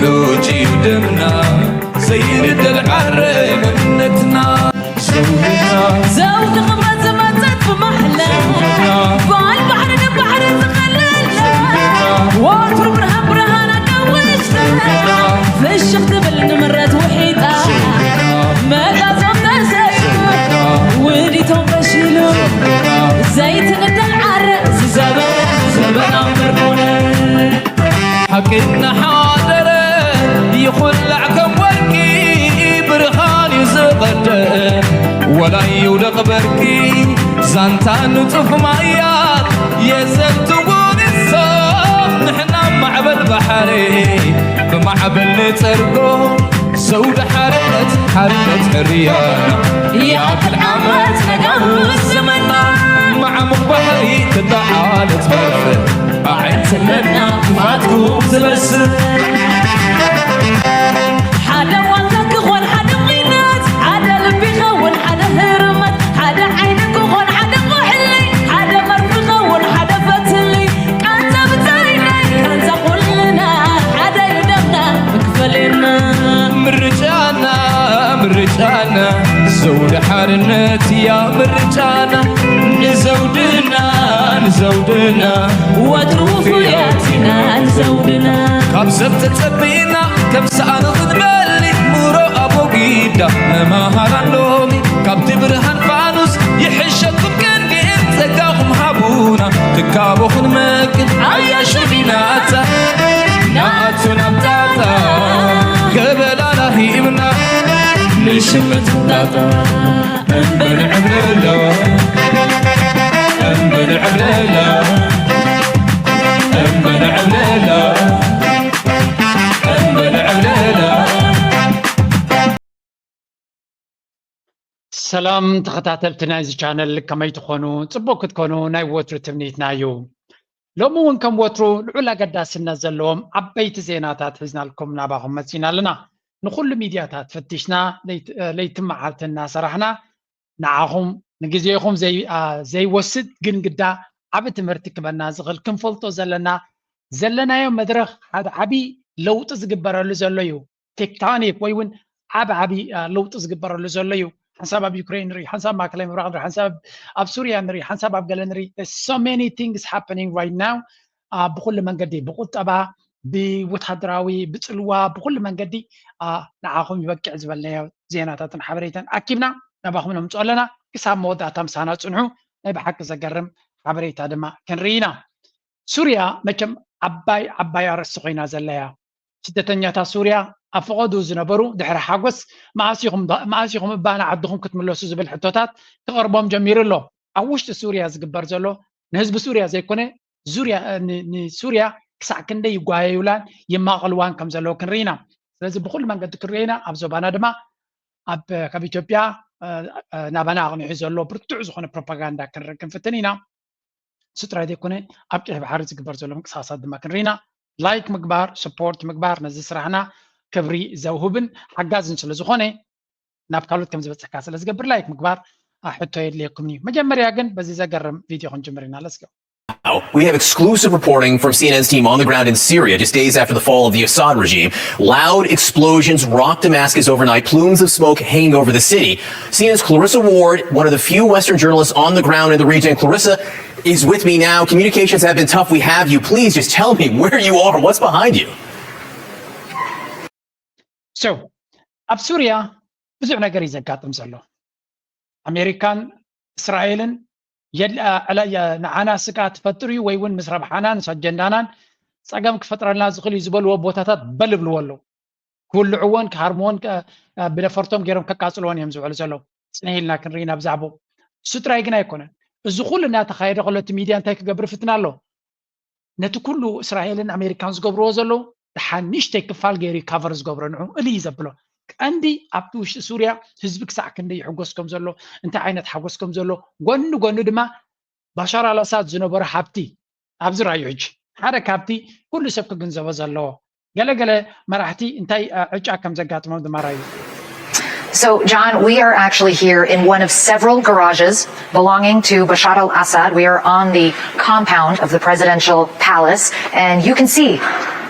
ሎጂ ደምና ዘይንደል ዓረ መንነትና ዘውድና ዘውዲ ክብረት ዝመጸት ብማሕላ በዓል ባሕሪ ንባሕሪ ዝኸለላ ወትሩ ብርሃን ብርሃን ኣጋዊሽታ ፍሽኽ ትብል ንምረት ውሒጣ መጣዞም ተሰዩ ውዲቶም ፈሺሉ ዘይትንደል ዓረ ዝዘበ ዘበና ምርኮነ ሓቂ እናሓደረ ይኹላዕ ከም ወርቂ ብርሃን እዩ ዝቐደ ወላ ይውደቕ በርቂ ዛንታ ንጡፍ ማያት የዘንትዎ ንሶም ንሕና ማዕበል ባሕሪ ብማዕበል ንጸርጎ ዘውዲ ሓርነት ሓርነት ሕርያና ይኣክል ዓመት ነጋውስ ዘመና ማዕሙቕ ባሕሪ ትጠዓለት መረብ ኣዒንትነትና ክፋትኩም ዝበስል ሓደ ዋልታ ክኾን ሓደ ቑናት ሓደ ልቢ ኸውን ሓደ ህርመት ሓደ ዓይኒ ክኾን ሓደ ቁሕሊ ሓደ መርፊ ኸውን ሓደ ፈትሊ ቃንዛ ብታይናይ ቃንዛ ኩልና ሓደ እዩ ደምና መክፈልና ምርጫና ምርጫና ዘውዲ ሓርነት እያ ምርጫና ንዘውድና ንዘውድና ወትሩ ውፉያት ኢና ንዘውድና ካብ ሰብ ተጸቢና ከም ሰኣን ክትበሊ ምሮ ኣቦጊዳ መማሃራን ሎሚ ካብቲ ብርሃን ፋኑስ ይሕሸኩም ክንድን ጸጋኹም ሃቡና ትካቦ ክንመግብ ኣያ ሽፊናታ ንኣቱ ናብ ጣጣ ገበላና ሂብና ንሽምት ጣጣ እምበል ዕብለላ እምበል ዕብለላ እምበል ዕብለላ እምበል ዕብለላ ሰላም ተኸታተልቲ ናይዚ ቻነል ከመይ ትኾኑ? ጽቡቕ ክትኮኑ ናይ ወትሩ ትምኒትና እዩ። ሎሚ እውን ከም ወትሩ ልዑል ኣገዳስነት ዘለዎም ዓበይቲ ዜናታት ሒዝናልኩም ናባኹም መጺና ኣለና። ንኹሉ ሚድያታት ፈቲሽና ለይቲ መዓልቲ እናሰራሕና ንዓኹም ንግዜኹም ዘይወስድ ግን ግዳ ዓቢ ትምህርቲ ክበና ዝኽእል ክንፈልጦ ዘለና ዘለናዮ መድረኽ ሓደ ዓቢ ለውጢ ዝግበረሉ ዘሎ እዩ። ቴክቶኒክ ወይ እውን ዓብ ዓቢ ለውጢ ዝግበረሉ ዘሎ እዩ። ሓንሳብ ኣብ ዩክሬን ንርኢ፣ ሓንሳብ ማእከላይ ምብራቕ ንርኢ፣ ሓንሳብ ኣብ ሱርያ ንርኢ፣ ሓንሳብ ኣብ ገለ ንርኢ። So many things happening right now ብኩሉ መንገዲ ብቁጠባ ብወታደራዊ ብፅልዋ ብኩሉ መንገዲ ንዓኹም ይበቅዕ ዝበልናዮ ዜናታትን ሓበሬታን ኣኪብና ናባኹም ነምፅኦ ኣለና። ክሳብ መወዳእታ ምሳና ፅንሑ። ናይ ብሓቂ ዘገርም ሓበሬታ ድማ ክንርኢ ኢና። ሱርያ መቸም ዓባይ ዓባይ ኣርእስቲ ኮይና ዘለያ ስደተኛታት ሱርያ ኣብ ፈቐድኡ ዝነበሩ ድሕሪ ሓጎስ መኣስ ኢኹም እባ ንዓድኹም ክትምለሱ ዝብል ሕቶታት ክቐርቦም ጀሚሩ ኣሎ። ኣብ ውሽጢ ሱርያ ዝግበር ዘሎ ንህዝቢ ሱርያ ዘይኮነ ንሱርያ ክሳዕ ክንደይ ይጓየዩላን ይማቐልዋን ከም ዘለዉ ክንርኢ ኢና። ስለዚ ብኩሉ መንገዲ ክንርኢ ኢና። ኣብ ዞባና ድማ ኣብ ካብ ኢትዮጵያ ናባና ኣቕኒዑ ዘሎ ብርቱዕ ዝኾነ ፕሮፓጋንዳ ክንርኢ ክንፍትን ኢና። እሱ ጥራይ ዘይኮነ ኣብ ቀይሕ ባሕሪ ዝግበር ዘሎ ምንቅስቃሳት ድማ ክንርኢ ኢና። ላይክ ምግባር፣ ሰፖርት ምግባር ነዚ ስራሕና ክብሪ ዘውህብን ሓጋዝን ስለ ዝኾነ ናብ ካልኦት ከም ዝበፅሕካ ስለ ዝገብር ላይክ ምግባር ሕቶ የድልየኩም እዩ። መጀመርያ ግን በዚ ዘገርም ቪድዮ ክንጅምር ኢና። Let's go. Now, we have exclusive reporting from C N N's team on the ground in Syria, just days after the fall of the Assad regime. Loud explosions rocked Damascus overnight, plumes of smoke hanging over the city. C N N's Clarissa Ward, one of the few Western journalists on the ground in the region. Clarissa is with me now. Communications have been tough. We have you. Please just tell me where you are, what's behind you. So ኣብ ሱርያ ብዙሕ ነገር እዩ ዘጋጥም ዘሎ። ኣሜሪካን እስራኤልን ንዓና ስግኣት ትፈጥር እዩ ወይ እውን ምስ ረብሓናን ምስ ኣጀንዳናን ፀገም ክፈጥረልና ዝኽእል እዩ ዝበልዎ ቦታታት በል ይብልዎ ኣለዉ። ክውልዕዎን ክሃርምዎን ብነፈርቶም ገይሮም ከቃፅልዎን እዮም ዝውዕሉ ዘለዉ። ፅንሕ ኢልና ክንርኢ ኢና ብዛዕባኡ። እሱ ጥራይ ግን ኣይኮነን። እዚ ኩሉ እናተኻየደ ከሎ እቲ ሚድያ እንታይ ክገብር ይፍትን ኣሎ? ነቲ ኩሉ እስራኤልን ኣሜሪካን ዝገብርዎ ዘለዉ ደሓን ንእሽተይ ክፋል ገይሩ እዩ ካቨር ዝገብሮ ንዑ እል እዩ ዘብሎ። ቀንዲ ኣብቲ ውሽጢ ሱርያ ህዝቢ ክሳዕ ክንደይ ይሕጎስ ከም ዘሎ እንታይ ዓይነት ሓጎስ ከም ዘሎ ጎኒ ጎኒ ድማ ባሻር ኣልኣሳድ ዝነበሮ ሃብቲ ኣብዚ ራዩ ሕጂ ሓደ ካብቲ ኩሉ ሰብ ክግንዘቦ ዘለዎ ገለገለ መራሕቲ እንታይ ዕጫ ከም ዘጋጥሞም ድማ ራዩ። So, John, we are actually here in one of several garages belonging to Bashar al Assad. We are on the compound of the presidential palace, and you can see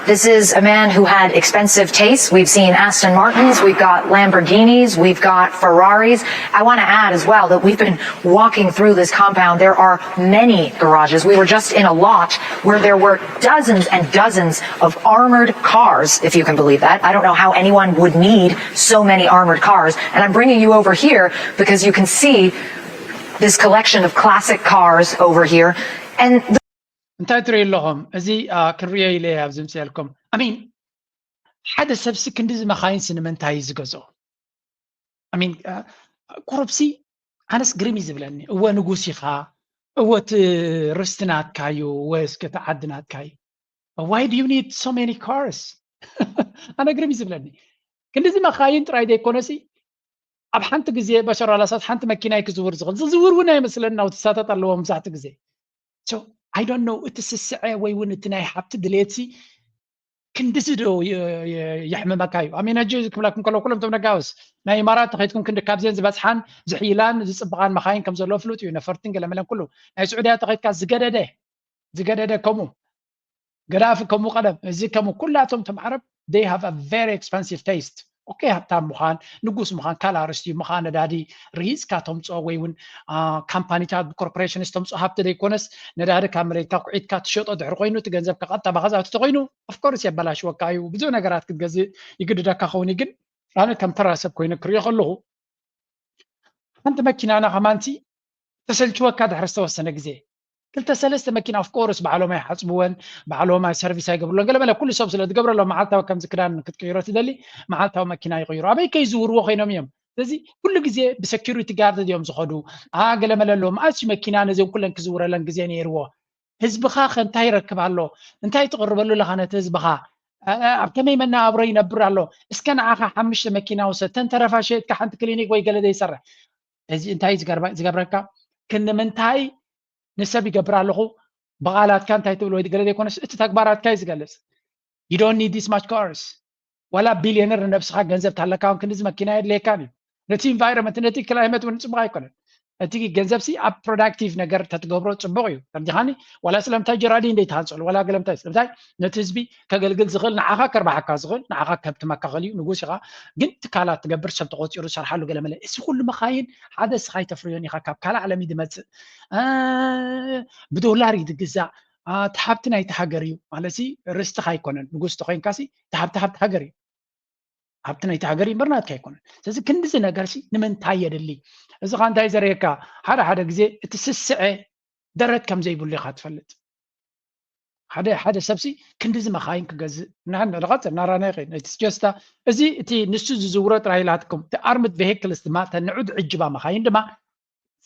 This is a man who had expensive tastes. We've seen Aston Martins, we've got Lamborghinis, we've got Ferraris. I want to add as well that we've been walking through this compound. There are many garages. We were just in a lot where there were dozens and dozens of armored cars, if you can believe that. I don't know how anyone would need so many armored cars. And I'm bringing you over here because you can see this collection of classic cars over here. And እንታይ ትርእዩ ኣለኹም? እዚ ክንርእዮ ኢለ ኣብዚ ምፅኣልኩም። ኣሚን ሓደ ሰብሲ ክንዲዚ መኻይንሲ ንምንታይ እዩ ዝገዝኦ? ኣሚን ቁሩብሲ ኣነስ ግርም እዩ ዝብለኒ። እወ ንጉስ ኢኻ፣ እወ እቲ ርስቲ ናትካ እዩ፣ እወ እስከ እቲ ዓዲ ናትካ እዩ። Why do you need so many cars? ኣነ ግርም እዩ ዝብለኒ። ክንዲዚ መኻይን ጥራይ ዘይኮነሲ ኣብ ሓንቲ ግዜ በሸር ኣላሳት ሓንቲ መኪና እዩ ክዝውር ዝኽእል። ዝዝውር እውን ኣይመስለኒ፣ ናውትሳታት ኣለዎ መብዛሕትኡ ግዜ። So I don't know፣ እቲ ስስዐ ወይ እውን እቲ ናይ ሃብቲ ድሌትሲ ክንድዚ ዶ የሕምመካ እዩ? ኣሚን ሕጂ ክብለኩም ከለኩሎም እቶም ነጋውስ ናይ ኢማራት ተኸይድኩም ክንዲ ካብዘን ዝበፅሓን ዝሕይላን ዝፅብቓን መኻይን ከም ዘለዎ ፍሉጥ እዩ። ነፈርትን ገለመለን ኩሉ ናይ ስዑድያ ተኸይድካ ዝገደደ ዝገደደ ከምኡ ገዳፊ ከምኡ ቀደም እዚ ከምኡ ኩላቶም እቶም ዓረብ they have a very expensive taste። ኦኬ ሃብታም ምዃን ንጉስ ምዃን ካልእ ኣርእስቲ እዩ። ምኻ ነዳዲ ርሂፅካ ተምፅኦ ወይ እውን ካምፓኒታት ብኮርፖሬሽንስ ተምፅኦ ሃብቲ ዘይኮነስ ነዳዲ ካብ መሬትካ ኩዒትካ ትሸጦ ድሕሪ ኮይኑ እቲ ገንዘብ ከቐጥታ ባኻዛቱ ተኮይኑ ኦፍኮርስ የበላሽወካ እዩ። ብዙሕ ነገራት ክትገዝእ ይግድደካ ከውን ግን ኣነ ከም ተራ ሰብ ኮይኑ ክሪኦ ከለኹ ሓንቲ መኪናና ከማንቲ ተሰልችወካ ድሕሪ ዝተወሰነ ግዜ ክልተ ሰለስተ መኪና ኦፍኮርስ ባዕሎም ኣይሓፅብወን ባዕሎም ኣይ ሰርቪስ ኣይገብርሎን ገለመለ ኩሉ ሰብ ስለ ዝገብረሎም መዓልታዊ ከምዚ ክዳን ክትቅይሮ ትደሊ መዓልታዊ መኪና ይቕይሩ ኣበይ ከይዝውርዎ ኮይኖም እዮም ስለዚ ኩሉ ግዜ ብሰኪሪቲ ጋርድ እዮም ዝኸዱ ገለመለ ኣለዎም ኣዚ መኪና ነዚኦም ኩለን ክዝውረለን ግዜ ነይርዎ ህዝብኻ ከ እንታይ ይረክብ ኣሎ እንታይ ትቕርበሉ ኣለኻ ነቲ ህዝብኻ ኣብ ከመይ መነባብሮ ይነብር ኣሎ እስከ ንዓኻ ሓሙሽተ መኪና ውሰድ ተንተረፋ ሸየጥካ ሓንቲ ክሊኒክ ወይ ገለ ዘይሰርሕ እዚ እንታይ ዝገብረካ ክንምንታይ ንሰብ ይገብር ኣለኹ ብቓላትካ እንታይ ትብል ወይ ገለ ዘይኮነስ እቲ ተግባራትካ እዩ ዝገልፅ you don't need this much cars ዋላ ቢልዮነር ንነብስኻ ገንዘብ ታለካ እውን ክንድዚ መኪና የድልየካን እዩ ነቲ ኢንቫይሮንመንት ነቲ ክላይመት እውን ፅቡቅ ኣይኮነን እቲ ገንዘብ ሲ ኣብ ፕሮዳክቲቭ ነገር ተትገብሮ ፅቡቅ እዩ ተርዲኻኒ ዋላ ስለምታይ ጀራዲን ደይትሃንፀሉ ዋላ ገለምታይ ስለምታይ ነቲ ህዝቢ ከገልግል ዝኽእል ንዓኻ ከርባሓካ ዝኽእል ንዓኻ ከብትመካ ክእል እዩ ንጉስ ኢኻ ግን ትካላት ትገብር ሰብ ተቆፂሩ ዝሰርሓሉ ገለመለ እዚ ኩሉ መኻይን ሓደ ስኻ ይተፍርዮን ኢኻ ካብ ካልእ ዓለም እዩ ዝመፅእ ብዶላር እዩ ዝግዛእ እቲ ሃብቲ ናይቲ ሃገር እዩ ማለት ርስቲ ኣይኮነን ንጉስ ተኮይንካ ሲ እቲ ሃብቲ ሃብቲ ሃገር እዩ ሃብቲ ናይቲ ሃገር እዩ እምበር ናትካ ኣይኮነን ስለዚ ክንድዚ ነገር ሲ ንምንታይ የድሊ እዚ ካ እንታይ ዘርእየካ ሓደ ሓደ ግዜ እቲ ስስዐ ደረት ከም ዘይብሉ ኢኻ ትፈልጥ ሓደ ሓደ ሰብሲ ክንድዚ መኻይን ክገዝእ ንሕን ንቐፅል ናራና ይኸይድ ነቲ ጀስታ እዚ እቲ ንሱ ዝዝውሮ ጥራይ ኢላትኩም እቲ ኣርምድ ቬሂክልስ ድማ እተን ንዑድ ዕጅባ መኻይን ድማ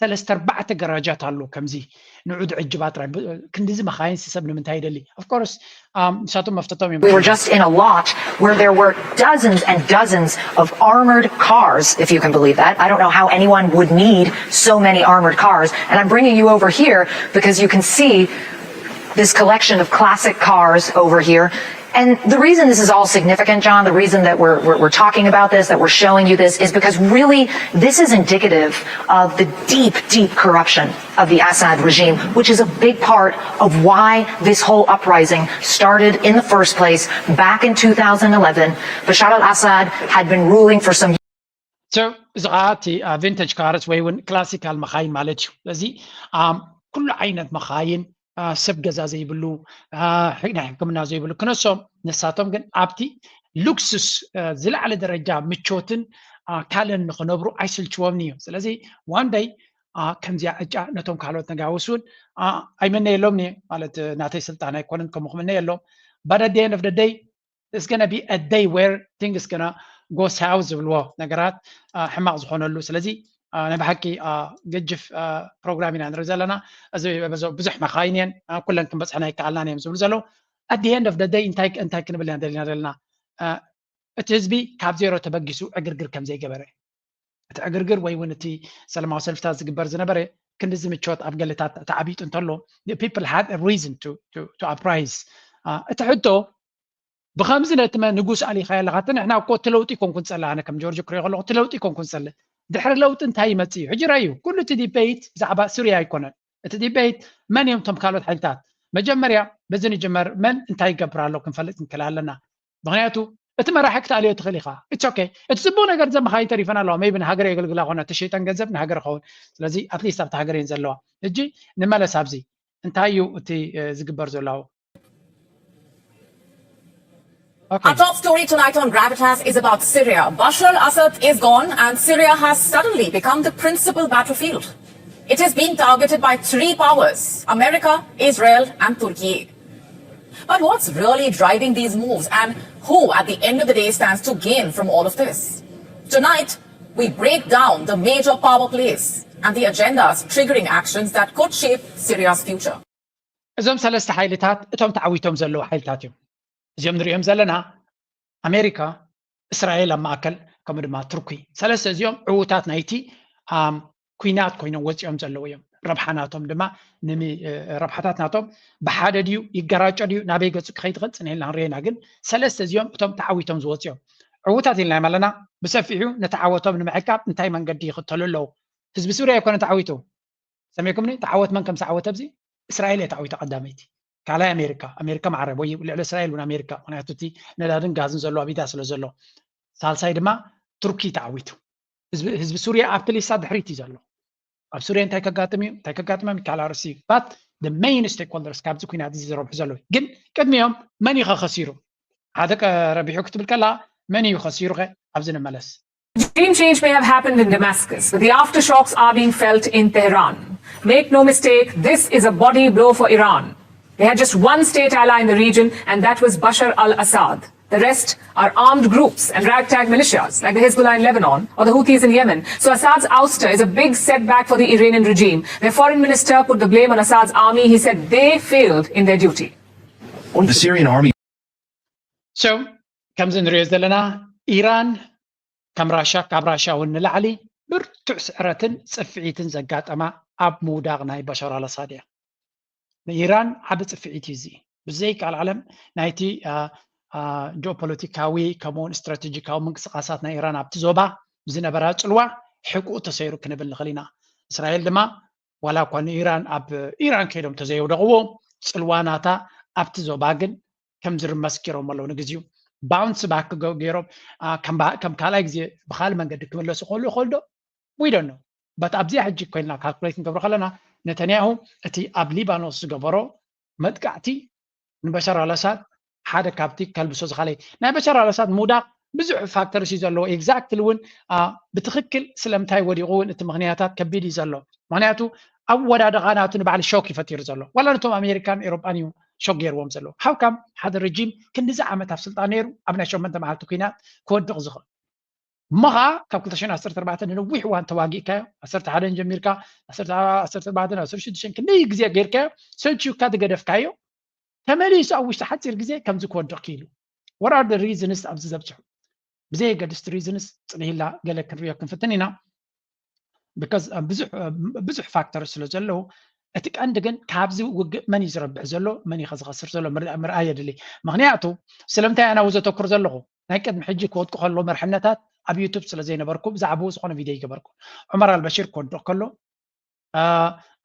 ሰለስተ ኣርባዕተ ገራጃት ኣሎ ከምዚ ንዑድ ዕጅባ ጥራይ ክንድዚ መኻይን ሰብ ንምንታይ ይደሊ of course ንሳቶም መፍተቶም እዮም We were just in a lot where there were dozens and dozens of armored cars, if you can believe that. I don't know how anyone would need so many armored cars. And I'm bringing you over here because you can see this collection of classic cars over here. And the reason this is all significant, John, the reason that we're, we're, we're talking about this, that we're showing you this, is because really this is indicative of the deep, deep corruption of the Assad regime, which is a big part of why this whole uprising started in the first place back in two thousand eleven. Bashar al Assad had been ruling for some So, እዚ ከዓ እቲ ቪንተጅ ካርስ ወይ እውን ክላሲካል መኻይን ማለት እዩ። ስለዚ ኩሉ ዓይነት መኻይን ሰብ ገዛ ዘይብሉ ናይ ሕክምና ዘይብሉ ክነሶም ንሳቶም ግን ኣብቲ ሉክሱስ ዝለዓለ ደረጃ ምቾትን ካልእን ንክነብሩ ኣይስልችዎም እዩ ስለዚ ዋንደይ ከምዚኣ ዕጫ ነቶም ካልኦት ነጋውስ እውን ኣይመነየሎም ማለት ናተይ ስልጣን ኣይኮነን ከምኡ ክምነየሎም but at the end of the day it's gonna be a day where things gonna go south ዝብልዎ ነገራት ሕማቕ ዝኾነሉ ስለዚ ናይ ብሓቂ ገጅፍ ፕሮግራም ኢና ንርኢ ዘለና እዚ ብዙሕ መኻይን እየን ኩለን ክንበፅሐን ኣይከኣልናን እዮም ዝብሉ ዘለዉ at the end of the day እንታይ እንታይ ክንብል ኢና ደሊና ዘለና እቲ ህዝቢ ካብ ዜሮ ተበጊሱ ዕግርግር ከም ዘይገበረ እቲ ዕግርግር ወይ እውን እቲ ሰላማዊ ሰልፍታት ዝግበር ዝነበረ ክንድዚ ምቾት ኣብ ገለታት ተዓቢጡ እንተሎ people had a reason to, to, to uprise እቲ ሕቶ ብከምዚ ነቲ ንጉስ ኣሊኻዮ ኣለካ እቲ ንሕና እኮ እቲ ለውጢ ኮንኩ ንፀሊ ኣነ ከም ጆርጆ ክሪኦ ከለኩ እቲ ለውጢ ኮንኩ ንፀሊ ድሕሪ ለውጢ እንታይ ይመፅእ እዩ ሕጂ ረዩ ኩሉ እቲ ዲቤይት ብዛዕባ ሱርያ ኣይኮነን እቲ ዲቤይት መን እዮም እቶም ካልኦት ሓይልታት መጀመርያ በዚ ንጅመር። መን እንታይ ይገብር ኣሎ ክንፈልጥ ንክእል ኣለና። ምክንያቱ እቲ መራሒ ክትኣልዮ ትኽእል ኢኻ። It's okay። እቲ ፅቡቅ ነገር ዘመኻይን ተሪፈን ኣለዋ። Maybe ንሃገር የገልግላ ኮነ ተሸይጠን ገንዘብ ንሃገር ኸውን። ስለዚ at least ኣብቲ ሃገር እየን ዘለዋ። ሕጂ ንመለስ ኣብዚ እንታይ እዩ እቲ ዝግበር ዘሎ? Our top story tonight on Gravitas is about Syria. Bashar al-Assad is gone and Syria has suddenly become the principal battlefield. It is being targeted by three powers, America, Israel and Turkey. But what's really driving these moves and who at the end of the day stands to gain from all of this? Tonight, we break down the major power plays and the agendas triggering actions that could shape Syria's future. እዞም ሰለስተ ሓይልታት እቶም ተዓዊቶም ዘለዉ ሓይልታት እዮም። እዚኦም ንሪኦም ዘለና ኣሜሪካ፣ እስራኤል ኣብ ማእከል፣ ከምኡ ድማ ቱርኪ። ሰለስተ እዚኦም ዕዉታት ናይቲ ኩናት ኮይኖም ወፂኦም ዘለዉ እዮም። ረብሓ ናቶም ድማ ረብሓታት ናቶም ብሓደ ድዩ ይገራጮ ድዩ ናበይ ገፁ ክኸይድ ይኽእል ፅንሕ ኢልና ክንሪኦ ኢና። ግን ሰለስተ እዚኦም እቶም ተዓዊቶም ዝወፁ እዮም። ዕዉታት ኢልናዮም ኣለና። ብሰፊሑ ነቲ ዓወቶም ንምዕቃብ እንታይ መንገዲ ይኽተሉ ኣለዉ? ህዝቢ ሱርያ ኣይኮነ ተዓዊቱ። ሰሚዕኩምኒ? ተዓወት መን ከም ዝዓወተ ኣብዚ እስራኤል እየ ተዓዊታ ቀዳመይቲ፣ ካልኣይ ኣሜሪካ፣ ኣሜሪካ ማዕረ ወይ ልዕሊ እስራኤል እውን ኣሜሪካ፣ ምክንያቱ እቲ ነዳድን ጋዝን ዘሎ ኣብ ኢዳ ስለ ዘሎ። ሳልሳይ ድማ ቱርኪ ተዓዊቱ። ህዝቢ ሱርያ ኣብቲ ሊስታ ድሕሪት እዩ ዘሎ። ኣብ ሱርያ እንታይ ከጋጥም እዩ እንታይ ከጋጥሞም ይከኣል ኣርእስቲ እዩ። But the main stakeholders ካብዚ ኩናት እዚ ዝረብሑ ዘለዉ ግን ቅድሚኦም መን እዩ ከሲሩ? ሓደ ረቢሑ ክትብል ከላ መን እዩ ከሲሩ? ከ ኣብዚ ንመለስ። Regime change may have happened in Damascus, but the aftershocks are being felt in Tehran. Make no mistake, this is a body blow for Iran. They had just one state ally in the region, and that was Bashar al Assad. The rest are armed groups and ragtag militias like the Hezbollah in Lebanon or the Houthis in Yemen. So Assad's ouster is a big setback for the Iranian regime. Their foreign minister put the blame on Assad's army. He said they failed in their duty. The Syrian army. So ከምዚ ንሪኦ ዘለና ኢራን ከም ራሻ ካብ ራሻ እውን ንላዕሊ ብርቱዕ ስዕረትን ፅፍዒትን ዘጋጠማ ኣብ ምውዳቕ ናይ በሻር ኣልኣሳድ እያ። ንኢራን ዓቢ ጽፍዒት እዩ እዚ። ብዘይካል ዓለም ናይቲ ጂኦፖለቲካዊ ከምኡውን ስትራቴጂካዊ ምንቅስቃሳት ናይ ኢራን ኣብቲ ዞባ ብዝነበራ ጽልዋ ሕቁኡ ተሰይሩ ክንብል ንኽእል ኢና። እስራኤል ድማ ዋላ እኳ ንኢራን ኣብ ኢራን ከይዶም ተዘየውደቕዎ ጽልዋ ናታ ኣብቲ ዞባ ግን ከም ዝርመስ ገይሮም ኣለዉ። ንግዚኡ ባውንስ ባክ ገይሮም ከም ካልኣይ ግዜ ብካልእ መንገዲ ክምለሱ ክኽእሉ ይኽእሉ ዶ? We don't know. But ኣብዚኣ ሕጂ ኮይንና ካልኩሌት ክንገብሮ ከለና ነተንያሁ እቲ ኣብ ሊባኖስ ዝገበሮ መጥቃዕቲ ንበሻር ኣልኣሳድ ሓደ ካብቲ ከልብሶ ዝኻለየ ናይ በሻር ኣልኣሳድ ምውዳቕ ብዙሕ ፋክተርስ እዩ ዘለዎ። ኤግዛክትሊ እውን ብትኽክል ስለምንታይ ወዲቑ እውን እቲ ምኽንያታት ከቢድ እዩ ዘሎ። ምክንያቱ ኣወዳድቓ ናቱ ንባዕሊ ሾክ እዩ ፈጢሩ ዘሎ። ዋላ ነቶም ኣሜሪካን ኤሮጳን እዩ ሾክ ገይርዎም ዘሎ። ሃው ካም ሓደ ረጂም ክንዲዚ ዓመት ኣብ ስልጣን ነይሩ ኣብ ናይ ሸሞንተ መዓልቲ ኩናት ክወድቕ ዝኽእል? እሞ ኸዓ ካብ ክልተ ሽሕን ዓሰርተ ኣርባዕተን ንነዊሕ እዋን ተዋጊእካዮ፣ ዓሰርተ ሓደን ጀሚርካ ዓሰርተ ኣርባዕተን ዓሰርተ ሽዱሽተን ክንደይ ግዜ ጌርካዮ፣ ሰልችዩካ ዝገደፍካዮ፣ ተመሊሱ ኣብ ውሽጢ ሓፂር ግዜ ከምዚ ክወድቕ ክኢሉ። What are the reasons ኣብዚ ዘብፅሑ? ብዘየገድስቲ ሪዝንስ ፅንሂላ ገለ ክንሪኦ ክንፍትን ኢና። Because ብዙሕ ብዙሕ ፋክተር ስለ ዘለዉ እቲ ቀንዲ ግን ካብዚ ውግእ መን እዩ ዝረብሕ ዘሎ መን እዩ ዝኸስር ዘሎ ምርኣይ የድሊ። ምክንያቱ ስለምንታይ ኣነ ዘተኩር ዘለኹ ናይ ቅድሚ ሕጂ ክወድቁ ከሎ መርሕነታት ኣብ ዩቱብ ስለ ዘይነበርኩ ብዛዕባኡ ዝኾነ ቪድዮ ይገበርኩ። ዑመር ኣልበሽር ክወድቕ ከሎ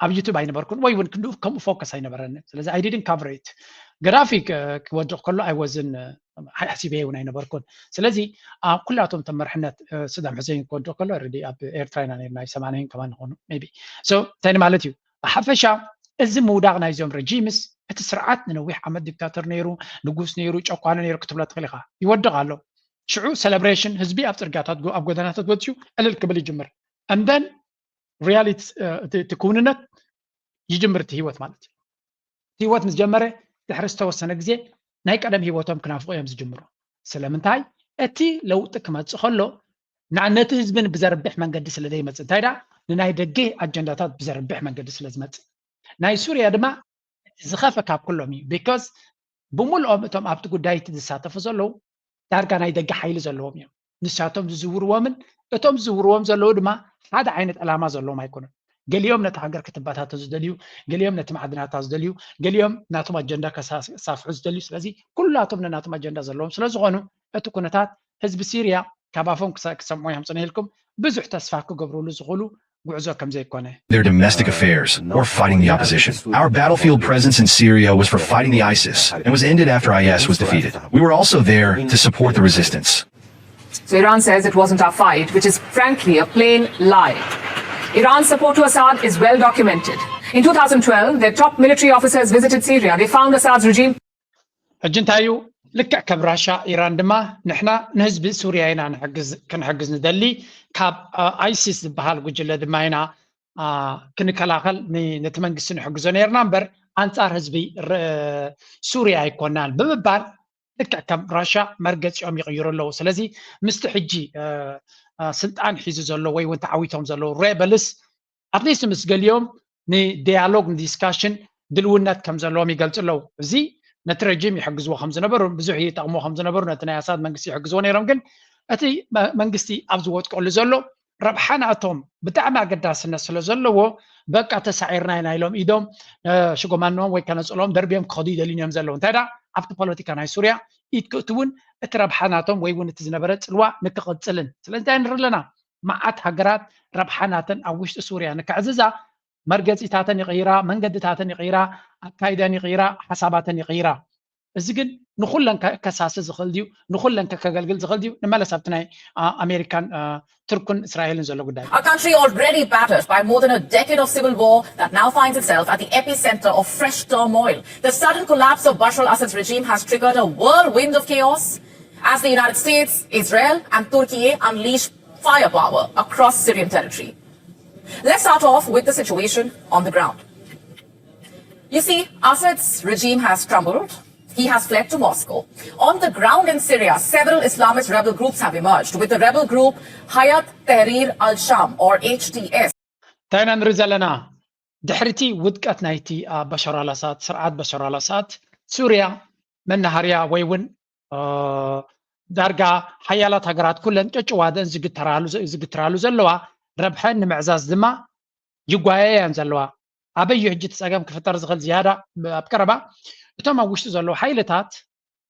ኣብ ዩቱብ ኣይነበርኩን ወይ እውን ክንድኡ ከምኡ ፎከስ ኣይነበረንን። ስለዚ I didn't cover it። ገዳፊ ክወድቕ ከሎ I wasn't ሓሲበ እውን ኣይነበርኩን። ስለዚ ኩላቶም እቶም መርሕነት ስዳም ሕሴን ክወድቕ ከሎ ኦረዲ ኣብ ኤርትራ ኢና ነርና ሰማንያን ከማን ንኾኑ maybe። So እንታይ ማለት እዩ ብሓፈሻ እዚ ምውዳቕ ናይዞም ረጂምስ እቲ ስርዓት ንነዊሕ ዓመት ዲክታተር ነይሩ፣ ንጉስ ነይሩ፣ ጨቋኒ ነይሩ ክትብሎ ትኽእል ኢኻ። ይወድቕ ኣሎ። ሽዑ ሰለብሬሽን ህዝቢ ኣብ ፅርግያታት ኣብ ጎደናታት ወፂኡ ዕልል ክብል ይጅምር። And then ሪያሊቲ እቲ ክውንነት ይጅምር እቲ ህይወት ማለት እዩ። ህይወት ምስ ጀመረ ድሕሪ ዝተወሰነ ግዜ ናይ ቀደም ህይወቶም ክናፍቑ እዮም ዝጅምሩ። ስለምንታይ? እቲ ለውጢ ክመፅእ ከሎ ንነቲ ህዝብን ብዘርብሕ መንገዲ ስለ ዘይመፅእ እንታይ ደኣ ንናይ ደገ ኣጀንዳታት ብዘርብሕ መንገዲ ስለ ዝመፅእ ናይ ሱርያ ድማ ዝኸፈ ካብ ኩሎም እዩ። ቢኮዝ ብምልኦም እቶም ኣብቲ ጉዳይ እቲ ዝሳተፉ ዘለዉ ዳርጋ ናይ ደገ ሓይሊ ዘለዎም እዮም። ንሳቶም ዝዝውርዎምን እቶም ዝዝውርዎም ዘለዉ ድማ ሓደ ዓይነት ዕላማ ዘለዎም ኣይኮኑን። ገሊኦም ነቲ ሃገር ክትበታተን ዝደልዩ፣ ገሊኦም ነቲ ማዕድናታ ዝደልዩ፣ ገሊኦም ናቶም ኣጀንዳ ከሳፍሑ ዝደልዩ። ስለዚ ኩላቶም ነናቶም ኣጀንዳ ዘለዎም ስለ ዝኾኑ እቲ ኩነታት ህዝቢ ሲርያ ካብ ኣፎም ክሰምዑ እዮም ፅንሂልኩም ብዙሕ ተስፋ ክገብርሉ ዝኽእሉ ጉዕዞ ከም ዘይኮነ their domestic affairs or fighting the opposition. Our battlefield presence in Syria was for fighting the ISIS and was ended after IS was defeated. We were also there to support the resistance. So Iran says it wasn't our fight, which is frankly a plain lie. Iran's support to Assad is well documented. In two thousand twelve, their top military officers visited Syria. They found Assad's regime ሕጂ እንታይ እዩ? ልክዕ ከም ራሻ ኢራን ድማ ንሕና ንህዝቢ ሱርያ ኢና ክንሕግዝ ንደሊ፣ ካብ ኣይሲስ ዝበሃል ጉጅለ ድማ ኢና ክንከላኸል ነቲ መንግስቲ ንሕግዞ ነርና እምበር ኣንፃር ህዝቢ ሱርያ ኣይኮናን ብምባል ልክዕ ከም ራሻ መርገፂኦም ይቕይሩ ኣለዉ። ስለዚ ምስቲ ሕጂ ስልጣን ሒዙ ዘሎ ወይ እውን ተዓዊቶም ዘለዉ ሬበልስ ኣትሊስት ምስ ገሊኦም ንዲያሎግ ንዲስካሽን ድልውነት ከም ዘለዎም ይገልፁ ኣለዉ። እዚ ነቲ ረጂም ይሕግዝዎ ከም ዝነበሩ ብዙሕ ይጠቕሞ ከም ዝነበሩ ነቲ ናይ ኣሳድ መንግስቲ ይሕግዝዎ ነይሮም። ግን እቲ መንግስቲ ኣብ ዝወጥቀሉ ዘሎ ረብሓ ናቶም ብጣዕሚ ኣገዳስነት ስለ ዘለዎ በቃ ተሳዒርና ኢና ኢሎም ኢዶም ሽጎማኖም ወይ ከነፅሎም ደርብዮም ክኸዱ ይደልዩን እዮም ዘለዉ። እንታይ ደኣ ኣብቲ ፖለቲካ ናይ ሱርያ ኢድ ክእትውን እቲ ረብሓ ናቶም ወይ እውን እቲ ዝነበረ ፅልዋ ንክቕፅልን ስለዚ እንታይ ንርኢ ኣለና መዓት ሃገራት ረብሓ ናተን ኣብ ውሽጢ ሱርያ ንክዕዝዛ መርገፂታተን ይቕይራ፣ መንገድታተን ይቕይራ፣ ኣካይደን ይቕይራ፣ ሓሳባተን ይቕይራ። እዚ ግን ንኹለን ከሳሲ ዝኽእል ድዩ? ንኹለን ከገልግል ዝኽእል ድዩ? ንመለስ ኣብቲ ናይ ኣሜሪካን ቱርክን እስራኤልን ዘሎ ጉዳይ። A country already battered by more than a decade of civil war that now finds itself at the epicenter of fresh turmoil. The sudden collapse of Bashar al-Assad's regime has triggered a whirlwind of chaos as the United States, Israel, and Turkey unleash firepower across Syrian territory. Let's start off with the situation on the ground. You see, Assad's regime has crumbled. He has fled to Moscow. On the ground in Syria, several Islamist rebel groups have emerged, with the rebel group Hayat Tahrir al-Sham, or H T S. እንታይ ኢና ንርኢ ዘለና? ድሕሪቲ ውድቀት ናይቲ በሻር ኣላሳድ ስርዓት በሻር ኣላሳድ ሱርያ መናሃርያ ወይ እውን ዳርጋ ሓያላት ሃገራት ኩለን ጨጭዋደን ዝግትራሉ ዘለዋ ረብሐን ንምዕዛዝ ድማ ይጓየያን ዘለዋ። ኣበይ እዩ ሕጂ እቲ ጸገም ክፍጠር ዝኽእል ዝያዳ ኣብ ቀረባ እቶም ኣብ ውሽጢ ዘለዉ ሓይልታት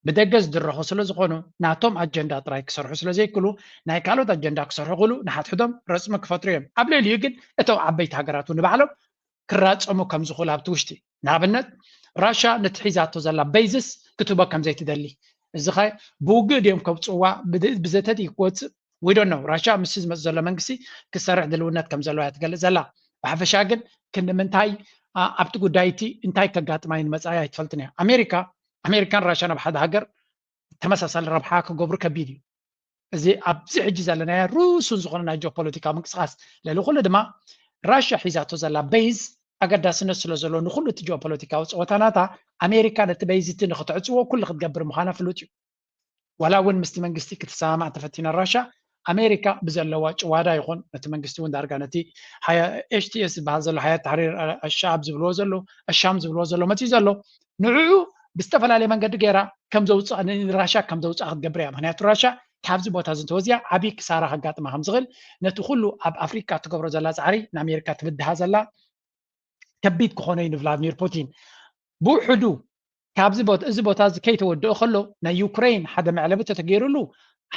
ብደገ ዝድረኹ ስለ ዝኾኑ ናቶም ኣጀንዳ ጥራይ ክሰርሑ ስለ ዘይክሉ ናይ ካልኦት ኣጀንዳ ክሰርሑ ክሉ ንሓድሕዶም ረጽሚ ክፈጥሩ እዮም። ኣብ ልዕሊኡ ግን እቶም ዓበይቲ ሃገራት እውን ንባዕሎም ክራጸሙ ከም ዝኽእሉ ኣብቲ ውሽጢ ንኣብነት ራሻ ነቲ ሒዛቶ ዘላ በይዝስ ክትህቦ ከም ዘይትደሊ እዚ ኸ ብውግእ ድዮም ከብፅዋ ብዘተት ክወፅእ ዊዶ ነው ራሻ ምስ ዝመፅ ዘሎ መንግስቲ ክሰርሕ ድልውነት ከም ዘለዋ እያ ትገልፅ ዘላ። ብሓፈሻ ግን ክንምንታይ ኣብቲ ጉዳይ እቲ እንታይ ከጋጥማ ይንመፃ ኣይትፈልጥን እያ። ኣሜሪካ ኣሜሪካን ራሻ ናብ ሓደ ሃገር ተመሳሳሊ ረብሓ ክገብሩ ከቢድ እዩ። እዚ ኣብዚ ሕጂ ዘለናዮ ርሱን ዝኾነ ናይ ጂኦፖለቲካዊ ምንቅስቃስ ልዕሊ ኩሉ ድማ ራሽያ ሒዛቶ ዘላ በይዝ ኣገዳስነት ስለ ዘሎ ንኩሉ እቲ ጂኦፖለቲካዊ ፀወታ ናታ ኣሜሪካ ነቲ በይዝ እቲ ንክትዕፅዎ ኩሉ ክትገብር ምዃና ፍሉጥ እዩ። ዋላ እውን ምስቲ መንግስቲ ክትሰማማዕ ተፈቲና ራሻ ኣሜሪካ ብዘለዋ ጭዋዳ ይኹን ነቲ መንግስቲ እውን ዳርጋ ነቲ ኤች ቲ ኤስ ዝበሃል ዘሎ ሓያት ታሕሪር ኣሻብ ዝብልዎ ዘሎ ኣሻም ዝብልዎ ዘሎ መፅዩ ዘሎ ንዕኡ ብዝተፈላለየ መንገዲ ገይራ ከም ዘውፅእ ንራሻ ከም ዘውፅኣ ክትገብር እያ። ምክንያቱ ራሻ ካብዚ ቦታ እዚ እንተወፅያ ዓብዪ ክሳራ ከጋጥማ ከም ዝኽእል ነቲ ኩሉ ኣብ ኣፍሪቃ ትገብሮ ዘላ ፃዕሪ ንኣሜሪካ ትብድሃ ዘላ ከቢድ ክኾኖ እዩ ንቭላድሚር ፑቲን። ብውሕዱ ካብዚ ቦታ እዚ ቦታ እዚ ከይተወድኦ ከሎ ናይ ዩክሬን ሓደ መዕለቢ ተተገይሩሉ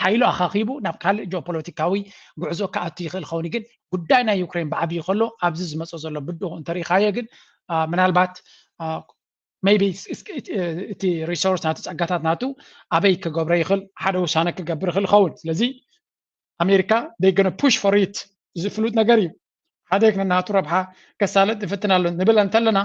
ሓይሉ ኣኻኺቡ ናብ ካልእ ጂኦፖለቲካዊ ጉዕዞ ክኣቱ ይኽእል ኸውን። ግን ጉዳይ ናይ ዩክሬን ብዓብዩ ከሎ ኣብዚ ዝመፀ ዘሎ ብድሆ እንተሪኢኻዮ ግን ምናልባት maybe እቲ resource ናቱ ጸጋታት ናቱ ኣበይ ክገብሮ ይኽእል ሓደ ውሳነ ክገብር ይኽእል ይኸውን። ስለዚ ኣሜሪካ they gonna push for it እዚ ፍሉጥ ነገር እዩ። ሓደ ነናቱ ረብሓ ከሳለጥ ይፍትን ኣሎ ንብል እንተለና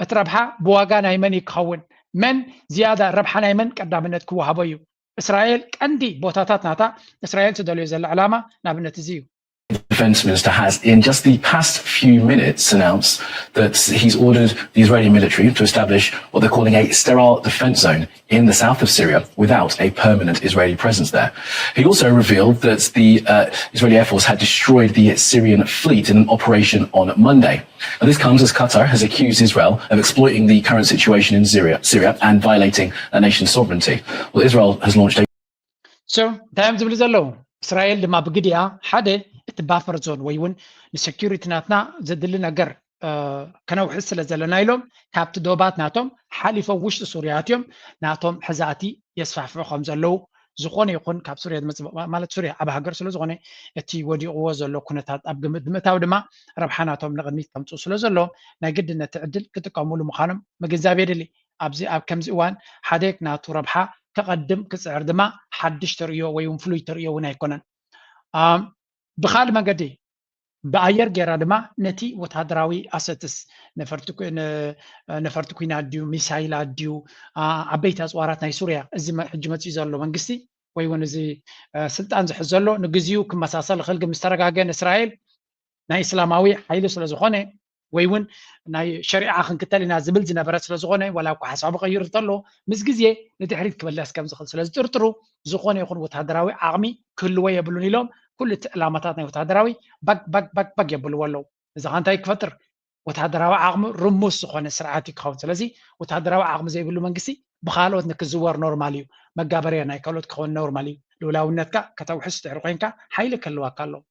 እቲ ረብሓ ብዋጋ ናይ መን እዩ ክኸውን? መን ዝያዳ ረብሓ ናይ መን ቀዳምነት ክወሃቦ እዩ? እስራኤል ቀንዲ ቦታታት ናታ እስራኤል ትደልዮ ዘላ ዕላማ ንኣብነት እዚ እዩ። The defense minister has, in just the past few minutes, announced that he's ordered the Israeli military to establish what they're calling a sterile defense zone in the south of Syria without a permanent Israeli presence there. He also revealed that the uh, Israeli Air Force had destroyed the Syrian fleet in an operation on Monday. Now, this comes as Qatar has accused Israel of exploiting the current situation in Syria, Syria and violating that nation's sovereignty. Well, Israel has launched a so እንታይ እዮም ዝብሉ ዘለዉ? እስራኤል ድማ ብግዲኣ ሓደ እቲ ባፈር ዞን ወይ እውን ንሴኪሪቲ ናትና ዘድሊ ነገር ከነውሕስ ስለ ዘለና ኢሎም ካብቲ ዶባት ናቶም ሓሊፎም ውሽጢ ሱርያ ኣትዮም ናቶም ሕዛእቲ የስፋሕፍሑ ከም ዘለዉ ዝኾነ ይኹን ካብ ሱርያ ዝመፅእ ማለት ሱርያ ኣብ ሃገር ስለ ዝኾነ እቲ ወዲቕዎ ዘሎ ኩነታት ኣብ ግምት ብምእታው ድማ ረብሓ ናቶም ንቕድሚት ከምፅኡ ስለ ዘሎ ናይ ግድን ነቲ ዕድል ክጥቀምሉ ምዃኖም ምግንዛብ የድሊ። ኣብዚ ኣብ ከምዚ እዋን ሓደ ናቱ ረብሓ ከቐድም ክፅዕር ድማ ሓድሽ ተርእዮ ወይ እውን ፍሉይ ተርእዮ እውን ኣይኮነን። ብኻልእ መገዲ ብኣየር ጌራ ድማ ነቲ ወታደራዊ ኣሰትስ ነፈርቲ ኩናት ድዩ፣ ሚሳይላት ድዩ፣ ዓበይቲ ኣፅዋራት ናይ ሱርያ፣ እዚ ሕጂ መፅኡ ዘሎ መንግስቲ ወይ እውን እዚ ስልጣን ዝሕዝ ዘሎ ንግዚኡ ክመሳሰል ይኽእል፣ ግን ምስ ተረጋገ ንእስራኤል ናይ እስላማዊ ሓይሊ ስለ ዝኾነ ወይ እውን ናይ ሸሪዓ ክንክተል ኢና ዝብል ዝነበረ ስለ ዝኾነ ዋላ እኳ ሓሳቡ ቀይሩ እንተሎ ምስ ግዜ ንድሕሪት ክምለስ ከም ዝኽእል ስለ ዝጥርጥሩ ዝኾነ ይኹን ወታደራዊ ዓቕሚ ክህልዎ የብሉን ኢሎም ኩሉ እቲ ዕላማታት ናይ ወታደራዊ ባግ ባግ ባግ ባግ የብልዎ ኣለዉ። እዚ ኸ እንታይ ክፈጥር? ወታደራዊ ዓቕሚ ርሙስ ዝኾነ ስርዓት እዩ ክኸውን። ስለዚ ወታደራዊ ዓቕሚ ዘይብሉ መንግስቲ ብካልኦት ንክዝወር ኖርማል እዩ። መጋበርያ ናይ ካልኦት ክኸውን ኖርማል እዩ። ልኡላውነትካ ከተውሕስ ድሕሪ ኮይንካ ሓይሊ ክህልዋካ ኣለዎ።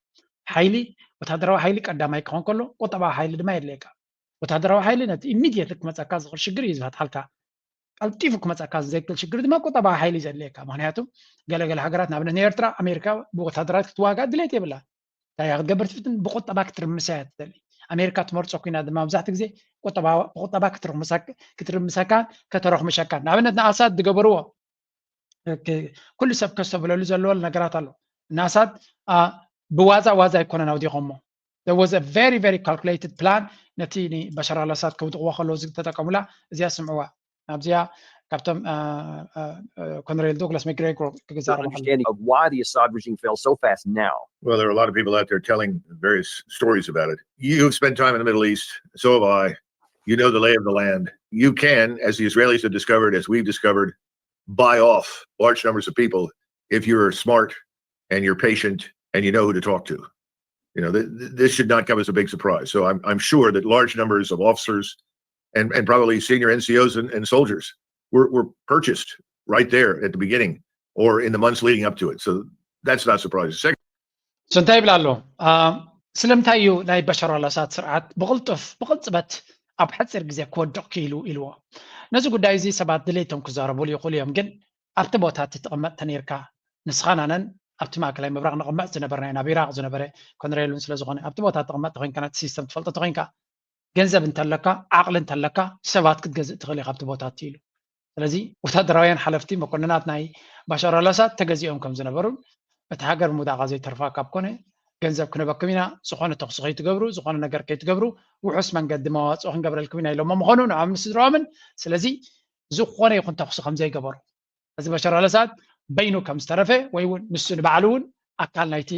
ሓይሊ ወታደራዊ ሓይሊ ቀዳማይ ክኾን ከሎ ቁጠባዊ ሓይሊ ድማ የድልየካ። ወታደራዊ ሓይሊ ነቲ ኢሚድየት ክመፀካ ዝኽእል ሽግር እዩ ዝፈትሓልካ። ቀልጢፉ ክመፀካ ዘይክእል ሽግር ድማ ቁጠባዊ ሓይሊ እዩ ዘድልየካ። ምክንያቱ ገለገለ ሃገራት ንኣብነት ንኤርትራ ኣሜሪካ ብወታደራት ክትዋጋእ ድሌት የብላ። እንታይ ክትገብር ትፍትን ብቁጠባ ክትርምሳ እያ ትደሊ። ኣሜሪካ ትመርፆ ኩና ድማ መብዛሕትኡ ግዜ ብቁጠባ ክትርምሰካን ከተረኽምሸካን። ንኣብነት ንኣሳድ ዝገበርዎ ኩሉ ሰብ ከስተብለሉ ዘለዎ ነገራት ኣሎ። ንኣሳድ ብዋዛ ዋዛ ኣይኮነን ኣውዲቖሞ። There was a very very calculated plan ነቲ ንበሻር ኣልኣሳድ ከውድቕዎ ከለዉ ዝተጠቀሙላ እዚኣ ስምዕዋ። ኣብዚኣ ካብቶም ኮነሬል ዶግላስ መግሬጎር ክዛረብ understanding of why the Assad regime fell so fast now. Well, there are a lot of people out there telling various stories about it. You've spent time in the Middle East, so have I. You know the lay of the land. You can, as the Israelis have discovered, as we've discovered, buy off large numbers of people if you're smart and you're patient and you know who to talk to. You know, th- th- this should not come as a big surprise. So I'm, I'm sure that large numbers of officers and, and probably senior N C Os and, and soldiers were, were purchased right there at the beginning or in the months leading up to it. So that's not surprising. Second, so እንታይ ይብል ኣሎ? ስለምንታይ እዩ ናይ በሻር ኣልኣሳድ ስርዓት ብቕልጡፍ ብቕልፅበት ኣብ ሓፂር ግዜ ክወድቕ ክኢሉ ኢልዎ? ነዚ ጉዳይ እዚ ሰባት ድሌቶም ክዛረቡሉ ይኽእሉ እዮም፣ ግን ኣብቲ ቦታ እቲ ትቕመጥ ተነይርካ ንስኻን ኣነን ኣብቲ ማእከላይ ምብራቕ ንቕመጥ ዝነበርና ኢና፣ ኣብ ኢራቕ ዝነበረ ኮነሬል እውን ስለ ዝኾነ ኣብቲ ቦታ ትቕመጥ ተኾይንካ ነቲ ሲስተም ትፈልጦ ተኾይንካ ገንዘብ እንተለካ ዓቕሊ እንተለካ ሰባት ክትገዝእ ትኽእል ኢኻ ኣብቲ ቦታ እቲ ኢሉ። ስለዚ ወታደራውያን ሓለፍቲ መኮንናት ናይ ባሻር ኣልኣሳድ ተገዚኦም ከም ዝነበሩን እቲ ሃገር ምውዳቓ ዘይተርፋ ካብ ኮነ ገንዘብ ክንበኩም ኢና፣ ዝኾነ ተኽሲ ከይትገብሩ፣ ዝኾነ ነገር ከይትገብሩ፣ ውሑስ መንገዲ መዋፅኦ ክንገብረልኩም ኢና ኢሎሞ ምኾኑ ንዖምን ስድራኦምን። ስለዚ ዝኾነ ይኹን ተኽሲ ከም ዘይገበሩ፣ እዚ በሻር ኣልኣሳድ በይኑ ከም ዝተረፈ ወይ እውን ንሱ ንባዕሉ እውን ኣካል ናይቲ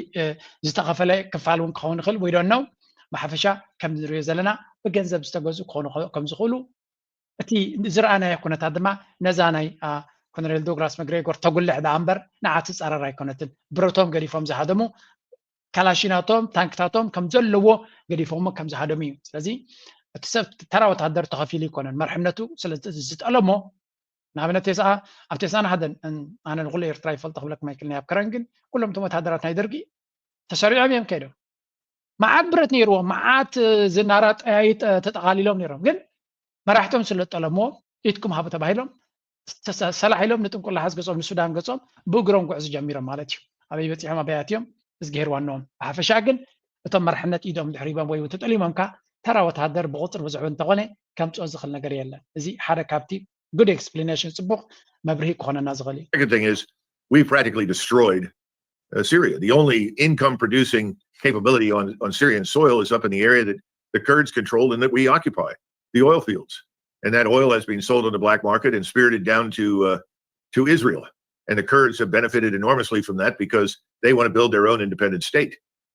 ዝተኸፈለ ክፋል እውን ክኸውን ይኽእል ወይ ዶነው ብሓፈሻ ከም ንሪኦ ዘለና ብገንዘብ ዝተገዝኡ ክኾኑ ከም ዝኽእሉ እቲ ዝረኣናዮ ኩነታት ድማ ነዛ ናይ ኮነሬል ዶግላስ መግሬጎር ተጉልሕ ደኣ እምበር ንዓ ትፃረር ኣይኮነትን። ብረቶም ገዲፎም ዝሃደሙ ካላሽናቶም ታንክታቶም ከም ዘለዎ ገዲፎሞ ከም ዝሃደሙ እዩ። ስለዚ እቲ ሰብ ተራ ወታደር ተኸፊሉ ይኮነን መርሕነቱ ስለ ዝጠለሞ ንኣብነት ቴስዓ ኣብ ቴስዓን ሓደን ኣነ ንኩሉ ኤርትራ ይፈልጦ ክብለኩም ኣይክልን ኣብ ከረን ግን ኩሎም እቶም ወታደራት ናይ ደርጊ ተሰሪዖም እዮም ከይዶም። መዓት ብረት ነይርዎም፣ መዓት ዝናራ ጠያይጥ ተጠቓሊሎም ነይሮም። ግን መራሕቶም ስለ ዝጠለምዎ ኢድኩም ሃቡ ተባሂሎም ሰላሕ ኢሎም ንጥንቁላ ሓዝ ገጾም ንሱዳን ገጾም ብእግሮም ጉዕዝ ጀሚሮም ማለት እዩ። ኣበይ በፂሖም ኣበይ ኣትዮም እዝግሄር ዋንኦም። ብሓፈሻ ግን እቶም መርሕነት ኢዶም ድሕሪቦም ወይ እውን ተጠሊሞምካ ተራ ወታደር ብቁፅር ብዙሕ እንተኾነ ከምፅኦ ዝኽእል ነገር የለን። እዚ ሓደ ካብቲ good explanation ፅቡቕ መብርሂ ክኾነና ዝኽእል እዩ። Second thing is, we've practically destroyed uh, Syria. The only income producing capability on, on Syrian soil is up in the area that the Kurds control and that we occupy, the oil fields. And that oil has been sold on the black market and spirited down to, uh, to Israel. And the Kurds have benefited enormously from that because they want to build their own independent state.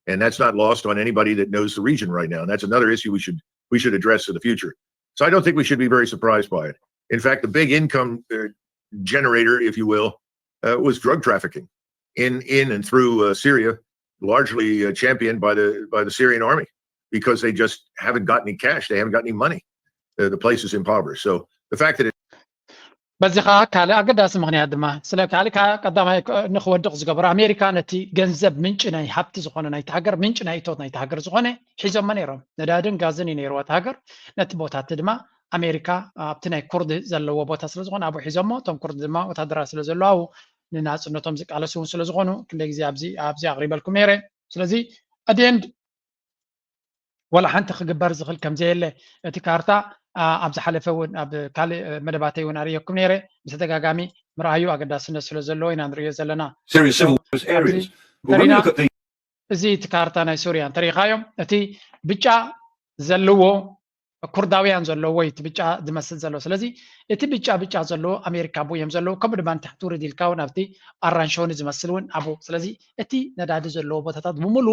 And that's not lost on anybody that knows the region right now. And that's another issue we should, we should address in the future. So I don't think we should be very surprised by it. In fact, the big income uh, generator, if you will, uh, was drug trafficking in in and through uh, Syria, largely uh, championed by the by the Syrian army because they just haven't got any cash, they haven't got any money. Uh, the place is impoverished. So the fact that it በዚ ከዓ ካልእ ኣገዳሲ ምኽንያት ድማ ስለ ካልእ ከዓ ቀዳማይ ንክወድቕ ዝገበረ ኣሜሪካ ነቲ ገንዘብ ምንጪ ናይ ሃብቲ ዝኾነ ናይቲ ሃገር ምንጪ ናይ እቶት ናይቲ ሃገር ዝኾነ ሒዞሞ ነይሮም። ነዳድን ጋዝን እዩ ነይርዎ እቲ ሃገር። ነቲ ቦታ እቲ ድማ ኣሜሪካ ኣብቲ ናይ ኩርድ ዘለዎ ቦታ ስለ ዝኾነ ኣብኡ ሒዞሞ እቶም ኩርድ ድማ ወታደራት ስለ ዘለዉ ኣብኡ ንናፅነቶም ዝቃለሱ እውን ስለ ዝኾኑ ክንደይ ግዜ ኣብዚ ኣብዚ ኣቕሪበልኩም ነይረ። ስለዚ ኣት ኤንድ ዋላ ሓንቲ ክግበር ዝኽእል ከም ዘየለ እቲ ካርታ ኣብ ዝሓለፈ እውን ኣብ ካልእ መደባተይ እውን ኣርእየኩም ነይረ። ብተደጋጋሚ ምርኣዩ ኣገዳስነት ስለ ዘለዎ ኢና ንርእዮ ዘለና። Syria's civil war areas. But when we look at the እዚ እቲ ካርታ ናይ ሱርያ እንተሪኢኻዮም እቲ ብጫ ዘለዎ ኩርዳውያን ዘለዎ እቲ ብጫ ዝመስል ዘሎ። ስለዚ እቲ ብጫ ብጫ ዘለዎ ኣሜሪካ ቦ እዮም ዘለዎ። ከምኡ ድማ ንታሕቲ ውርድ ኢልካ እውን ኣብቲ ኣራንሸኒ ዝመስል እውን ኣብኡ። ስለዚ እቲ ነዳዲ ዘለዎ ቦታታት ብምሉ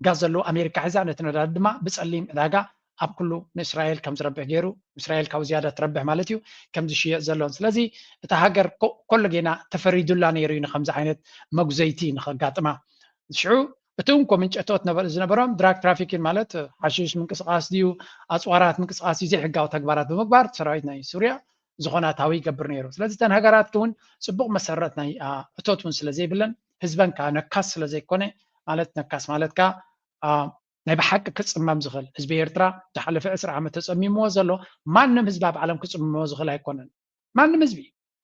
ጋዝ ዘለዎ ኣሜሪካ ሒዛ ነቲ ነዳዲ ድማ ብፀሊም ዕዳጋ ኣብ ኩሉ ንእስራኤል ከም ዝረብሕ ገይሩ፣ እስራኤል ካብኡ ዝያዳ ትረብሕ ማለት እዩ፣ ከም ዝሽየጥ ዘሎን። ስለዚ እታ ሃገር ኮ- ኮሎ ጌና ተፈሪዱላ ነይሩ እዩ ንከምዚ ዓይነት መጉዘይቲ ንኸጋጥማ። ሽዑ እቲ እንኮ ምንጨቶት ነበ- ዝነበሮም ድራግ ትራፊኪን ማለት ሓሽሽ ምንቅስቃስ ድዩ ኣፅዋራት ምንቅስቃስ ድዩ ዘይሕጋዊ ተግባራት ብምግባር ሰራዊት ናይ ሱርያ ዝኾነ ኣታዊ ይገብር ነይሩ። ስለዚ እተን ሃገራት እውን ፅቡቕ መሰረት ናይ አ፣ እቶት እውን ስለ ዘይብለን ህዝበን ከዓ ነካስ ስለ ዘይኮነ ማለት ነካስ ማለት ከዓ አ፣ ናይ ብሓቂ ክፅመም ዝኽእል ህዝቢ ኤርትራ ዝሓለፈ ዕስራ ዓመት ተፀሚምዎ ዘሎ ማንም ህዝቢ ኣብ ዓለም ክፅምሞ ዝኽእል ኣይኮነን። ማንም ህዝቢ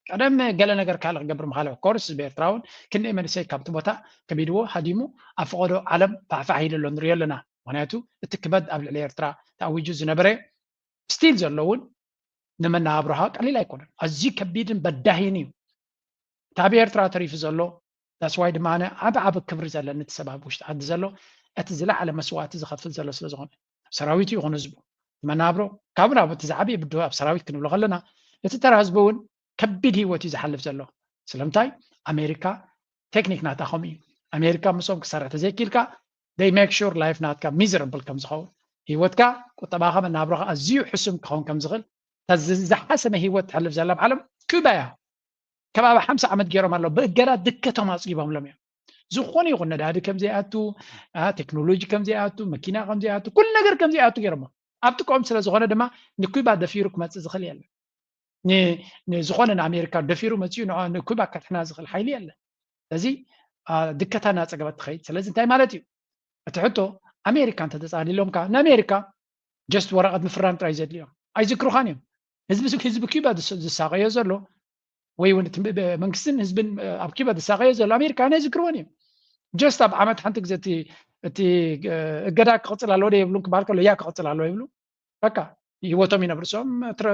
ቀደም ገለ ነገር ካልእ ክገብር ምኻለ ኮርስ ህዝቢ ኤርትራ እውን ክንደይ መንእሰይ ካብቲ ቦታ ከቢድዎ ሃዲሙ ኣብ ፈቐዶ ዓለም ፋሕፋሕ ኢሉ ኣሎ ንሪኦ ኣለና። ምክንያቱ እቲ ክበድ ኣብ ልዕሊ ኤርትራ ተኣዊጁ ዝነበረ ስቲል ዘሎ እውን ንመነባብሮኻ ቀሊል ኣይኮነን። ኣዝዩ ከቢድን በዳሂን እዩ። እቲ ኣብ ኤርትራ ተሪፉ ዘሎ that's why ድማ ኣነ ዓብ ዓብ ክብሪ ዘለኒ እቲ ሰብ ኣብ ውሽጢ ዓዲ ዘሎ እቲ ዝለዓለ መስዋእቲ ዝኸፍል ዘሎ ስለ ዝኾነ ሰራዊቱ ይኹን ህዝቡ መናብሮ ካብ ናብ እቲ ዝዓበየ ብድሆ ኣብ ሰራዊት ክንብሎ ከለና እቲ ተራ ህዝቢ እውን ከቢድ ህይወት እዩ ዝሓልፍ ዘሎ። ስለምንታይ ኣሜሪካ ቴክኒክ ናታ ከምኡ እዩ። ኣሜሪካ ምስኦም ክሰርሕ ተዘይኪልካ they make sure life ናትካ miserable ከም ዝኸውን ህይወትካ ቁጠባኻ መናብሮኻ ኣዝዩ ሕሱም ክኸውን ከም ዝኽእል እታ ዝ- ዝሓሰመ ህይወት ትሕልፍ ዘላ ኣብ ዓለም ኩባ እያ። ከባቢ ሓምሳ ዓመት ገይሮም ኣለዉ ብእገዳ ድከቶም ኣፅጊቦምሎም እዮም። ዝኾነ ይኹን ነዳዲ ከም ዘይኣቱ ኣ፣ ቴክኖሎጂ ከም ዘይኣቱ መኪና ከም ዘይኣቱ ኩሉ ነገር ከም ዘይኣቱ ገይሮሞ ኣብ ጥቅኦም ስለ ዝኾነ ድማ ንኩባ ደፊሩ ክመፅእ ዝኽእል የለን። ን- ንዝኾነ ንኣሜሪካ ደፊሩ መፅኡ ንዓ- ንኩባ ከድሕና ዝኽእል ሓይሊ የለን። ስለዚ ኣ፣ ድከታ እናፀገበት ትኸይድ። ስለዚ እንታይ ማለት እዩ? እቲ ሕቶ ኣሜሪካ እንተተፃዲሎም ከዓ ንኣሜሪካ ጀስት ወረቐት ምፍራም ጥራይ ዘድልዮም ኣይዝክሩኻን እዮም። ህዝቢ ህዝቢ ኩባ ዝስ- ዝሳቀዮ ዘሎ ወይ እውን እቲ ብ- ብ- መንግስትን ህዝብን ኣብ ኩባ ዝሳቀዮ ዘሎ ኣሜሪካ ናይ ዝክርዎን እዮም። ጀስት ኣብ ዓመት ሓንቲ ግዜ እቲ እቲ እገዳ ክቕፅል ኣለዎ ዶ የብሉን ክበሃል ከሎ ያ ክቕፅል ኣለዎ ይብሉ። በቃ ህይወቶም ይነብሩ እሶም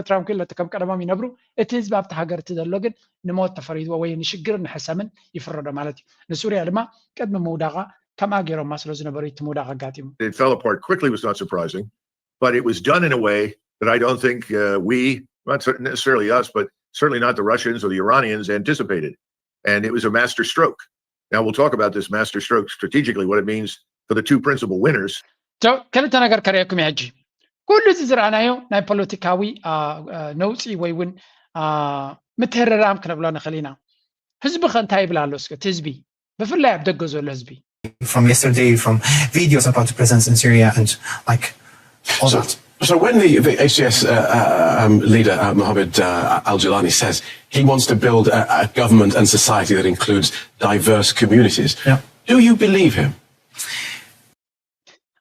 ትራንኩል ከም ቀደሞም ይነብሩ። እቲ ህዝቢ ኣብቲ ሃገር እቲ ዘሎ ግን ንሞት ተፈሪድዎ ወይ ንሽግርን ንሕሰምን ይፍረዶ ማለት እዩ። ንሱርያ ድማ ቅድሚ ምውዳቃ ከምኣ ገይሮማ ስለ ዝነበሩ እቲ ምውዳቅ ኣጋጢሙ። It fell apart quickly was not surprising, but it was done in a way that I don't think uh, we, not cer- necessarily us, but certainly not the Russians or the Iranians anticipated. And it was a master stroke. Now we'll talk about this master stroke strategically, what it means for the two principal winners. So ክልተ ነገር ከርእየኩም እየ ሕጂ። ኩሉ እዚ ዝረኣናዮ ናይ ፖለቲካዊ አ፣ አ፣ ነውፂ ወይ እውን አ፣ ምትህርራም ክነብሎ ንኽእል ኢና። ህዝቢ ከ እንታይ ይብል ኣሎ? እስከ እቲ ህዝቢ ብፍላይ ኣብ ደገ ዘሎ ህዝቢ from yesterday, from videos about the presence in Syria and like all So, that. so when the, the H T S uh, uh, um, leader uh, Mohammed uh, Al Jilani says he wants to build a, a government and society that includes diverse communities, Yeah. do you believe him?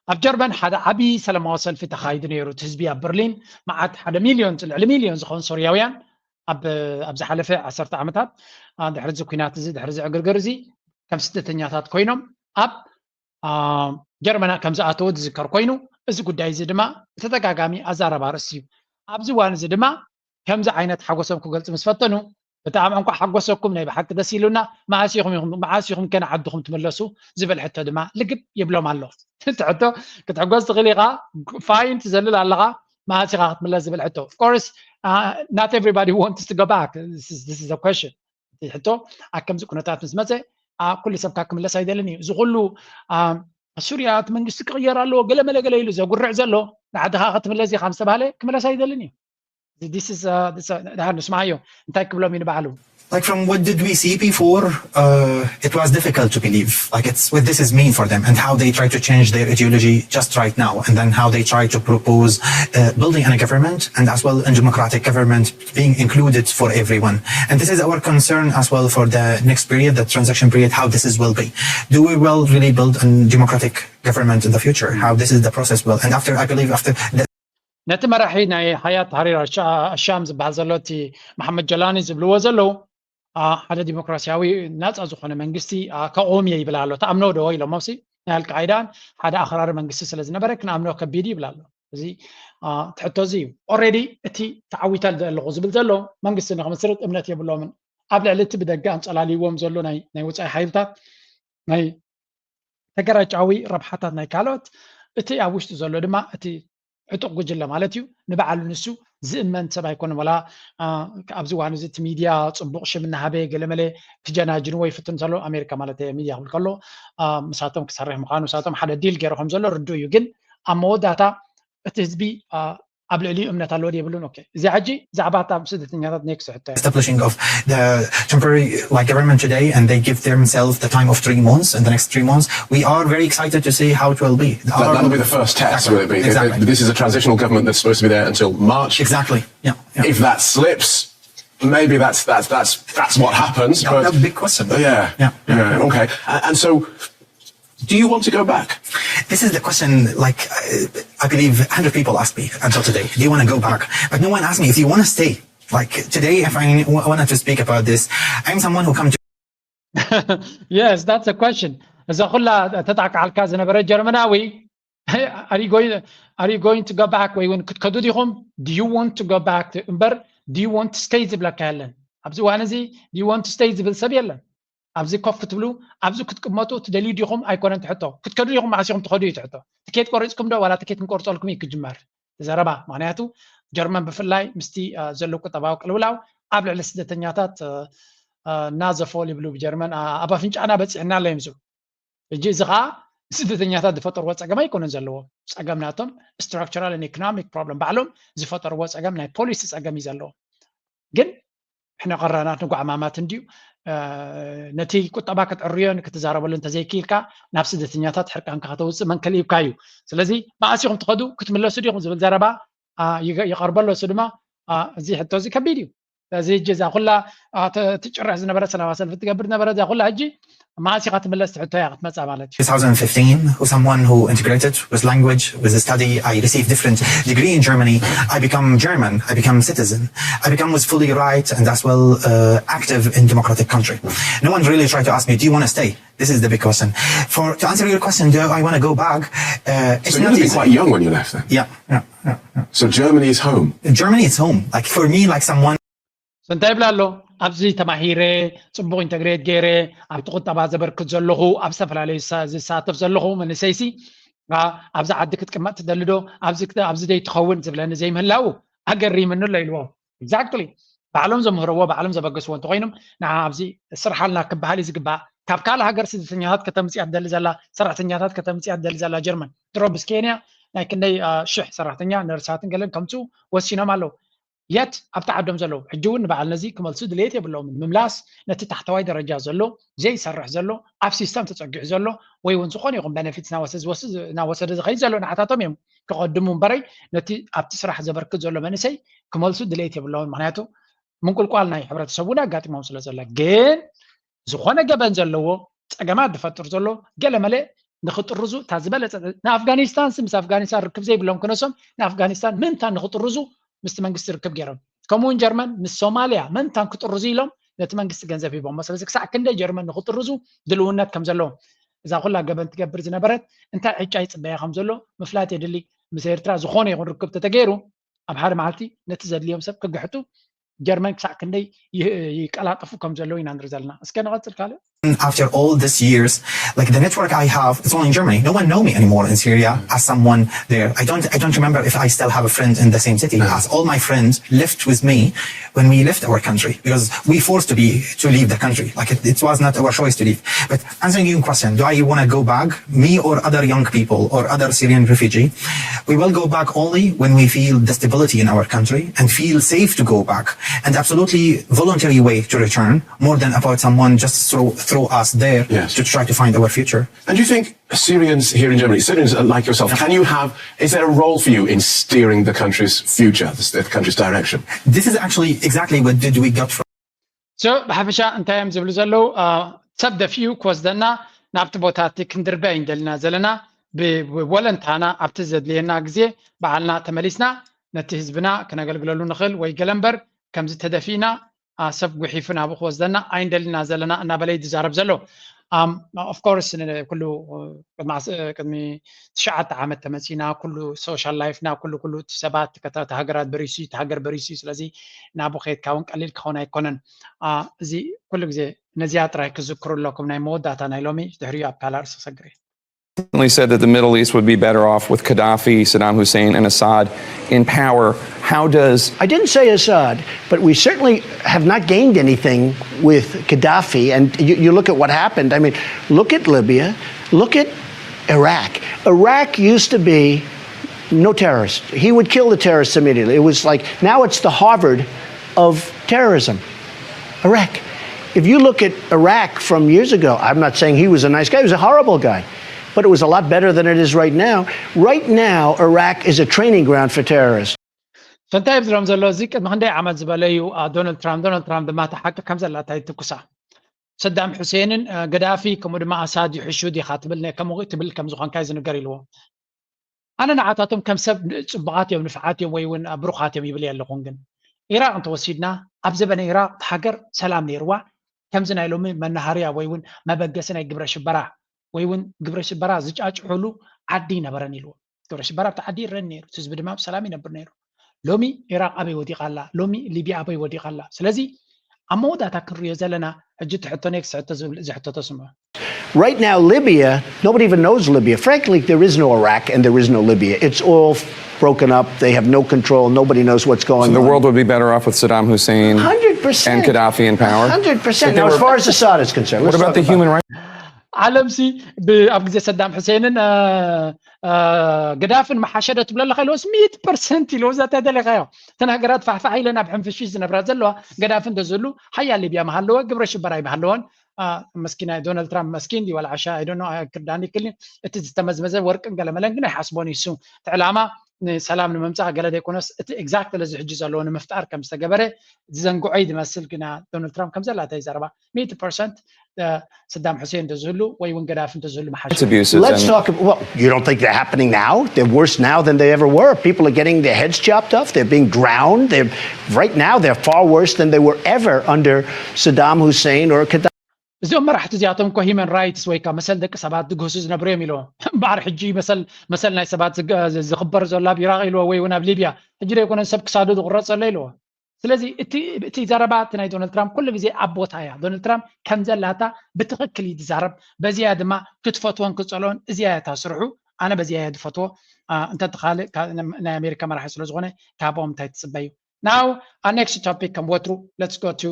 ኣብ ጀርመን ሓደ ዓብዪ ሰላማዊ ሰልፊ ተኻይዱ ነይሩ። እቲ ህዝቢ ኣብ በርሊን መዓት ሓደ ሚልዮን ልዕሊ ሚልዮን ዝኾኑ ሶርያውያን ኣብ ኣብ ዝሓለፈ ዓሰርተ ዓመታት አ፣ ድሕሪ እዚ ኩናት እዚ ድሕሪ እዚ ዕግርግር እዚ ከም ስደተኛታት ኮይኖም ኣብ አ፣ ጀርመና ከም ዝኣተዉ ዝዝከር ኮይኑ እዚ ጉዳይ እዚ ድማ ብተደጋጋሚ ኣዛረባ ርእሲ እዩ። ኣብዚ እዋን እዚ ድማ ከምዚ ዓይነት ሓጎሶም ክገልፁ ምስ ፈተኑ ብጣዕሚ እንኳዕ ሓጎሰኩም ናይ ብሓቂ ደስ ኢሉና መዓስ ኢኹም ኢኹም መዓስ ኢኹም ከነ ዓድኹም ትምለሱ ዝብል ሕቶ ድማ ልግብ ይብሎም ኣሎ። እቲ ሕቶ ክትሕጎስ ትኽእል ኢኻ ፋይን ትዘልል ኣለኻ መዓስ ኢኻ ክትምለስ ዝብል ሕቶ of course not everybody wants to go back. This is a question. እቲ ሕቶ ኣብ ከምዚ ኩነታት ምስ መፀ ኩሉ ሰብ ካብ ክምለስ ኣይደልን እዩ። እዚ ኩሉ ሱርያ እቲ መንግስቲ ክቕየር ኣለዎ ገለ መለ ገለ ኢሉ ዘጉርዕ ዘሎ ንዓድኻ ክትምለስ ኢኻ ምስ ተባሃለ ክምለስ ኣይደልን እዩ። ድሃር ንስማዓዮ እንታይ ክብሎም እዩ ንባዕሉ። Like from what did we see before, uh, it was difficult to believe. Like it's what this is mean for them and how they try to change their ideology just right now, and then how they try to propose uh, building a government and as well a democratic government being included for everyone. And this is our concern as well for the next period, the transition period, how this is will be. Do we will really build a democratic government in the future? How this is the process will? And after, I believe after the ነቲ መራሒ ናይ ሓያት ታሕሪር ኣሻም ዝበሃል ዘሎ እቲ መሓመድ ጀላኒ ዝብልዎ ዘለዉ ሓደ ዲሞክራሲያዊ ናፃ ዝኾነ መንግስቲ ከቑም እየ ይብል ኣሎ። ተኣምኖ ዶ ኢሎሞሲ፣ ናይ ኣልቃይዳን ሓደ ኣኽራሪ መንግስቲ ስለ ዝነበረ ክንኣምኖ ከቢድ ይብል ኣሎ። እዚ ትሕቶ እዚ እዩ። ኦልሬዲ እቲ ተዓዊተ ኣለኹ ዝብል ዘሎ መንግስቲ ንክምስርት እምነት የብሎምን። ኣብ ልዕሊ እቲ ብደገ ኣንፀላልይዎም ዘሎ ናይ ወፃኢ ሓይልታት ናይ ተገራጫዊ ረብሓታት ናይ ካልኦት፣ እቲ ኣብ ውሽጢ ዘሎ ድማ እቲ ዕጡቕ ጉጅለ ማለት እዩ። ንባዕሉ ንሱ ዝእመን ሰብ ኣይኮነን። ወላ ኣብዚ እዋን እዚ እቲ ሚድያ ፅቡቕ ሽም እናሃበ ገለመለ ክጀናጅንዎ ይፍትን ዘሎ፣ ኣሜሪካ ማለት ሚድያ ክብል ከሎ ምሳቶም ክሰርሕ ምዃኑ፣ ምሳቶም ሓደ ዲል ገይሩ ከም ዘሎ ርዱእ እዩ። ግን ኣብ መወዳእታ እቲ ህዝቢ ኣብ ልዕሊኡ እምነት ኣለዎ የብሉን። ኦኬ፣ እዚ ሕጂ ዛዕባ እታ ስደተኛታት ኔክስት ሕቶ እያ። Establishing of the temporary like government today, and they give themselves the time of three months. In the next three months, we are very excited to see how it will be. That, that'll be the first test, will it be? Exactly. This is a transitional government that's supposed to be there until March. Exactly. Yeah. yeah. If that slips, maybe that's that's that's that's what happens. Yeah, but that's a big question. Yeah. Yeah. yeah. Okay. And, and so, do you want to go back? This is the question, like, uh, I believe a hundred people ask me until today, do you want to go back? But no one asked me if you want to stay. Like, today, if I w- wanted to speak about this, I'm someone who come to Yes, that's a question. እዛ ኩላ ተጣቃዓልካ ዝነበረ ጀርመናዊ are you going are you going to go back ወይ እውን ክትከዱ ዲኹም? Do you want to go back እምበር do you want to stay ዝብለካ የለን። ኣብዚ እዋን እዚ do you want to stay ዝብል ሰብ የለን። ኣብዚ ኮፍ ክትብሉ ኣብዚ ክትቅመጡ ትደልዩ ዲኹም ኣይኮነን ትሕቶ። ክትከዱ ዲኹም መዓስ ኢኹም ትኸዱ እዩ ትሕቶ። ትኬት ቆሪፅኩም ዶ ዋላ ትኬት ክንቆርፀልኩም እዩ ክጅመር ዘረባ። ምክንያቱ ጀርመን ብፍላይ ምስቲ ዘሎ ቁጠባዊ ቅልውላው ኣብ ልዕሊ ስደተኛታት ናዘፎል ይብሉ ብጀርመን ኣብ ኣፍንጫና በፂሕና ኣሎ እዮም ዝብሉ። ሕጂ እዚ ከዓ ስደተኛታት ዝፈጠርዎ ፀገም ኣይኮነን ዘለዎ። ፀገም ናቶም structural and economic problem ባዕሎም ዝፈጠርዎ ፀገም ናይ ፖሊሲ ፀገም እዩ ዘለዎ። ግን ሕነ ቀራናት ንጓዕማማት እንድዩ። ነቲ ቁጠባ ክትዕርዮን ክትዛረበሉ እንተዘይክኢልካ ናብ ስደተኛታት ሕርቃንካ ከተውፅእ መንከል ይብካ እዩ። ስለዚ መዓስ ኢኹም ትኸዱ ክትምለሱ ዲኹም ዝብል ዘረባ ይቐርበሎ። እሱ ድማ እዚ ሕቶ እዚ ከቢድ እዩ። ስለዚ ሕጂ እዛ ኩላ ትጭርሕ ዝነበረ ሰላማዊ ሰልፊ ትገብር ነበረ እዛ ኩላ ሕጂ መዓስ ኢኻ ትምለስ ትሕቶ እያ ክትመፃ ማለት እዩ። two thousand fifteen, who someone who integrated with language, with the study. I received different degree in Germany. I become German. I become citizen. I become with fully right and as well uh, active in democratic country. No one really tried to ask me, do you want to stay? This is the big question. For to answer your question, do I want to go back? Uh, it's So you not would have been easy. quite young when you left then. Yeah, yeah, yeah, yeah. So Germany is home. Germany is home. Like for me, like someone So እንታይ ይብላ ኣሎ? ኣብዚ ተማሂረ፣ ፅቡቕ ኢንተግሬት ገይረ፣ ኣብቲ ቁጠባ ዘበርክት ዘለኹ፣ ኣብ ዝተፈላለዩ ሳ- ዝሳተፍ ዘለኹ መንእሰይሲ ኣ- ኣብዚ ዓዲ ክትቅመጥ ትደሊ ዶ? ኣብዚ ክት- ኣብዚ ደይ ትኸውን ዝብለኒ ዘይምህላው ኣገሪምኒ ኣሎ ኢልዎ። Exactly። ባዕሎም ዘምህርዎ ባዕሎም ዘበገስዎ እንተኮይኖም ንዓ ኣብዚ ስርሓልና ክበሃል እዩ ዝግባእ። ካብ ካልእ ሃገር ስደተኛታት ከተምፅያ ትደሊ ዘላ ሰራሕተኛታት ከተምፅያ ትደሊ ዘላ ጀርመን ድሮ ምስ ኬንያ ናይ ክንደይ አ፣ ሽሕ ሰራሕተኛ ነርሳትን ገለን ከምፅኡ ወሲኖም ኣለዉ። የት ኣብቲ ዓዶም ዘለዉ ሕጂ እውን ንበዓል ነዚ ክመልሱ ድሌት የብሎምን። ምምላስ ነቲ ታሕተዋይ ደረጃ ዘሎ ዘይሰርሕ ዘሎ ኣብ ሲስተም ተፀጊዑ ዘሎ ወይ እውን ዝኾነ ይኹን ቤነፊት እናወሰደ ዝኸይድ ዘሎ ንዓታቶም እዮም ክቐድሙ እምበረይ ነቲ ኣብቲ ስራሕ ዘበርክት ዘሎ መንእሰይ ክመልሱ ድሌት የብሎምን። ምክንያቱ ምንቁልቋል ናይ ሕብረተሰብ እውን ኣጋጢሞም ስለ ዘሎ ግን ዝኾነ ገበን ዘለዎ ፀገማት ዝፈጥር ዘሎ ገለመለ ንክጥርዙ እታ ዝበለፀ ንኣፍጋኒስታን ምስ ኣፍጋኒስታን ርክብ ዘይብሎም ክነሶም ንኣፍጋኒስታን ምእንታን ንክጥርዙ ምስቲ መንግስቲ ርክብ ገይሮም ከምኡውን ጀርመን ምስ ሶማልያ ምእንታን ክጥርዙ ኢሎም ነቲ መንግስቲ ገንዘብ ሂቦሞ። ስለዚ ክሳዕ ክንደይ ጀርመን ንክጥርዙ ድልውነት ከም ዘለዎም እዛ ኩላ ገበን ትገብር ዝነበረት እንታይ ዕጫ ይፅበያ ከም ዘሎ ምፍላጥ የድሊ። ምስ ኤርትራ ዝኾነ ይኹን ርክብ ተተገይሩ ኣብ ሓደ መዓልቲ ነቲ ዘድልዮም ሰብ ክግሕጡ ጀርመን ክሳዕ ክንደይ ይቀላጠፉ ከም ዘለዉ ኢና ንርኢ ዘለና። እስከ ንቐፅል ካልእ after all these years, like the network I have, it's all in Germany. No one know me anymore in Syria as someone there. I don't, I don't remember if I still have a friend in the same city. As all my friends left with me when we left our country because we forced to be to leave the country. Like it, it was not our choice to leave. But answering your question, do I want to go back? Me or other young people or other Syrian refugee, we will go back only when we feel the stability in our country and feel safe to go back and absolutely voluntary way to return more than about someone just throw, throw us there Yes. to try to find our future. And do you think Syrians here in Germany, Syrians like yourself, can you have, is there a role for you in steering the country's future, the, the country's direction? This is actually exactly what did we got from so ብሓፈሻ እንታይ እዮም ዝብሉ ዘለዉ ሰብ ደፊኡ ክወስደና ናብቲ ቦታ እቲ ክንድርበ እንደልና ዘለና ብወለንታና ኣብቲ ዘድልየና ግዜ በዓልና ተመሊስና ነቲ ህዝብና ክነገልግለሉ ንኽእል ወይ ገለ እምበር ከምዚ ተደፊእና አ፣ ሰብ ጉሒፉ ናብኡ ክወስደና ኣይንደልና ዘለና እናበለ እዩ ዝዛረብ ዘሎ። Um, of course, ኩሉ ቅድሚ ዓስ- ቅድሚ ትሽዓተ ዓመት ተመፂና፣ ኩሉ social life ና፣ ኩሉ ኩሉ እቲ ሰባት ከተ- እቲ ሃገራት በሪሱ እዩ፣ እቲ ሃገር በሪሱ እዩ። ስለዚ ናብኡ ከይድካ እውን ቀሊል ክኸውን ኣይኮነን። አ፣ እዚ ኩሉ ግዜ ነዚኣ ጥራይ ክዝክሩ ኣለኩም። ናይ መወዳእታ ናይ ሎሚ፣ ድሕሪኡ ኣብ ካልእ ኣርእስቲ ክሰግር እየ። Recently said that the Middle East would be better off with Gaddafi, Saddam Hussein, and Assad in power. How does I didn't say Assad, but we certainly have not gained anything with Gaddafi. And you, you look at what happened. I mean, look at Libya, look at Iraq. Iraq used to be no terrorist. He would kill the terrorists immediately. It was like now it's the Harvard of terrorism. Iraq. If you look at Iraq from years ago, I'm not saying he was a nice guy, he was a horrible guy. But it was a lot better than it is right now. Right now, Iraq is a training ground for terrorists. ፈንታይ ብዝሎም ዘሎ እዚ ቅድሚ ክንደይ ዓመት ዝበለ እዩ። ዶናልድ ትራምፕ ዶናልድ ትራምፕ ድማ እቲ ሓቂ ከም ዘላታ ይትኩሳ። ሰዳም ሑሴንን ገዳፊ ከምኡ ድማ ኣሳድ ይሕሹ ዲኻ ትብል ከምኡ ትብል ከም ዝኾንካ እዩ ዝንገር ኢልዎ። ኣነ ንዓታቶም ከም ሰብ ጽቡቓት እዮም፣ ንፍዓት እዮም ወይ እውን ብሩኻት እዮም ይብል የለኹን። ግን ኢራቕ እንተወሲድና ኣብ ዘበነ ኢራቕ እቲ ሃገር ሰላም ነይርዋ፣ ከምዚ ናይ ሎሚ መናሃርያ ወይ እውን መበገሲ ናይ ግብረ ሽበራ ወይ እውን ግብረ ሽበራ ዝጫጭሑሉ ዓዲ ይነበረን ኢልዎ። ግብረ ሽበራ ኣብቲ ዓዲ ይረን ነይሩ፣ እቲ ህዝቢ ድማ ብሰላም ይነብር ነይሩ። ሎሚ ኢራቕ ኣበይ ወዲቓ ኣላ? ሎሚ ሊብያ ኣበይ ወዲቓ ኣላ? ስለዚ ኣብ መወዳእታ ክንሪኦ ዘለና ሕጂ እቲ ሕቶ ኔክስት ሕቶ ዝብል እዚ ሕቶ ተስምዖ። Right now, Libya, nobody even knows Libya. Frankly, there is no Iraq and there is no Libya. It's all broken up. They have no control. Nobody knows what's going The on. world would be better off with Saddam Hussein Hundred percent. and Gaddafi in power. Hundred percent. If they Now, as were- far as Assad is concerned, What let's about talk the human rights? ዓለም ሲ ብ- ኣብ ግዜ ሰዳም ሕሴንን እ፣ እ፣ ገዳፍን መሓሸ ዶ ትብለለካ ኢልዎስ ሚእቲ ፐርሰንት ኢልዎ እዛ እንታይ ደለካዮ? እተን ሃገራት ፋሕፋሕ ኢለን ኣብ ሕንፍሽሽ ዝነብራ ዘለዋ ገዳፍን ተዝህሉ ሓያል ሊብያ ምሃለወ፣ ግብረ ሽበራ ኣይምሃለወን። አ፣ መስኪና ዶናልድ ትራምፕ መስኪን ድዩ ዋላ ዓሻ ኣይዶኖ ክርዳን ይክልኒ። እቲ ዝተመዝመዘ ወርቅን ገለመለን ግን ኣይሓስቦን እዩ። እሱ እቲ ዕላማ ንሰላም ንምምፃእ ገለ ዘይኮነስ እቲ ኤግዛክትሊ እዚ ሕጂ ዘለዎ ንምፍጣር ከም ዝተገበረ ዝዘንግዖ እዩ ዝመስል። ግና ዶናልድ ትራምፕ ከም ዘላታ ይዛረባ። ሚእቲ ፐርሰንት ሰዳም ሑሴን እንተዝህሉ ወይ እውን ገዳፊ እንተዝህሉ መሓሸ። Abuses Let's and talk. Well, you don't think they're happening now? They're worse now than they ever were. People are getting their heads chopped off. They're being drowned. They're right now. They're far worse than they were ever under Saddam Hussein or Gaddafi. እዚኦም መራሕቲ እዚኣቶም እኮ ሂማን ራይትስ ወይ ከዓ መሰል ደቂ ሰባት ዝግህሱ ዝነብሩ እዮም ኢልዎም። እምበኣር ሕጂ መሰል መሰል ናይ ሰባት ዝግ- ዝኽበር ዘሎ ኣብ ኢራቕ ኢልዎ ወይ እውን ኣብ ሊብያ ሕጂ ዘይኮነ ሰብ ክሳዱ ዝቁረፅ ዘሎ ኢልዎ። ስለዚ እቲ እቲ ዘረባ እቲ ናይ ዶናልድ ትራምፕ ኩሉ ግዜ ኣብ ቦታ እያ። ዶናልድ ትራምፕ ከም ዘላታ ብትኽክል እዩ ዝዛረብ። በዚያ ድማ ክትፈትዎን ክትፀልኦን እዚያ እያ እታ ስርሑ። ኣነ በዚያ እየ ዝፈትዎ። አ፣ እንተትኻልእ ካ- ናይ ኣሜሪካ መራሒ ስለ ዝኾነ ካብኦም እንታይ ትፅበዩ? Now, our next topic ከም ወትሩ let's go to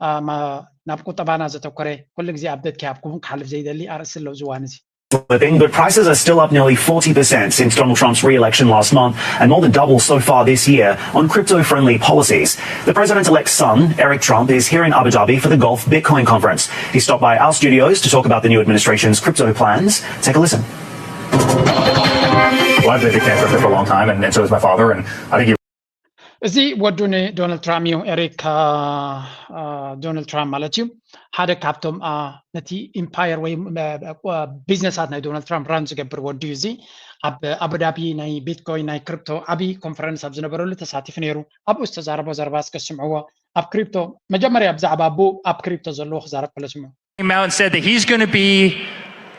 አ፣ ማ- ናብ ቁጠባና ዘተኮረ ኩሉ ግዜ ኣፕደት ከይሃብኩም ክሓልፍ ዘይደሊ ኣርእስቲ ኣለዉ ዝዋን እዚ። Flipping, but prices are still up nearly forty percent since Donald Trump's re-election last month, and more than double so far this year on crypto-friendly policies. The president-elect's son, Eric Trump, is here in Abu Dhabi for the Gulf Bitcoin Conference. He stopped by our studios to talk about the new administration's crypto plans. Take a listen. Well, I've lived in Canada for a long time, and, and so has my father, and I think he እዚ ወዱ ንዶናልድ ትራምፕ እዩ። ኤሪክ አ፣ አ፣ ዶናልድ ትራምፕ ማለት እዩ። ሓደ ካብቶም አ፣ ነቲ ኢምፓየር ወይ አ፣ አ፣ ቢዝነሳት ናይ ዶናልድ ትራምፕ ራን ዝገብር ወዱ እዩ። እዚ ኣብ ኣቡዳቢ ናይ ቢትኮይን ናይ ክሪፕቶ ዓብዪ ኮንፈረንስ ኣብ ዝነበረሉ ተሳቲፉ ነይሩ። ኣብኡ ዝተዛረቦ ዘረባ እስከ ስምዕዎ። ኣብ ክሪፕቶ መጀመርያ ብዛዕባ ኣቡ ኣብ ክሪፕቶ ዘለዎ ክዛረብ ከሎ ስምዑ። Came out and said that he's going to be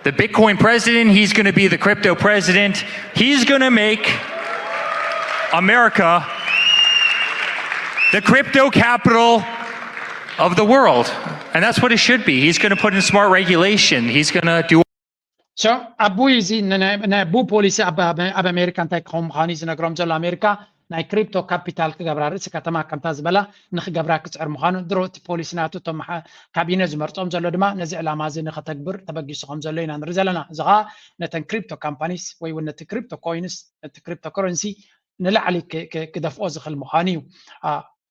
the Bitcoin president, he's going to be the crypto president, he's going to make America the crypto capital of the world. And that's what it should be. He's going to put in smart regulation. He's going to do So ኣቡ እዚ ናይ ኣቡ ፖሊሲ ኣብ ኣሜሪካ እንታይ ክኸውን ምዃኑ እዩ ዝነግሮም ዘሎ። ኣሜሪካ ናይ ክሪፕቶ ካፒታል ክገብራ፣ ርእሲ ከተማ ከምታ ዝበላ ንክገብራ ክፅዕር ምዃኑ፣ ድሮ እቲ ፖሊሲ ናቱ እቶም ካቢነ ዝመርፆም ዘሎ ድማ ነዚ ዕላማ እዚ ንከተግብር ተበጊሱ ከም ዘሎ ኢና ንርኢ ዘለና። እዚ ከዓ ነተን ክሪፕቶ ካምፓኒስ ወይ እውን ነቲ ክሪፕቶ ኮይንስ፣ ነቲ ክሪፕቶ ከረንሲ ንላዕሊ ክደፍኦ ዝኽእል ምዃኑ እዩ።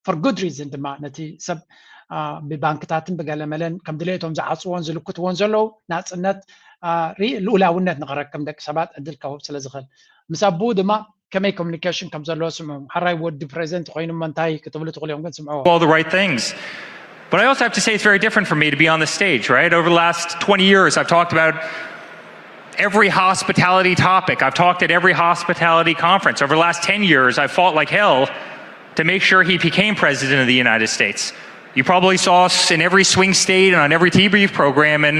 For good reason ድማ ነቲ ሰብ ብባንክታትን ብገለመለን ከም ድሌቶም ዝዓፅዎን ዝልክትዎን ዘለዉ ናፅነት፣ ልኡላውነት ንክረክብ ደቂ ሰባት ዕድል ከህብ ስለ ዝኽእል፣ ምስ ኣቡኡ ድማ ከመይ ኮሚኒኬሽን ከም ዘለዎ ስምዑ። ሓራይ ወዲ ፕሬዚደንት ኮይኑሞ እንታይ ክትብሉ ትኽእሉ እዮም፣ ግን ስምዑዎ። all the right things. But I also have to say it's very different for me to be on the stage, right? Over the last twenty years, I've talked about every hospitality topic. I've talked at every hospitality conference. Over the last ten years, I've fought like hell to make sure he became president of the United States. You probably saw us in every swing state and on every debrief program in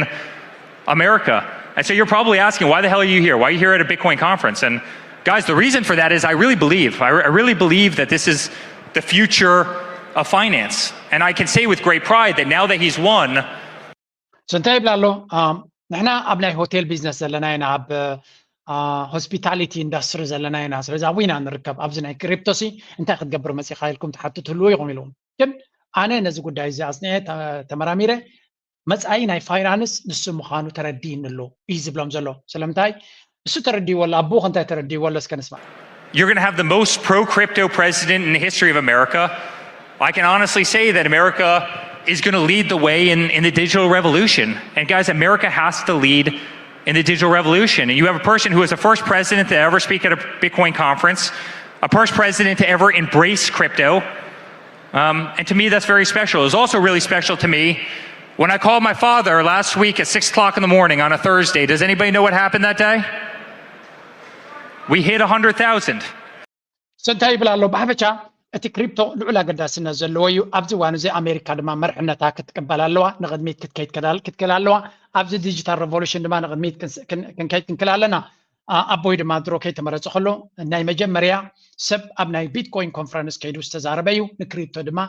America. And so you're probably asking, why the hell are you here? Why are you here at a Bitcoin conference? And guys, the reason for that is I really believe, I, I really believe that this is the future of finance. And I can say with great pride that now that he's won, So እንታይ ይብላ ኣሎ? ንሕና ኣብ ናይ ሆቴል ቢዝነስ ዘለና ኢና፣ ኣብ ሆስፒታሊቲ ኢንዳስትሪ ዘለና ኢና። ስለዚ ኣብኡ ኢና ንርከብ። ኣብዚ ናይ ክሪፕቶ ሲ እንታይ ክትገብር መፂኻ ኢልኩም ትሓቱ ትህልዎ ኢኹም ኢልዎም። ግን ኣነ ነዚ ጉዳይ እዚ ኣፅኒዐ ተመራሚረ፣ መፃኢ ናይ ፋይናንስ ንሱ ምዃኑ ተረዲእኒ ኣሎ እዩ ዝብሎም ዘሎ። ስለምንታይ? እሱ ተረዲእዎ ኣሎ። ኣቦኡ ከ እንታይ ተረዲእዎ ኣሎ? እስከ ንስማዕ። You're going to have the most pro crypto president in the history of America. I can honestly say that America is going to lead the way in, in the digital revolution. And guys, America has to lead in the digital revolution. And you have a person who is the first president to ever speak at a Bitcoin conference, a first president to ever embrace crypto. Um, and to me, that's very special. It's also really special to me when I called my father last week at six o'clock in the morning on a Thursday. Does anybody know what happened that day? We hit one hundred thousand. So እንታይ ይብል ኣሎ? ብሓፈሻ እቲ ክሪፕቶ ልዑል ኣገዳስነት ዘለዎ እዩ። ኣብዚ እዋን እዚ ኣሜሪካ ድማ መርሕነታ ክትቅበል ኣለዋ፣ ንቕድሚት ክትከይድ ክትክእል ኣለዋ። ኣብዚ ዲጂታል ሬቮሉሽን ድማ ንቕድሚት ክንከይድ ክንክእል ኣለና። ኣቦይ ድማ ድሮ ከይተመረፀ ከሎ ናይ መጀመርያ ሰብ ኣብ ናይ ቢትኮይን ኮንፈረንስ ከይዱ ዝተዛረበ እዩ። ንክሪፕቶ ድማ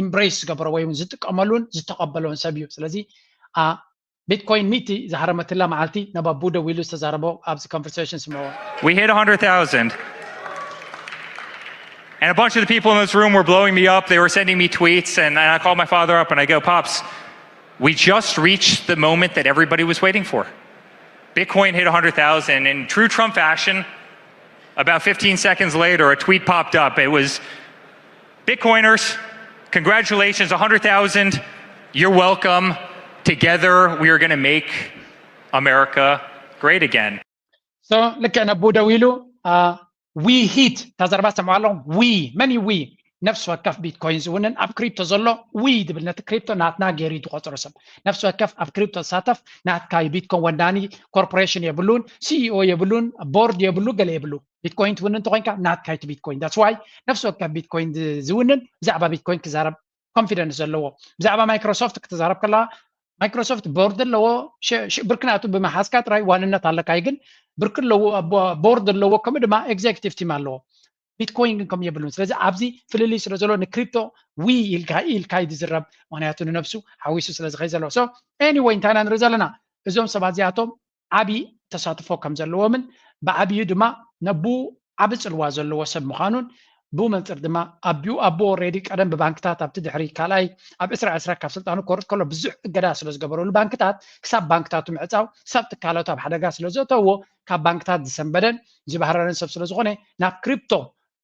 ኢምብሬስ ዝገበሮ ወይ እውን ዝጥቀመሉን ዝተቐበሎን ሰብ እዩ። ስለዚ ቢትኮይን ሚእቲ ዝሃረመትላ መዓልቲ ናብ ኣቡ ደዊሉ ዝተዛረቦ ኣብዚ ኮንቨርሴሽን ስምዕዎ። We hit one hundred thousand. And a bunch of the people in this room were blowing me up. They were sending me tweets. And I called my father up and I go, Pops, we just reached the moment that everybody was waiting for. Bitcoin hit one hundred thousand. In true Trump fashion, about fifteen seconds later, a tweet popped up. It was, Bitcoiners, congratulations, one hundred thousand. You're welcome. Together, we are going to make America great again. So ልክዕ ነቡ ደው ኢሉ we hit እታ ዘረባ ሰምዖ ኣለኹም። We መን እዩ we? ነፍሲ ወከፍ ቢትኮይን ዝውንን ኣብ ክሪፕቶ ዘሎ we ድብል ነቲ ክሪፕቶ ናትና ገይሩ እዩ ዝቆፅሮ ሰብ። ነፍሲ ወከፍ ኣብ ክሪፕቶ ዝሳተፍ ናትካ እዩ። ቢትኮይን ወናኒ ኮርፖሬሽን የብሉን፣ ሲኢኦ የብሉን፣ ቦርድ የብሉ፣ ገለ የብሉ። ቢትኮይን ትውንን እንተኮይንካ ናትካ እዩ ቢትኮይን። That's why ነፍሲ ወከፍ ቢትኮይን ዝውንን ብዛዕባ ቢትኮይን ክዛረብ ኮንፊደንስ ዘለዎ። ብዛዕባ ማይክሮሶፍት ክትዛረብ ከለካ ማይክሮሶፍት ቦርድ ኣለዎ። ብርክናቱ ብምሓዝካ ጥራይ ዋንነት ኣለካ እዩ። ግን ብርክ ኣለዎ፣ ቦርድ ኣለዎ፣ ከምኡ ድማ ኤግዜክቲቭ ቲም ኣለዎ። ቢትኮይን ግን ከም የብሉን። ስለዚ ኣብዚ ፍልልይ ስለ ዘሎ ንክሪፕቶ we ኢልካ ኢልካ እዩ ዝዝረብ፣ ምክንያቱ ንነብሱ ሓዊሱ ስለ ዝኸይ ዘሎ። So anyway እንታይ ኢና ንርኢ ዘለና? እዞም ሰባት እዚኣቶም ዓብዪ ተሳትፎ ከም ዘለዎምን ብዓብዩ ድማ ነቡ ዓቢ ጽልዋ ዘለዎ ሰብ ምዃኑን ብኡ መንጽር ድማ ኣቢኡ ኣቦ ኦልሬዲ ቀደም ብባንክታት ኣብቲ ድሕሪ ካልኣይ ኣብ ዕስራ ዕስራ ካብ ስልጣኑ ክወርድ ከሎ ብዙሕ እገዳ ስለ ዝገበረሉ ባንክታት ክሳብ ባንክታቱ ምዕጻው ክሳብ ትካላቱ ኣብ ሓደጋ ስለ ዘእተዎ ካብ ባንክታት ዝሰንበደን ዝበህረረን ሰብ ስለ ዝኾነ ናብ ክሪፕቶ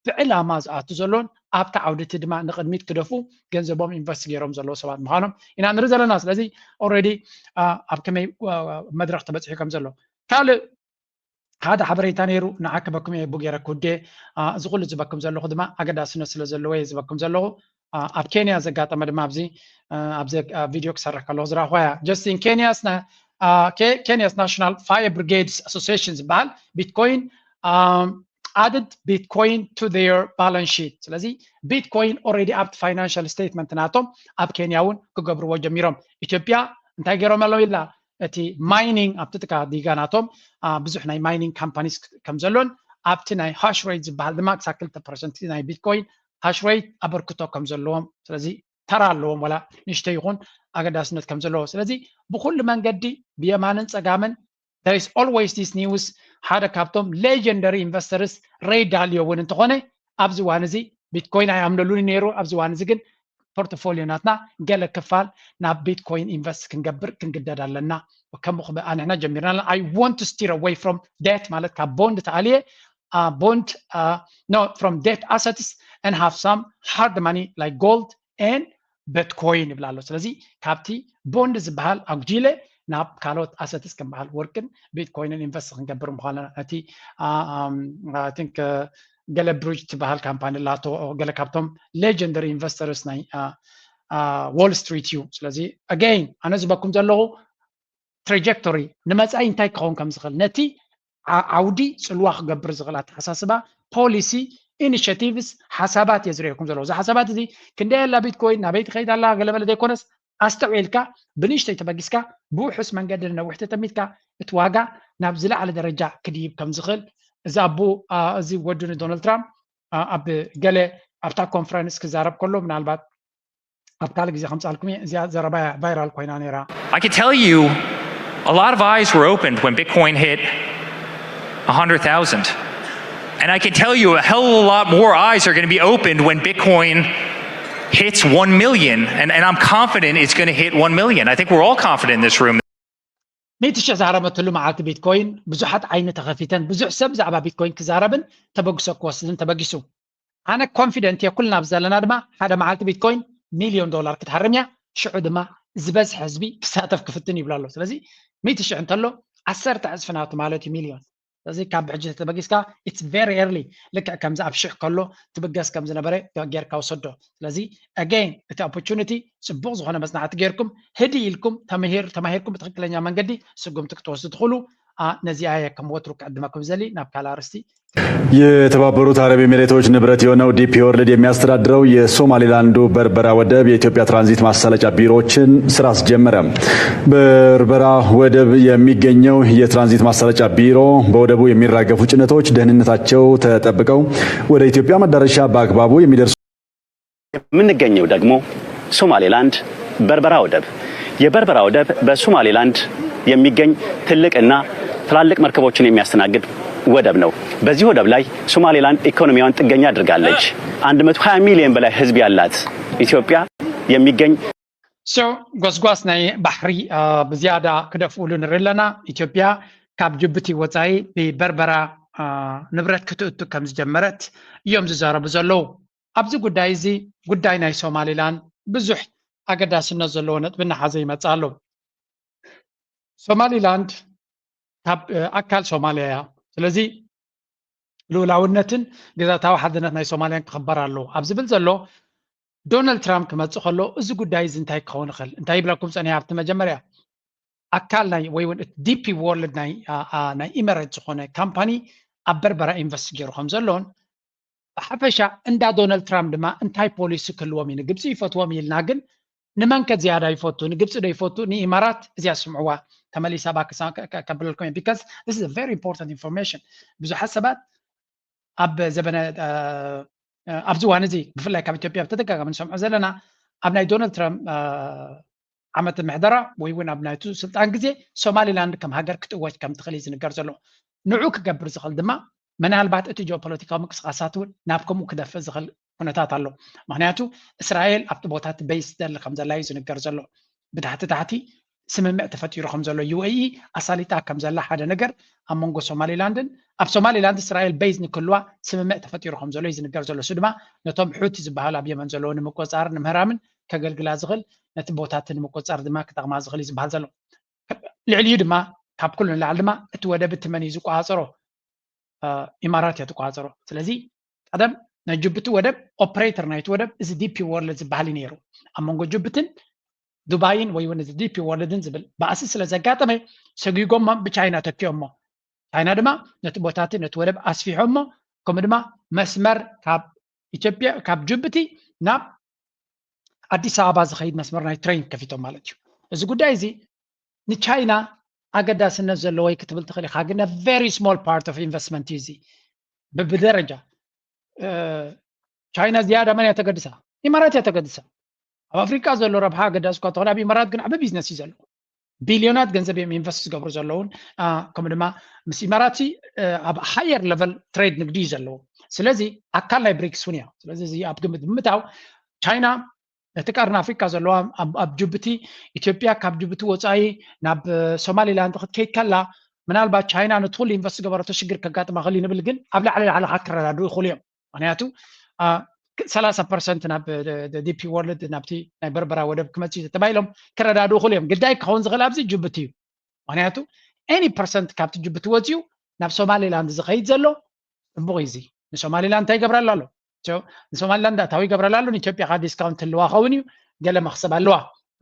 ብዕላማ ዝኣቱ ዘሎን ኣብቲ ዓውዲ እቲ ድማ ንቕድሚት ክደፉ ገንዘቦም ኢንቨስት ገይሮም ዘለዉ ሰባት ምዃኖም ኢና ንርኢ ዘለና። ስለዚ ኦልሬዲ ኣብ ከመይ መድረኽ ተበፂሑ ከም ዘሎ ካልእ ሓደ ሓበሬታ ነይሩ ንዓ ክበኩም እየ ቡጌረ ኩዴ እዚ ኩሉ ዝበኩም ዘለኹ ድማ ኣገዳስነት ስለ ዘለዎ እየ ዝበኩም ዘለኹ። ኣብ ኬንያ ዘጋጠመ ድማ ኣብዚ ኣብዚ ቪድዮ ክሰርሕ ከለኹ ዝረኣኹዋ እያ። Just in Kenya's Kenya's National Fire Brigades Association ዝበሃል ቢትኮይን added Bitcoin to their balance sheet። ስለዚ ቢትኮይን ኦልሬዲ ኣብቲ ፋይናንሻል ስቴትመንት ናቶም ኣብ ኬንያ እውን ክገብርዎ ጀሚሮም። ኢትዮጵያ እንታይ ገይሮም ኣለዉ ኢላ እቲ ማይኒንግ ኣብቲ ጥቃ ዲጋ ናቶም ብዙሕ ናይ ማይኒንግ ካምፓኒስ ከም ዘሎን ኣብቲ ናይ ሃሽ ሬት ዝበሃል ድማ ክሳብ ክልተ ፐርሰንት ናይ ቢትኮይን ሃሽ ሬት ኣበርክቶ ከም ዘለዎም ስለዚ ተራ ኣለዎም ወላ ንሽተ ይኹን ኣገዳስነት ከም ዘለዎ ስለዚ ብኩሉ መንገዲ ብየማንን ፀጋምን there is always this news ሓደ ካብቶም ሌጀንደሪ ኢንቨስተርስ ሬይ ዳሊዮ እውን እንተኾነ ኣብዚ ዋን እዚ ቢትኮይን ኣይኣምነሉን ነይሩ ኣብዚ ዋን እዚ ግን ፖርትፎሊዮ ናትና ገለ ክፋል ናብ ቢትኮይን ኢንቨስት ክንገብር ክንግደድ ኣለና። ከምኡ ክበ ኣንሕና ጀሚርና ኣለና። I want to steer away from debt ማለት ካብ ቦንድ ተኣልየ ቦንድ no from debt assets and have some hard money like gold and Bitcoin ይብል ኣሎ። ስለዚ ካብቲ ቦንድ ዝበሃል ኣጉዲለ ናብ ካልኦት ኣሰትስ ከም በዓል ወርቅን ቢትኮይንን ኢንቨስት ክንገብር ምዃንና ነቲ I think ገለ ብሩጅ ትበሃል ካምፓኒ ላቶ ገለ ካብቶም ሌጀንደሪ ኢንቨስተርስ ናይ ዎል ስትሪት እዩ። ስለዚ ኣገይን ኣነ ዝበኩም ዘለኹ ትራጀክቶሪ ንመፃኢ እንታይ ክኸውን ከም ዝኽእል ነቲ ዓውዲ ፅልዋ ክገብር ዝኽእል ኣተሓሳስባ ፖሊሲ initiatives ሓሳባት እየ ዝርእየኩም ዘለዎ። እዚ ሓሳባት እዚ ክንደይ ኣላ ቢትኮይን፣ ናበይ ትኸይድ ኣላ፣ ገለመለ ዘይኮነስ ኣስተውዒልካ ብንእሽተይ ተበጊስካ ብውሑስ መንገዲ ንነዊሕ ተጠሚትካ እቲ ዋጋ ናብ ዝለዓለ ደረጃ ክድይብ ከም ዝኽእል እዚ ኣቦ እዚ ወዱ ንዶናልድ ትራምፕ ኣብ ገለ ኣብታ ኮንፈረንስ ክዛረብ ከሎ ምናልባት ኣብ ካልእ ግዜ ከምፃልኩም እየ። እዚኣ ዘረባ ቫይራል ኮይና ነይራ። I can tell you a lot of eyes were opened when Bitcoin hit a hundred thousand. And I can tell you a hell of a lot more eyes are going to be opened when Bitcoin hits one million. And, and I'm confident it's going to hit one million. I think we're all confident in this room. ሚእቲ ሽሕ ዝሃረመትሉ መዓልቲ ቢትኮይን ብዙሓት ዓይኒ ተኸፊተን ብዙሕ ሰብ ብዛዕባ ቢትኮይን ክዛረብን ተበግሶ ክወስድን ተበጊሱ። ኣነ ኮንፊደንት እየ ኩልና ኣብዚ ዘለና ድማ ሓደ መዓልቲ ቢትኮይን ሚልዮን ዶላር ክትሃርም እያ። ሽዑ ድማ ዝበዝሐ ህዝቢ ክሳተፍ ክፍትን ይብሎ ኣሎ። ስለዚ ሚእቲ ሽሕ እንተሎ ዓሰርተ ዕፅፊ ናቱ ማለት እዩ ሚልዮን። ስለዚ ካብ ሕጂ ተበጊስካ it's very early። ልክዕ ከምዚ ኣብ ሽሕ ከሎ ትብገስ ከም ዝነበረ ጌርካ ውሰዶ። ስለዚ again እቲ ኦፖርቹኒቲ ፅቡቕ ዝኾነ መፅናዕቲ ጌርኩም ህድእ ኢልኩም ተምሂር ተማሂርኩም ብትኽክለኛ መንገዲ ስጉምቲ ክትወስዱ ትኽእሉ። ነዚኣ እየ ከም ወትሩ ክዕድመኩም ዘሊ ናብ ካልእ ኣርእስቲ። የተባበሩት አረብ ኤሚሬቶች ንብረት የሆነው ዲፒ ወርልድ የሚያስተዳድረው የሶማሌላንዱ በርበራ ወደብ የኢትዮጵያ ትራንዚት ማሳለጫ ቢሮዎችን ስራ አስጀመረ። በርበራ ወደብ የሚገኘው የትራንዚት ማሳለጫ ቢሮ በወደቡ የሚራገፉ ጭነቶች ደህንነታቸው ተጠብቀው ወደ ኢትዮጵያ መዳረሻ በአግባቡ የሚደርሱ የምንገኘው ደግሞ ሶማሌላንድ በርበራ ወደብ። የበርበራ ወደብ በሶማሌላንድ የሚገኝ ትልቅና ትላልቅ መርከቦችን የሚያስተናግድ ወደብ ነው። በዚህ ወደብ ላይ ሶማሌላንድ ኢኮኖሚዋን ጥገኛ አድርጋለች። አንድ መቶ ሃያ ሚሊዮን በላይ ህዝብ ያላት ኢትዮጵያ የሚገኝ So ጎስጓስ ናይ ባሕሪ ብዝያዳ ክደፍኡሉ ንርኢ ኣለና። ኢትዮጵያ ካብ ጅቡቲ ወፃኢ ብበርበራ ንብረት ክትእቱ ከም ዝጀመረት እዮም ዝዛረቡ ዘለዉ። ኣብዚ ጉዳይ እዚ ጉዳይ ናይ ሶማሊላንድ ብዙሕ ኣገዳስነት ዘለዎ ነጥቢ እናሓዘ ይመፅእ ኣሎ። ሶማሊላንድ ካብ ኣካል ሶማልያ እያ። ስለዚ ልኡላውነትን ግዛታዊ ሓድነት ናይ ሶማልያን ክኽበር ኣለዎ ኣብ ዝብል ዘሎ ዶናልድ ትራምፕ ክመፅእ ከሎ እዚ ጉዳይ እዚ እንታይ ክኸውን ይኽእል እንታይ ይብለኩም ፀኒሐ ኣብቲ መጀመርያ ኣካል ናይ ወይ እውን እቲ ዲፒ ወርልድ ናይ ኢመሬት ዝኾነ ካምፓኒ ኣብ በርበራ ኢንቨስት ገይሩ ከም ዘሎን ብሓፈሻ እንዳ ዶናልድ ትራምፕ ድማ እንታይ ፖሊሲ ክህልዎም እዩ ንግብፂ ይፈትዎም ኢልና ግን ንመን ከ ዝያዳ ይፈቱ ንግብፂ ዶ ይፈቱ ንኢማራት እዚኣ ስምዕዋ ተመሊሳ ባ ከብለልኩም እየ because this is a very important information ብዙሓት ሰባት ኣብ ዘበነ ኣብዚ እዋን እዚ ብፍላይ ካብ ኢትዮጵያ ብተደጋጋሚ ንሰምዖ ዘለና ኣብ ናይ ዶናልድ ትራምፕ ዓመት ምሕደራ ወይ እውን ኣብ ናይቱ ስልጣን ግዜ ሶማሊላንድ ከም ሃገር ክትእወጅ ከም ትኽእል እዩ ዝንገር ዘሎ ንዑ ክገብር ዝኽእል ድማ ምናልባት እቲ ጂኦፖለቲካዊ ምንቅስቃሳት እውን ናብ ከምኡ ክደፍእ ዝኽእል ኩነታት ኣሎ ምክንያቱ እስራኤል ኣብቲ ቦታ እቲ በይስ ደሊ ከም ዘላ እዩ ዝንገር ዘሎ ብታሕቲ ታሕቲ ስምምዕ ተፈጢሩ ከም ዘሎ ዩ ኤ ኢ ኣሳሊጣ ከም ዘላ ሓደ ነገር ኣብ መንጎ ሶማሊላንድን ኣብ ሶማሊላንድ እስራኤል በይዝ ንክህልዋ ስምምዕ ተፈጢሩ ከም ዘሎ እዩ ዝንገር ዘሎ እሱ ድማ ነቶም ሑቲ ዝበሃሉ ኣብ የመን ዘለዉ ንምቆፃር ንምህራምን ከገልግላ ዝኽእል ነቲ ቦታቲ ንምቆፃር ድማ ክጠቕማ ዝኽእል እዩ ዝበሃል ዘሎ ልዕሊኡ ድማ ካብ ኩሉ ንላዕሊ ድማ እቲ ወደብ እቲ መን እዩ ዝቆፃፀሮ ኢማራት እያ ትቆፃፀሮ ስለዚ ቀደም ናይ ጅቡቲ ወደብ ኦፕሬተር ናይቲ ወደብ እዚ ዲፒ ወርልድ ዝበሃል እዩ ነይሩ ኣብ መንጎ ጅቡትን ዱባይን ወይ እውን እዚ ዲፒ ወርልድን ዝብል ባእሲ ስለ ዘጋጠመ ሰጊጎሞም ብቻይና ተኪኦሞ ቻይና ድማ ነቲ ቦታቲ ነቲ ወደብ ኣስፊሖሞ ከምኡ ድማ መስመር ካብ ኢትዮጵያ ካብ ጅቡቲ ናብ ኣዲስ ኣበባ ዝኸይድ መስመር ናይ ትሬን ከፊቶም ማለት እዩ እዚ ጉዳይ እዚ ንቻይና ኣገዳስነት ዘለዎ ክትብል ትኽእል ኢኻ ግን very small part of investment እዩ እዚ ብደረጃ ቻይና ዝያዳ መን እያ ተገድሳ ኢማራት እያ ተገድሳ ኣብ ኣፍሪካ ዘሎ ረብሓ ኣገዳሲ እኳ ተኾነ ኣብ ኢማራት ግን ዓቢ ቢዝነስ እዩ ዘለዎ ቢልዮናት ገንዘብ እዮም ኢንቨስት ዝገብሩ ዘለውን ከምኡ ድማ ምስ ኢማራት ኣብ ሃየር ለቨል ትሬድ ንግዲ እዩ ዘለዎ ስለዚ ኣካል ናይ ብሪክስ እውን እያ ስለዚ እዚ ኣብ ግምት ብምታው ቻይና ነቲ ቀርኒ ኣፍሪካ ዘለዋ ኣብ ጅቡቲ ኢትዮጵያ ካብ ጅቡቲ ወፃኢ ናብ ሶማሊላንድ ክትከይድ ከላ ምናልባት ቻይና ነቲ ኩሉ ኢንቨስት ዝገበረቶ ሽግር ከጋጥማ ክእል ንብል ግን ኣብ ላዕሊ ላዕልካ ክረዳድኡ ይኽእሉ እዮም ምክንያቱ ሰላሳ ፐርሰንት ናብ ዲፒ ወርልድ ናብቲ ናይ በርበራ ወደብ ክመፅእ እዩ ተባሂሎም ክረዳድኡ ክእል እዮም ግዳይ ክኸውን ዝኽእል ኣብዚ ጅቡቲ እዩ ምክንያቱ ኤኒ ፐርሰንት ካብቲ ጅቡቲ ወፂኡ ናብ ሶማሊላንድ ዝኸይድ ዘሎ ፅቡቕ እዩ እዚ ንሶማሊላንድ እንታይ ይገብረላ ኣሎ ንሶማሊላንድ ኣታዊ ይገብረላ ኣሎ ንኢትዮጵያ ከዓ ዲስካውንት ህልዋ ኸውን እዩ ገለ መክሰብ ኣለዋ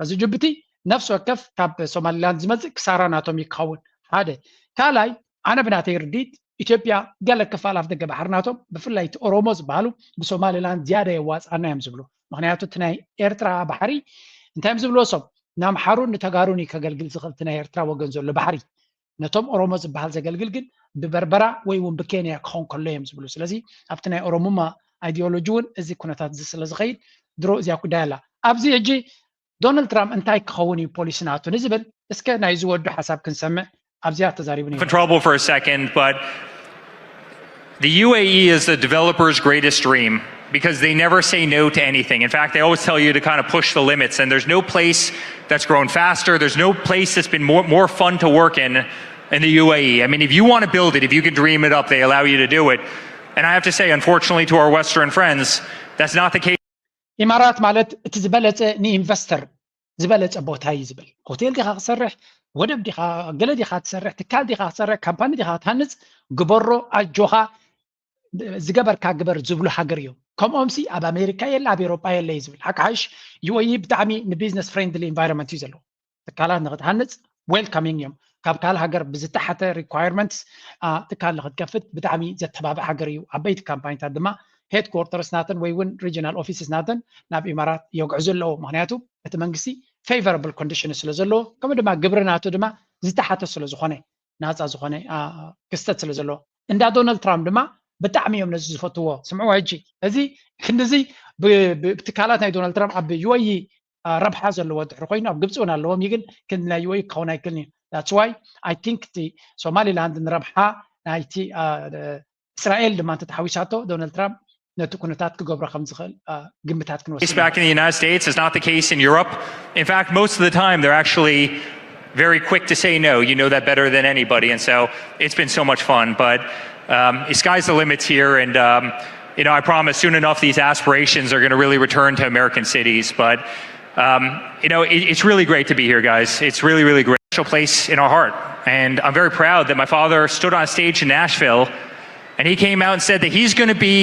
እዚ ጅቡቲ ነፍሲ ወከፍ ካብ ሶማሊላንድ ዝመፅእ ክሳራ ናቶም እዩ ክኸውን ሓደ ካልኣይ ኣነ ብናተይ ርዲት ኢትዮጵያ ገለ ክፋል ኣፍ ደገ ባሕሪ ናቶም ብፍላይ እቲ ኦሮሞ ዝበሃሉ ብሶማሊላንድ ዝያዳ የዋፅኣና እዮም ዝብሉ። ምክንያቱ እቲ ናይ ኤርትራ ባሕሪ እንታይ እዮም ዝብልዎ? እሶም ንኣምሓሩን ንተጋሩን እዩ ከገልግል ዝኽእል እቲ ናይ ኤርትራ ወገን ዘሎ ባሕሪ። ነቶም ኦሮሞ ዝበሃል ዘገልግል ግን ብበርበራ ወይ እውን ብኬንያ ክኾን ከሎ እዮም ዝብሉ። ስለዚ ኣብቲ ናይ ኦሮሙማ ኣይዲዮሎጂ እውን እዚ ኩነታት እዚ ስለ ዝኸይድ ድሮ እዚኣ ጉዳይ ኣላ። ኣብዚ ሕጂ ዶናልድ ትራምፕ እንታይ ክኸውን እዩ ፖሊሲ ናቱ ንዝብል እስከ ናይ ዝወዱ ሓሳብ ክንሰምዕ ኣብዚኣ ተዛሪቡ ነይሩ። in trouble for a second, but the U A E is the developer's greatest dream because they never say no to anything. In fact, they always tell you to kind of push the limits, and there's no place that's grown faster. There's no place that's been more, more fun to work in in the U A E. I mean, if you want to build it, if you can dream it up, they allow you to do it. And I have to say, unfortunately, to our Western friends, that's not the case. ኢማራት ማለት እቲ ዝበለፀ ንኢንቨስተር ዝበለፀ ቦታ እዩ ዝብል። ሆቴል ዲኻ ክሰርሕ፣ ወደብ ዲኻ፣ ገለ ዲኻ ትሰርሕ፣ ትካል ዲኻ ክሰርሕ፣ ካምፓኒ ዲኻ ክትሃንፅ፣ ግበሮ፣ ኣጆኻ፣ ዝገበርካ ግበር ዝብሉ ሃገር እዮም። ከምኦም ሲ ኣብ ኣሜሪካ የለ፣ ኣብ ኤሮጳ የለ እዩ ዝብል። ሓቂ ሓይሽ ዩ ኤ ኢ ብጣዕሚ ንቢዝነስ ፍሬንድሊ ኢንቫይሮንመንት እዩ ዘለዎ። ትካላት ንክትሃንፅ ዌልካሚንግ እዮም። ካብ ካልእ ሃገር ብዝተሓተ ሪኳየርመንትስ ትካል ንክትከፍት ብጣዕሚ ዘተባብዕ ሃገር እዩ። ዓበይቲ ካምፓኒታት ድማ ሄድኳርተርስ ናተን ወይ እውን ሪጂናል ኦፊስስ ናተን ናብ ኢማራት የጉዕዙ ኣለዉ። ምክንያቱ እቲ መንግስቲ ፌቨረብል ኮንዲሽን ስለ ዘለዎ፣ ከምኡ ድማ ግብሪ ናቱ ድማ ዝተሓተ ስለ ዝኾነ፣ ናፃ ዝኾነ ክስተት ስለ ዘለዎ፣ እንዳ ዶናልድ ትራምፕ ድማ ብጣዕሚ እዮም ነዚ ዝፈትዎ። ስምዕዋ ሕጂ እዚ ክንድዚ ትካላት ናይ ዶናልድ ትራምፕ ኣብ ዩ ኤ ኢ ረብሓ ዘለዎ ድሕሪ ኮይኑ ኣብ ግብፂ እውን ኣለዎም እዩ፣ ግን ክንዲ ናይ ዩ ኤ ኢ ክኸውን ኣይክልን እዩ። That's why I think እቲ ሶማሊላንድ ንረብሓ ናይቲ እስራኤል ድማ እንተተሓዊሳቶ ዶናልድ ትራምፕ ነቲ ኩነታት ክገብሮ ከም ዝኽእል ግምታት ክንወስድ back in the United States. It's not the case in Europe. In fact, most of the time they're actually very quick to say no. You know that better than anybody. And so it's been so much fun. But um, sky's the limits here. And, um, you know, I promise soon enough these aspirations are going to really return to American cities. But, um, you know, it, it's really great to be here, guys. It's really, really great. Special place in our heart. And I'm very proud that my father stood on stage in Nashville and he came out and said that he's going to be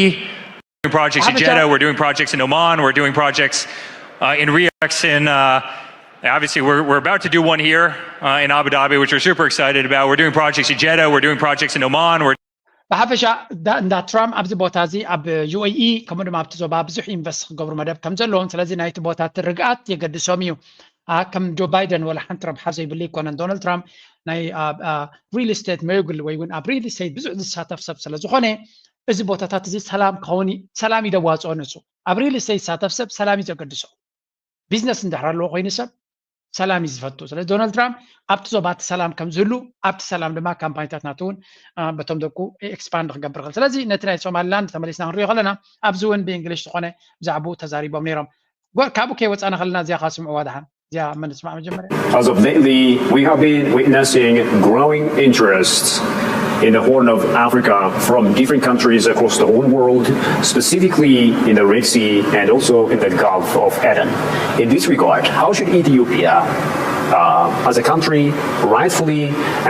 doing projects in Jeddah, we're doing projects in Oman, we're doing projects uh, in Riyadh, in uh, obviously we're, we're about to do one here uh, in Abu Dhabi, which we're super excited about. We're doing projects in Jeddah, we're doing projects in Oman, we're ብሓፈሻ እንዳ ትራምፕ ኣብዚ ቦታ እዚ ኣብ ዩ ኤ ኢ ከምኡ ድማ ኣብቲ ዞባ ብዙሕ ኢንቨስት ክገብሩ መደብ ከም ዘለዎም፣ ስለዚ ናይቲ ቦታ ትርግኣት የገድሶም እዩ። ከም ጆ ባይደን ወላ ሓንቲ ረብሓ ዘይብሉ ኣይኮነን። ዶናልድ ትራምፕ ናይ ሪል ስቴት ሞጉል ወይ እውን ኣብ ሪል ስቴት ብዙሕ ዝሳተፍ ሰብ ስለ ዝኾነ እዚ ቦታታት እዚ ሰላም ክኸውን ሰላም ይደዋፅኦ ንሱ ኣብ ሪል ስቴት ዝሳተፍ ሰብ ሰላም እዩ ዘገድሶ። ቢዝነስ እንድሕር ኣለዎ ኮይኑ ሰብ ሰላም እዩ ዝፈቱ። ስለዚ ዶናልድ ትራምፕ ኣብቲ ዞባ እቲ ሰላም ከም ዝህሉ ኣብቲ ሰላም ድማ ካምፓኒታት ናቱ እውን በቶም ደቁ ኤክስፓንድ ክገብር ይኽእል። ስለዚ ነቲ ናይ ሶማሊላንድ ተመሊስና ክንሪኦ ከለና ኣብዚ እውን ብእንግሊሽ ዝኾነ ብዛዕባኡ ተዛሪቦም ነይሮም። ካብኡ ከይወፃና ከለና እዚኣ ካስምዕዋ ደሓን እዚኣ መን ስማዕ መጀመርያ As of lately, we have been witnessing growing interest in the Horn of Africa from different countries across the whole world, specifically in the Red Sea and also in the Gulf of Aden. In this regard, how should Ethiopia, uh, as a country rightfully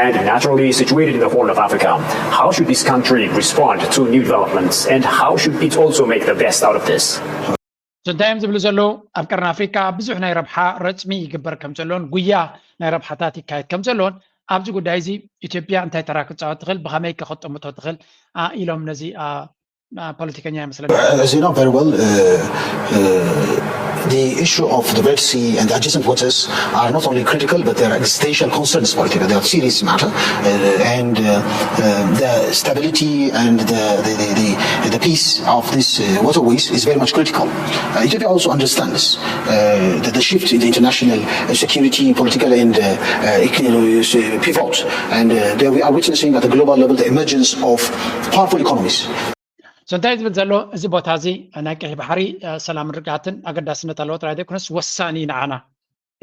and naturally situated in the Horn of Africa, how should this country respond to new developments and how should it also make the best out of this? እንታይ እዮም ዝብሉ ዘለዉ? ኣብ ቀርኒ ኣፍሪካ ብዙሕ ናይ ረብሓ ረፅሚ ይግበር ከም ዘሎን ጉያ ናይ ረብሓታት ይካየድ ከም ዘሎን ኣብዚ ጉዳይ እዚ ኢትዮጵያ እንታይ ተራ ክትፃወት ትኽእል፣ ብኸመይ ከኸጠምቶ ትኽእል ኢሎም ነዚ ፖለቲከኛ ይመስለኒ። As you know very well, uh, uh, the issue of the Red Sea and the adjacent waters are not only critical, but they are existential concerns for Ethiopia. They are serious matter, uh, and uh, uh, the stability and the the, the, the, the peace of these uh, waterways is very much critical. Uh, Ethiopia also understands uh, that the shift in the international uh, security, political and uh, uh, economic uh, pivot, and uh, there we are witnessing at the global level the emergence of powerful economies. So እንታይ ዝብል ዘሎ እዚ ቦታ እዚ ናይ ቀይሕ ባሕሪ ሰላምን ርግኣትን ኣገዳስነት ኣለዎ ጥራይ ዘይኮነስ ወሳኒ ንዓና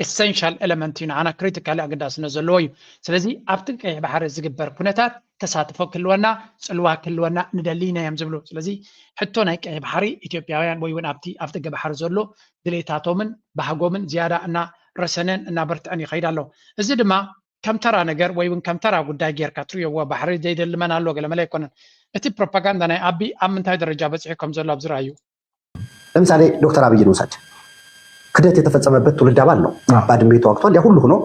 ኤሰንሻል ኤለመንት እዩ ንዓና ክሪቲካሊ ኣገዳስነት ዘለዎ እዩ። ስለዚ ኣብቲ ቀይሕ ባሕሪ ዝግበር ኩነታት ተሳትፎ ክህልወና ፅልዋ ክህልወና ንደሊ ኢና እዮም ዝብሉ። ስለዚ ሕቶ ናይ ቀይሕ ባሕሪ ኢትዮጵያውያን ወይ እውን ኣብቲ ኣፍ ደገ ባሕሪ ዘሎ ድሌታቶምን ባህጎምን ዝያዳ እናረሰነን እናበርትዐን ይኸይድ ኣሎ። እዚ ድማ ከም ተራ ነገር ወይ እውን ከም ተራ ጉዳይ ጌርካ ትርእዮ። እወ ባሕሪ ዘይደሊ መን ኣሎ ገለመለ ኣይኮነን። እቲ ፕሮፓጋንዳ ናይ ኣቢ ኣብ ምንታይ ደረጃ በፂሑ ከም ዘሎ ኣብዚ ረኣዩ። ለምሳሌ ዶክተር አብይን ውሰድ። ክደት የተፈጸመበት ትውልድ አባል ነው። ባድሜ ተዋግቷል። ያ ሁሉ ሆኖ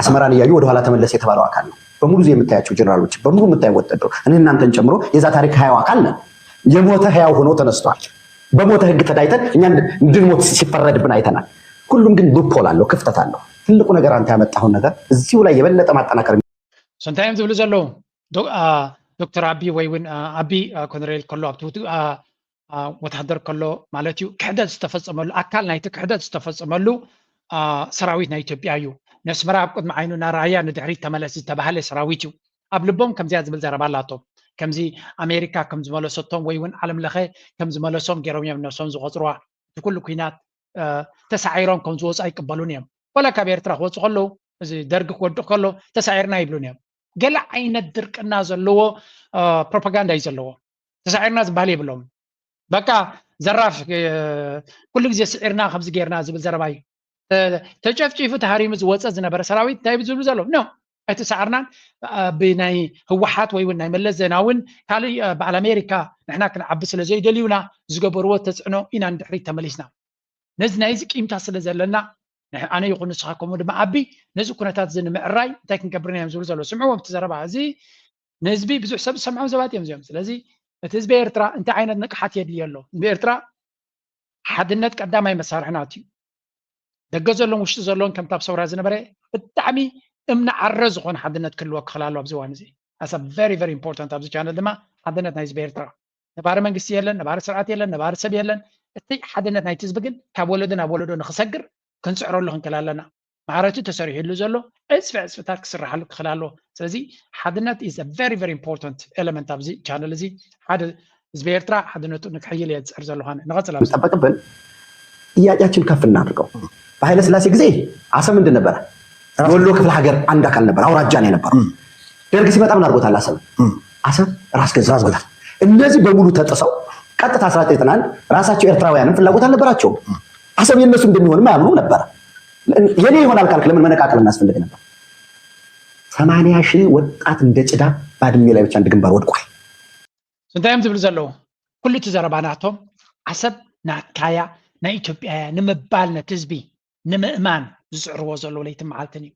አስመራን እያዩ ወደኋላ ተመለስ የተባለው አካል ነው። በሙሉ የምታያቸው ጀነራሎች በሙሉ የምታየው ወታደሩ እኔ እናንተን ጨምሮ የዛ ታሪክ ህያው አካል ነን። የሞተ ህያው ሆኖ ተነስቷል። በሞተ ህግ ተዳይተን እኛ እንድንሞት ሲፈረድብን አይተናል። ሁሉም ግን ሉፖል አለው፣ ክፍተት አለው። ትልቁ ነገር አንተ ያመጣኸውን ነገር እዚሁ ላይ የበለጠ ማጠናከር። እንታይ እዮም ዝብሉ ዘለዉ? ዶክተር ኣቢ ወይ እውን ኣቢ ኮነሬል ከሎ ኣብቲ ወታሃደር ከሎ ማለት እዩ። ክሕደት ዝተፈፀመሉ ኣካል ናይቲ ክሕደት ዝተፈፀመሉ ሰራዊት ናይ ኢትዮጵያ እዩ። ነስመራ ኣብ ቅድሚ ዓይኑ እናረኣያ ንድሕሪት ተመለስ ዝተባህለ ሰራዊት እዩ። ኣብ ልቦም ከምዚኣ ዝብል ዘረባ ኣላቶም። ከምዚ ኣሜሪካ ከም ዝመለሰቶም ወይ እውን ዓለም ለኸ ከም ዝመለሶም ገይሮም እዮም ነብሶም ዝቆፅርዋ። እቲ ኩሉ ኩናት ተሳዒሮም ከም ዝወፁ ኣይቅበሉን እዮም። ወላ ካብ ኤርትራ ክወፁ ከለዉ እዚ ደርጊ ክወድቕ ከሎ ተሳዒርና ይብሉን እዮም። ገለ ዓይነት ድርቅና ዘለዎ ፕሮፓጋንዳ እዩ ዘለዎ። ተሳዒርና ዝበሃል የብሎም። በቃ ዘራፍ ኩሉ ግዜ ስዒርና ከምዚ ጌርና ዝብል ዘረባ እዩ። ተጨፍጪፉ ተሃሪሙ ዝወፀ ዝነበረ ሰራዊት እንታይ ዝብሉ ዘለዉ ኖ ኣይተሰዓርናን። ብናይ ህወሓት ወይ እውን ናይ መለስ ዜናውን ካልእ በዓል ኣሜሪካ ንሕና ክንዓቢ ስለ ዘይደልዩና ዝገበርዎ ተፅዕኖ ኢና ንድሕሪት ተመሊስና። ነዚ ናይዚ ቂምታ ስለ ዘለና ኣነ ይኹን ንስኻ ከምኡ ድማ ኣቢ ነዚ ኩነታት እዚ ንምዕራይ እንታይ ክንገብር ኢና እዮም ዝብሉ ዘለዉ። ስምዕዎም እቲ ዘረባ እዚ ንህዝቢ ብዙሕ ሰብ ዝሰምዖም ሰባት እዮም እዚኦም። ስለዚ እቲ ህዝቢ ኤርትራ እንታይ ዓይነት ንቕሓት የድልዮ ኣሎ? ህዝቢ ኤርትራ ሓድነት ቀዳማይ መሳርሒ ናቱ እዩ። ደገ ዘሎን ውሽጢ ዘሎን ከምታ ኣብ ሰውራ ዝነበረ ብጣዕሚ እምኒ ዓረ ዝኾነ ሓድነት ክህልዎ ክኽእል ኣለዎ ኣብዚ እዋን እዚ። ኣሰ ቨሪ ቨሪ ኢምፖርታንት ኣብዚ ቻነል ድማ ሓድነት ናይ ህዝቢ ኤርትራ ነባሪ መንግስቲ የለን፣ ነባሪ ስርዓት የለን፣ ነባሪ ሰብ የለን። እቲ ሓድነት ናይቲ ህዝቢ ግን ካብ ወለዶ ናብ ወለዶ ንክሰግር ክንፅዕረሉ ክንክእል ኣለና። ማሕረቲ ተሰሪሕሉ ዘሎ ዕፅፊ ዕፅፍታት ክስራሓሉ ክኽእል ኣለዎ። ስለዚ ሓድነት is a very very important element ኣብዚ ቻነል እዚ ሓደ ህዝቢ ኤርትራ ሓድነቱ ንክሕይል እየ ዝፅዕር ዘለኹ። ኣነ ንቐፅል ኣብዚ ጠበቅብን ጥያቄያችን ከፍ እናድርገው። በኃይለ ስላሴ ጊዜ አሰብ ምንድን ነበረ? የወሎ ክፍለ ሀገር አንድ አካል ነበር፣ አውራጃ ነው የነበረው። ደርግ ሲመጣ ምን አድርጎታል? አሰብ አሰብ ራስ ገዝ አድርጎታል። እነዚህ በሙሉ ተጥሰው ቀጥታ አስራ ዘጠኝ ዘጠና አንድ ራሳቸው ኤርትራውያንም ፍላጎት አልነበራቸውም። አሰብ የእነሱ እንደሚሆንም አያምኑም ነበረ። የኔ ይሆናል ካልክ ለምን መነቃቀል እናስፈልግ ነበር? ሰማንያ ሺህ ወጣት እንደ ጭዳ ባድሜ ላይ ብቻ አንድ ግንባር ወድቋል። እንታይ እዮም ዝብሉ ዘለዉ? ኩሉ እቲ ዘረባ ናቶም ዓሰብ ናትካያ ናይ ኢትዮጵያያ ንምባል ነቲ ህዝቢ ንምእማን ዝፅዕርዎ ዘለዉ ለይትን መዓልትን እዩ።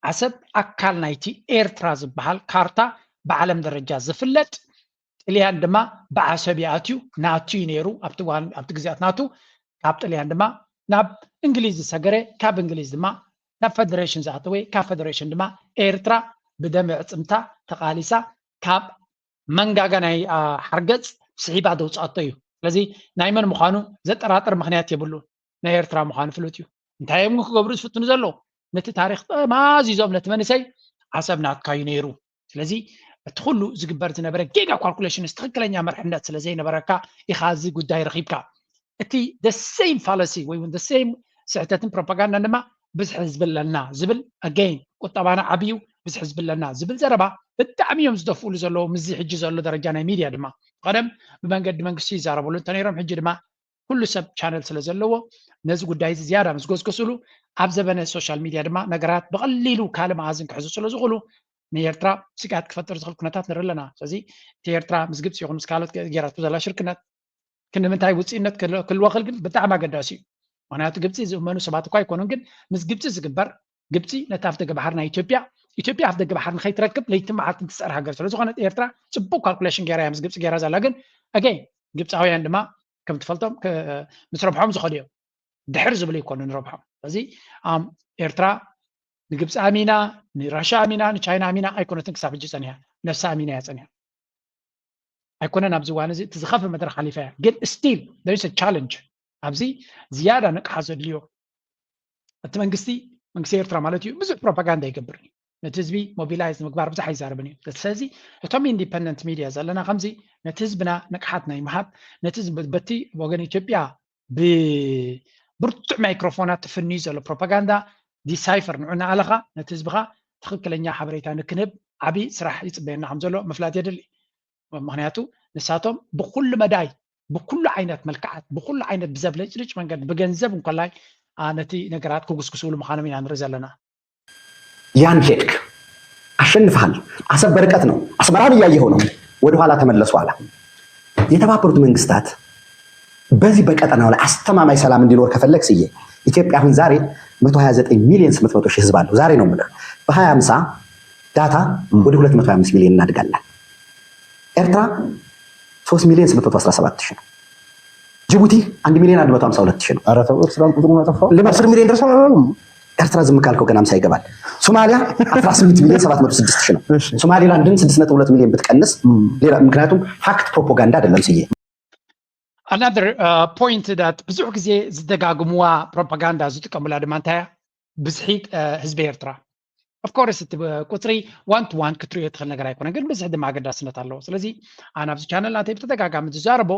ዓሰብ ኣካል ናይቲ ኤርትራ ዝበሃል ካርታ ብዓለም ደረጃ ዝፍለጥ ጥልያን ድማ ብዓሰብ ይኣትዩ ናቱ እዩ ነይሩ። ኣብቲ ግዜያት ናቱ ካብ ጥልያን ድማ ናብ እንግሊዝ ዝሰገረ ካብ እንግሊዝ ድማ ናብ ፈደሬሽን ዝኣተወ ካብ ፈደሬሽን ድማ ኤርትራ ብደም ዕፅምታ ተቃሊሳ ካብ መንጋጋ ናይ ሓርገፅ ስሒባ ዘውፅኣቶ እዩ። ስለዚ ናይ መን ምዃኑ ዘጠራጥር ምኽንያት የብሉ። ናይ ኤርትራ ምዃኑ ፍሉጥ እዩ። እንታይ እዮም ክገብሩ ዝፍትኑ ዘለዉ? ነቲ ታሪክ ጠማዚዞም ነቲ መንእሰይ ዓሰብ ናትካ እዩ ነይሩ። ስለዚ እቲ ኩሉ ዝግበር ዝነበረ ጌጋ ካልኩሌሽንስ ትኽክለኛ መርሕነት ስለ ዘይነበረካ ኢኻ እዚ ጉዳይ ረኺብካ። እቲ the same fallacy ወይ እውን the same ስሕተትን ፕሮፓጋንዳን ድማ ብዝሒ ህዝቢ ኣለና ዝብል ኣገይን ቁጠባና ዓብዩ ብዝሒ ህዝቢ ኣለና ዝብል ዘረባ ብጣዕሚ እዮም ዝደፍኡሉ ዘለዉ። ምስዚ ሕጂ ዘሎ ደረጃ ናይ ሚድያ ድማ ቀደም ብመንገዲ መንግስቲ ይዛረብሉ እንተነይሮም ሕጂ ድማ ኩሉ ሰብ ቻነል ስለ ዘለዎ ነዚ ጉዳይ እዚ ዝያዳ ምስ ጎስጎስሉ ኣብ ዘበነ ሶሻል ሚድያ ድማ ነገራት ብቐሊሉ ካልእ መኣዝን ክሕዙ ስለ ዝኽእሉ ንኤርትራ ስግኣት ክፈጥር ዝኽእል ኩነታት ንርኢ ኣለና። ስለዚ እቲ ኤርትራ ምስ ግብፂ ይኹን ምስ ካልኦት ገይራቶ ዘላ ሽርክነት ክንምንታይ ውፅኢነት ክልወኽል ግን ብጣዕሚ ኣገዳሲ እዩ። ምክንያቱ ግብፂ ዝእመኑ ሰባት እኳ ኣይኮኑን፣ ግን ምስ ግብፂ ዝግበር ግብፂ ነቲ ኣፍ ደገ ባሕሪ ናይ ኢትዮጵያ ኢትዮጵያ ኣፍ ደገ ባሕሪ ንኸይትረክብ ለይትን መዓልትን ትፅዕር ሃገር ስለዝኾነት ኤርትራ ፅቡቅ ካልኩሌሽን ገይራ እያ ምስ ግብፂ ገይራ ዘላ። ግን ኣገይን ግብፃውያን ድማ ከም ትፈልጦም ምስ ረብሖም ዝኸዱ እዮም። ድሕር ዝብሉ ይኮኑ ንረብሖም። ስለዚ ኤርትራ ንግብፂ ኣሚና ንራሻ ኣሚና ንቻይና ኣሚና ኣይኮነትን ክሳብ ሕጂ ፀኒሓ። ነብሳ ኣሚና እያ ፀኒሓ። ኣይኮነን ኣብዚ እዋን እዚ እቲ ዝኸፍእ መድረክ ሓሊፋ እያ። ግን still there is a challenge ኣብዚ ዝያዳ ንቕሓት ዘድልዮ እቲ መንግስቲ መንግስቲ ኤርትራ ማለት እዩ ብዙሕ ፕሮፓጋንዳ ይገብር እዩ። ነቲ ህዝቢ ሞቢላይዝ ንምግባር ብዙሕ ኣይዛረብን እዩ። ስለዚ እቶም ኢንዲፐንደንት ሚድያ ዘለና ከምዚ ነቲ ህዝብና ንቕሓት ናይ ምሃብ ነቲ በቲ ወገን ኢትዮጵያ ብብርቱዕ ማይክሮፎናት ትፍንዩ ዘሎ ፕሮፓጋንዳ ዲሳይፈር ንዑ እናኣለኻ ነቲ ህዝብኻ ትኽክለኛ ሓበሬታ ንክንህብ ዓብዪ ስራሕ ይፅበየና ከም ዘሎ ምፍላጥ የድሊ። ምክንያቱ ንሳቶም ብኩሉ መዳይ ብኩሉ ዓይነት መልክዓት ብኩሉ ዓይነት ብዘብለጭልጭ መንገድ ብገንዘብ እንኮላይ ነቲ ነገራት ክጉስጉስሉ ምዃኖም ኢና ንርኢ ዘለና። ያን ሄድክ አሸንፈሃል። አሰብ በርቀት ነው። አስመራን እያየኸው ነው። ወደኋላ ተመለሱ አለ። የተባበሩት መንግስታት በዚህ በቀጠናው ላይ አስተማማኝ ሰላም እንዲኖር ከፈለግ ስዬ ኢትዮጵያ አሁን ዛሬ መቶ ሃያ ዘጠኝ ሚሊዮን ስምንት መቶ ሺህ ህዝብ አለው። ዛሬ ነው የምልህ። ብ2050 ዳታ ወደ 225 ሚሊዮን እናድጋለን። ኤርትራ 3 ሚሊዮን 817 ሺህ ነው። ጅቡቲ 1 ሚሊዮን 152 ሺህ ነው። ኧረ ተው፣ ኤርትራን ቁጥሩ መጠፋው ልመስር ሚሊዮን ደርሰ ኤርትራ ዝም ካልከው ገና ምሳይ ይገባል። ሶማሊያ 18 ሚሊዮን 706 ሺህ ነው። ሶማሊላንድን 6.2 ሚሊዮን ብትቀንስ ሌላ፣ ምክንያቱም ፋክት ፕሮፓጋንዳ አይደለም ስዬ። Another point that ብዙሕ ግዜ ዝደጋግሙዋ ፕሮፓጋንዳ ዝጥቀሙላ ድማ እንታይ እያ? ብዝሒ ህዝቢ ኤርትራ። Of course እቲ ቁፅሪ one to one ክትሪኦ ትኽእል ነገር ኣይኮነን፣ ግን ብዝሒ ድማ ኣገዳስነት ኣለዎ። ስለዚ ኣነ ኣብዚ ቻነል ናተይ ብተደጋጋሚ ዝዛረቦ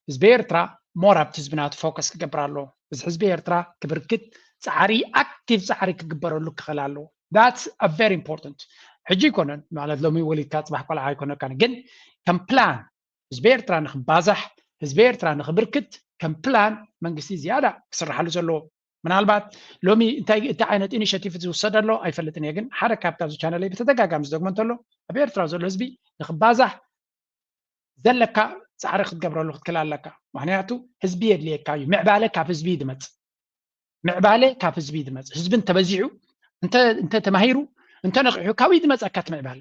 ህዝቢ ኤርትራ more ኣብቲ ህዝቢ ናቱ ፎከስ ክገብር ኣለዎ። እዚ ህዝቢ ኤርትራ ክብርክት ፃዕሪ፣ ኣክቲቭ ፃዕሪ ክግበረሉ ክኽእል ኣለዎ። That's a very important። ሕጂ ኣይኮነን ማለት ሎሚ ወሊድካ ፅባሕ ቆልዓ ኣይኮነካን፣ ግን ከም ፕላን ህዝቢ ኤርትራ ንክባዛሕ፣ ህዝቢ ኤርትራ ንክብርክት ከም ፕላን መንግስቲ ዝያዳ ክስርሓሉ ዘለዎ። ምናልባት ሎሚ እንታይ እንታይ ዓይነት ኢኒሽቲቭ ዝውሰድ ኣሎ ኣይፈልጥን እየ፣ ግን ሓደ ካብቲ ኣብዚ ቻነለይ ብተደጋጋሚ ዝደግሞ እንተሎ ኣብ ኤርትራ ዘሎ ህዝቢ ንክባዛሕ ዘለካ ፃዕሪ ክትገብረሉ ክትክእል ኣለካ። ምክንያቱ ህዝቢ የድልየካ እዩ። ምዕባለ ካብ ህዝቢ እዩ ዝመፅእ። ምዕባለ ካብ ህዝቢ እዩ ዝመፅእ። ህዝቢ እንተበዚሑ እንተ እንተ ተማሂሩ እንተ ነቂሑ ካብኡ እዩ ዝመፀካ እቲ ምዕባለ።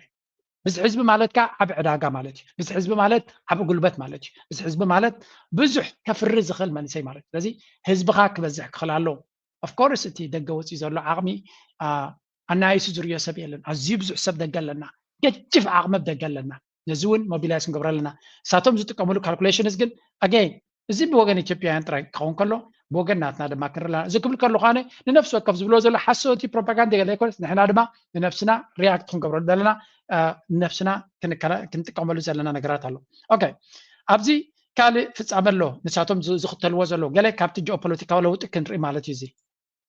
ብዝሒ ህዝቢ ማለት ከዓ ዓብ ዕዳጋ ማለት እዩ። ብዝሒ ህዝቢ ማለት ዓብ ጉልበት ማለት እዩ። ብዝሒ ህዝቢ ማለት ብዙሕ ከፍሪ ዝኽእል መንእሰይ ማለት እዩ። ስለዚ ህዝብኻ ክበዝሕ ክኽእል ኣለዎ። Of course እቲ ደገ ወፂኡ ዘሎ ዓቕሚ ኣናይሱ ዝርዮ ሰብ የለን። ኣዝዩ ብዙሕ ሰብ ደገ ኣለና፣ ገጅፍ ዓቕሚ ኣብ ደገ ኣለና። ነዚ እውን ሞቢላይዝ ክንገብሮ ኣለና። እሳቶም ዝጥቀምሉ ካልኩሌሽንስ ግን ኣገይን እዚ ብወገን ኢትዮጵያውያን ጥራይ ክኸውን ከሎ ብወገን ናትና ድማ ክንርኢ ኣለና። እዚ ክብል ከለኹ ኣነ ንነፍሲ ወከፍ ዝብሎ ዘሎ ሓሶት ፕሮፓጋንዳ ገለ ኣይኮነስ፣ ንሕና ድማ ንነብስና ሪያክት ክንገብረሉ ዘለና ንነብስና ክንጥቀመሉ ዘለና ነገራት ኣሎ። ኦኬ፣ ኣብዚ ካልእ ፍጻመ ኣሎ፣ ንሳቶም ዝኽተልዎ ዘለዉ ገለ ካብቲ ጂኦፖለቲካዊ ለውጢ ክንርኢ ማለት እዩ። እዚ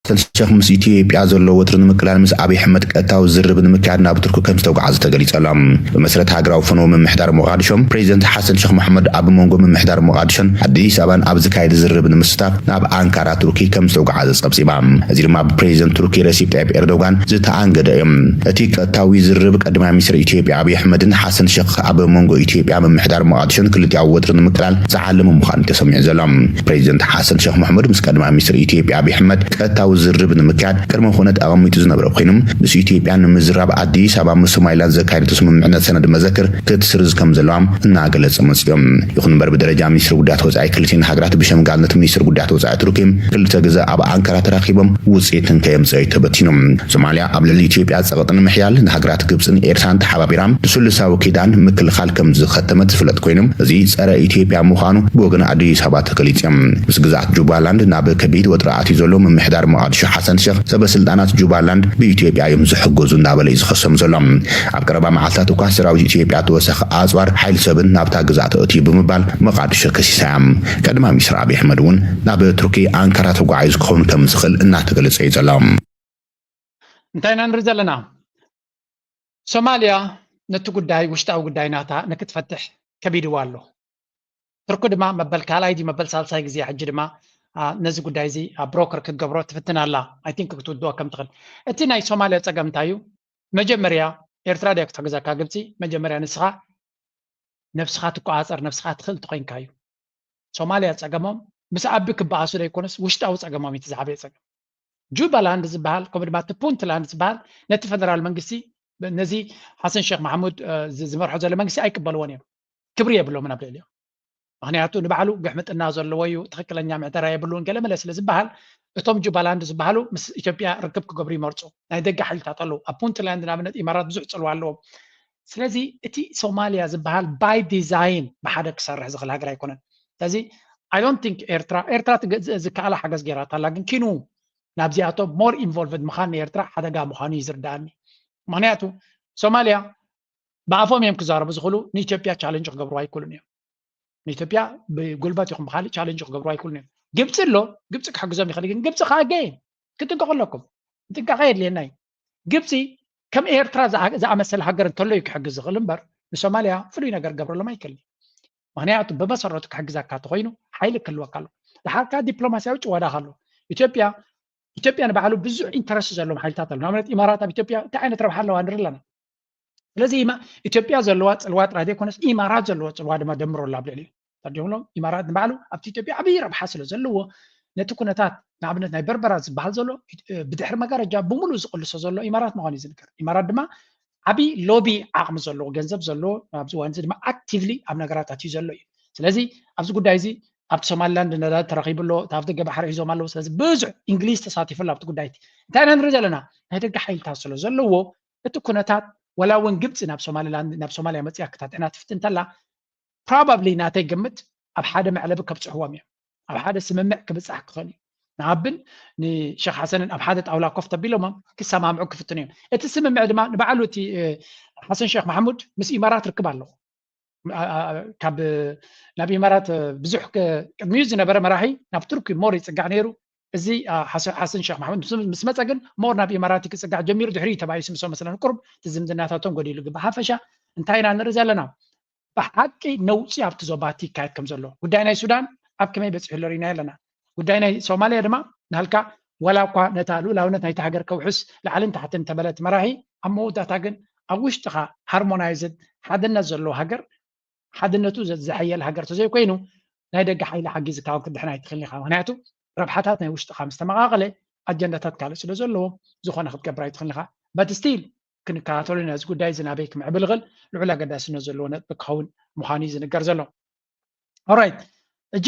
ሐሰን ሸኽ ምስ ኢትዮጵያ ዘሎ ወጥሪ ንምቅላል ምስ ኣብይ ኣሕመድ ቀጥታዊ ዝርርብ ንምክያድ ናብ ቱርኪ ከም ዝተጓዓዘ ተገሊጹ ኣሎ። ብመሰረት ሃገራዊ ፈነወ ምምሕዳር ሞቓድሾ፣ ፕሬዚደንት ሓሰን ሸኽ መሐመድ ኣብ መንጎ ምምሕዳር ሞቓድሾን ኣዲስ ኣበባን ኣብ ዝካየድ ዝርርብ ንምስታፍ ናብ ኣንካራ ቱርኪ ከም ዝተጓዓዘ ጸብጺባ። እዚ ድማ ብፕሬዚደንት ቱርኪ ረሲፕ ጣይብ ኤርዶጋን ዝተኣንገደ እዩ። እቲ ቀጥታዊ ዝርርብ ቀዳማይ ሚኒስትር ኢትዮጵያ ኣብይ ኣሕመድን ሓሰን ሸኽ ኣብ መንጎ ኢትዮጵያ ምምሕዳር ሞቓድሾን ክልቲኣዊ ወጥሪ ንምቅላል ዝዓለመ ምዃኑ ተሰሚዑ ዘሎ። ፕሬዚደንት ሓሰን ሸኽ መሐመድ ምስ ቀዳማይ ሚኒስትር ኢትዮጵያ ኣብይ ኣሕመድ ቀጥታዊ ዝርርብ ንምክያድ ቅድመ ኩነት ኣቐሚጡ ዝነበረ ኮይኑ፣ ምስ ኢትዮጵያ ንምዝራብ ኣዲስ ኣበባ ምስ ሶማሊላንድ ዘካየደቶ ስምምዕነት ሰነድ መዘክር ክትስርዝ ከም ዘለዋ እናገለጸ መጺኡ። ይኹን እምበር ብደረጃ ሚኒስትር ጉዳያት ወጻኢ ክልቲኤን ሃገራት ብሸምጋልነት ሚኒስትር ጉዳያት ወጻኢ ቱርኪ ክልተ ግዘ ኣብ ኣንካራ ተራኺቦም ውጽኢት እንከየምጸኡ ተበቲኑ። ሶማሊያ ኣብ ልዕሊ ኢትዮጵያ ጸቕጢ ንምሕያል ንሃገራት ግብጽን ኤርትራን ተሓባቢራ ንስሉሳዊ ኪዳን ምክልኻል ከም ዝኸተመት ዝፍለጥ ኮይኑ፣ እዚ ጸረ ኢትዮጵያ ምዃኑ ብወገን ኣዲስ ኣበባ ተገሊጹ። ምስ ግዝኣት ጁባላንድ ናብ ከቢድ ወጥሪ ኣትዩ ዘሎ ምምሕዳር ሞቓድሾ ሓሰን ሸኽ ሰበ ስልጣናት ጁባላንድ ብኢትዮጵያ እዮም ዝሕገዙ እናበለ እዩ ዝኸሶም ዘሎ። ኣብ ቀረባ መዓልታት እኳ ሰራዊት ኢትዮጵያ ተወሳኺ ኣጽዋር ሓይሊ ሰብን ናብታ ግዝኣት ኣእትዩ ብምባል ሞቓድሾ ከሲሳ እያ። ቀዳማይ ሚኒስትር ኣብይ ኣሕመድ እውን ናብ ቱርኪ ኣንካራ ተጓዒዙ ክኸውን ከም ዝኽእል እናተገለጸ እዩ ዘሎ። እንታይ ኢና ንርኢ ዘለና? ሶማልያ ነቲ ጉዳይ ውሽጣዊ ጉዳይ ናታ ንክትፈትሕ ከቢድዋ ኣሎ። ቱርኪ ድማ መበል ካልኣይ ድዩ መበል ሳልሳይ ግዜ ሕጂ ድማ ነዚ ጉዳይ እዚ ብሮከር ክትገብሮ ትፍትን ኣላ። I think ክትውድኦ ከም ትኽእል። እቲ ናይ ሶማልያ ጸገም እንታይ እዩ? መጀመርያ ኤርትራ ድያ ክትሕግዘካ ግብጺ? መጀመርያ ንስኻ ነብስኻ ትቆጻጸር፣ ነብስኻ ትኽእል ተኾይንካ እዩ። ሶማልያ ጸገሞም ምስ ኣቢ ክበኣሱ ዘይኮነስ ውሽጣዊ ጸገሞም እዩ እቲ ዝዓበየ ጸገም። ጁባላንድ ዝበሃል ከምኡ ድማ እቲ ፑንትላንድ ዝበሃል ነቲ ፈደራል መንግስቲ ነዚ ሓሰን ሸክ ማሕሙድ ዝመርሖ ዘሎ መንግስቲ ኣይቅበልዎን እዮም። ክብሪ የብሎምን ኣብ ልዕሊኦም። ምክንያቱ ንባዕሉ ግሕምጥና ዘለዎ እዩ፣ ትኽክለኛ ምዕተራ የብሉን ገለ መለ ስለ ዝበሃል እቶም ጁባላንድ ዝበሃሉ ምስ ኢትዮጵያ ርክብ ክገብሩ ይመርፁ። ናይ ደገ ሓይልታት ኣለዉ ኣብ ፑንትላንድ ንኣብነት ኢማራት ብዙሕ ፅልዋ ኣለዎም። ስለዚ እቲ ሶማልያ ዝበሃል by design ብሓደ ክሰርሕ ዝኽእል ሃገር ኣይኮነን። ስለዚ I don't think ኤርትራ ኤርትራ ዝከኣላ ሓገዝ ገይራታ ኣላ፣ ግን ኪኑ ናብዚኣቶም more involved ምዃን ንኤርትራ ሓደጋ ምዃኑ እዩ ዝርዳኣኒ። ምክንያቱ ሶማልያ ብኣፎም እዮም ክዛረቡ ዝኽእሉ፣ ንኢትዮጵያ ቻለንጅ ክገብሩ ኣይክእሉን እዮም። ንኢትዮጵያ ብጉልበት ይኹን ብካሊእ ቻለንጅ ክገብሩ ኣይክእሉን እዮም። ግብፂ ኣሎ፣ ግብፂ ክሕግዞም ይኽእል፣ ግን ግብፂ ከዓ ገይን ክትንቀቑ ኣለኩም። ጥንቃቐ የድልየና እዩ። ግብፂ ከም ኤርትራ ዝኣመሰለ ሃገር እንተሎ እዩ ክሕግዝ ዝኽእል እምበር ንሶማልያ ፍሉይ ነገር ክገብረሎም ኣይክእልን። ምክንያቱ ብመሰረቱ ክሕግዘካ ተኮይኑ ሓይሊ ክህልወካ ኣሎ። ድሓርካ ዲፕሎማሲያዊ ጭወዳ ከሎ ኢትዮጵያ ኢትዮጵያ ንባዕሉ ብዙሕ ኢንተረስት ዘለዎም ሓይልታት ኣሎ። ንኣብነት ኢማራት ኣብ ኢትዮጵያ እንታይ ዓይነት ረብሓ ኣለዋ ንርኢ ኣለና። ስለዚ ኢትዮጵያ ዘለዋ ፅልዋ ጥራይ ዘይኮነስ ኢማራት ዘለዋ ፅልዋ ድማ ደምሮ ኣሎ ኣብ ልዕሊኡ። ተዲምሎም ኢማራት ንባዕሉ ኣብቲ ኢትዮጵያ ዓብዪ ረብሓ ስለ ዘለዎ ነቲ ኩነታት ንኣብነት ናይ በርበራ ዝበሃል ዘሎ ብድሕሪ መጋረጃ ብምሉእ ዝቕልሶ ዘሎ ኢማራት ምዃኑ እዩ ዝንገር። ኢማራት ድማ ዓብዪ ሎቢ ዓቕሚ ዘለዎ ገንዘብ ዘለዎ ኣብዚ እዋን እዚ ድማ ኣክቲቭሊ ኣብ ነገራት ኣትዩ ዘሎ እዩ። ስለዚ ኣብዚ ጉዳይ እዚ ኣብቲ ሶማሊላንድ ነዳዲ ተረኺቡ ኣሎ፣ እቲ ኣብ ደገ ባሕሪ ሒዞም ኣለዉ። ስለዚ ብዙሕ እንግሊዝ ተሳቲፉ ኣሎ ኣብቲ ጉዳይ እቲ። እንታይ ኢና ንርኢ ዘለና? ናይ ደገ ሓይልታት ስለ ዘለዎ እቲ ኩነታት ወላ እውን ግብፂ ናብ ሶማሊላንድ ናብ ሶማሊያ መፅያ ክታጥዕና ትፍትን እንተላ ፕሮባብሊ ናተይ ግምት ኣብ ሓደ መዕለቢ ከብፅሕዎም እዮም። ኣብ ሓደ ስምምዕ ክብፃሕ ክኽእል እዩ። ንኣብን ንሸክ ሓሰንን ኣብ ሓደ ጣውላ ኮፍ ተቢሎሞም ክሰማምዑ ክፍትኑ እዮም። እቲ ስምምዕ ድማ ንባዕሉ እቲ ሓሰን ሸክ ማሕሙድ ምስ ኢማራት ርክብ ኣለኹ ካብ ናብ ኢማራት ብዙሕ ቅድሚኡ ዝነበረ መራሒ ናብ ቱርኪ ሞር ይፅጋዕ ነይሩ። እዚ ሓሰን ሸክ ማሕሙድ ምስ መፀ ግን ሞር ናብ ኢማራት ክፅጋዕ ጀሚሩ ድሕሪ ተባይሱ ምስ መሰለን ቁርብ እቲ ዝምድናታቶም ጎዲሉ ግን ብሓፈሻ እንታይ ኢና ንርኢ ዘለና? ብሓቂ ነውፂ ኣብቲ ዞባ እቲ ይካየድ ከም ዘሎ ጉዳይ ናይ ሱዳን ኣብ ከመይ በፂሑ ኣሎ ርኢና ኣለና። ጉዳይ ናይ ሶማልያ ድማ ናልካ ዋላ እኳ ነታ ልኡላውነት ናይቲ ሃገር ከውሕስ ላዕልን ታሕትን ተበለት መራሒ ኣብ መወዳእታ ግን ኣብ ውሽጥኻ ሃርሞናይዝድ ሓድነት ዘለዎ ሃገር ሓድነቱ ዘሐየል ሃገር ተዘይኮይኑ ናይ ደገ ሓይሊ ሓጊዝካ ክድሕን ኣይትኽእልን ኢኻ። ምክንያቱ ረብሓታት ናይ ውሽጥኻ ምስ ተመቓቐለ ኣጀንዳታት ካልእ ስለ ዘለዎ ዝኾነ ክትገብር ኣይትኽእልን ኢኻ። በት ስቲል ክንከታተሉ ኢና። እዚ ጉዳይ እዚ ናበይ ክምዕብል ይኽእል ልዑል ኣገዳስነት ዘለዎ ነጥቢ ክኸውን ምዃኑ እዩ ዝንገር ዘሎ። ኦራይት፣ እጂ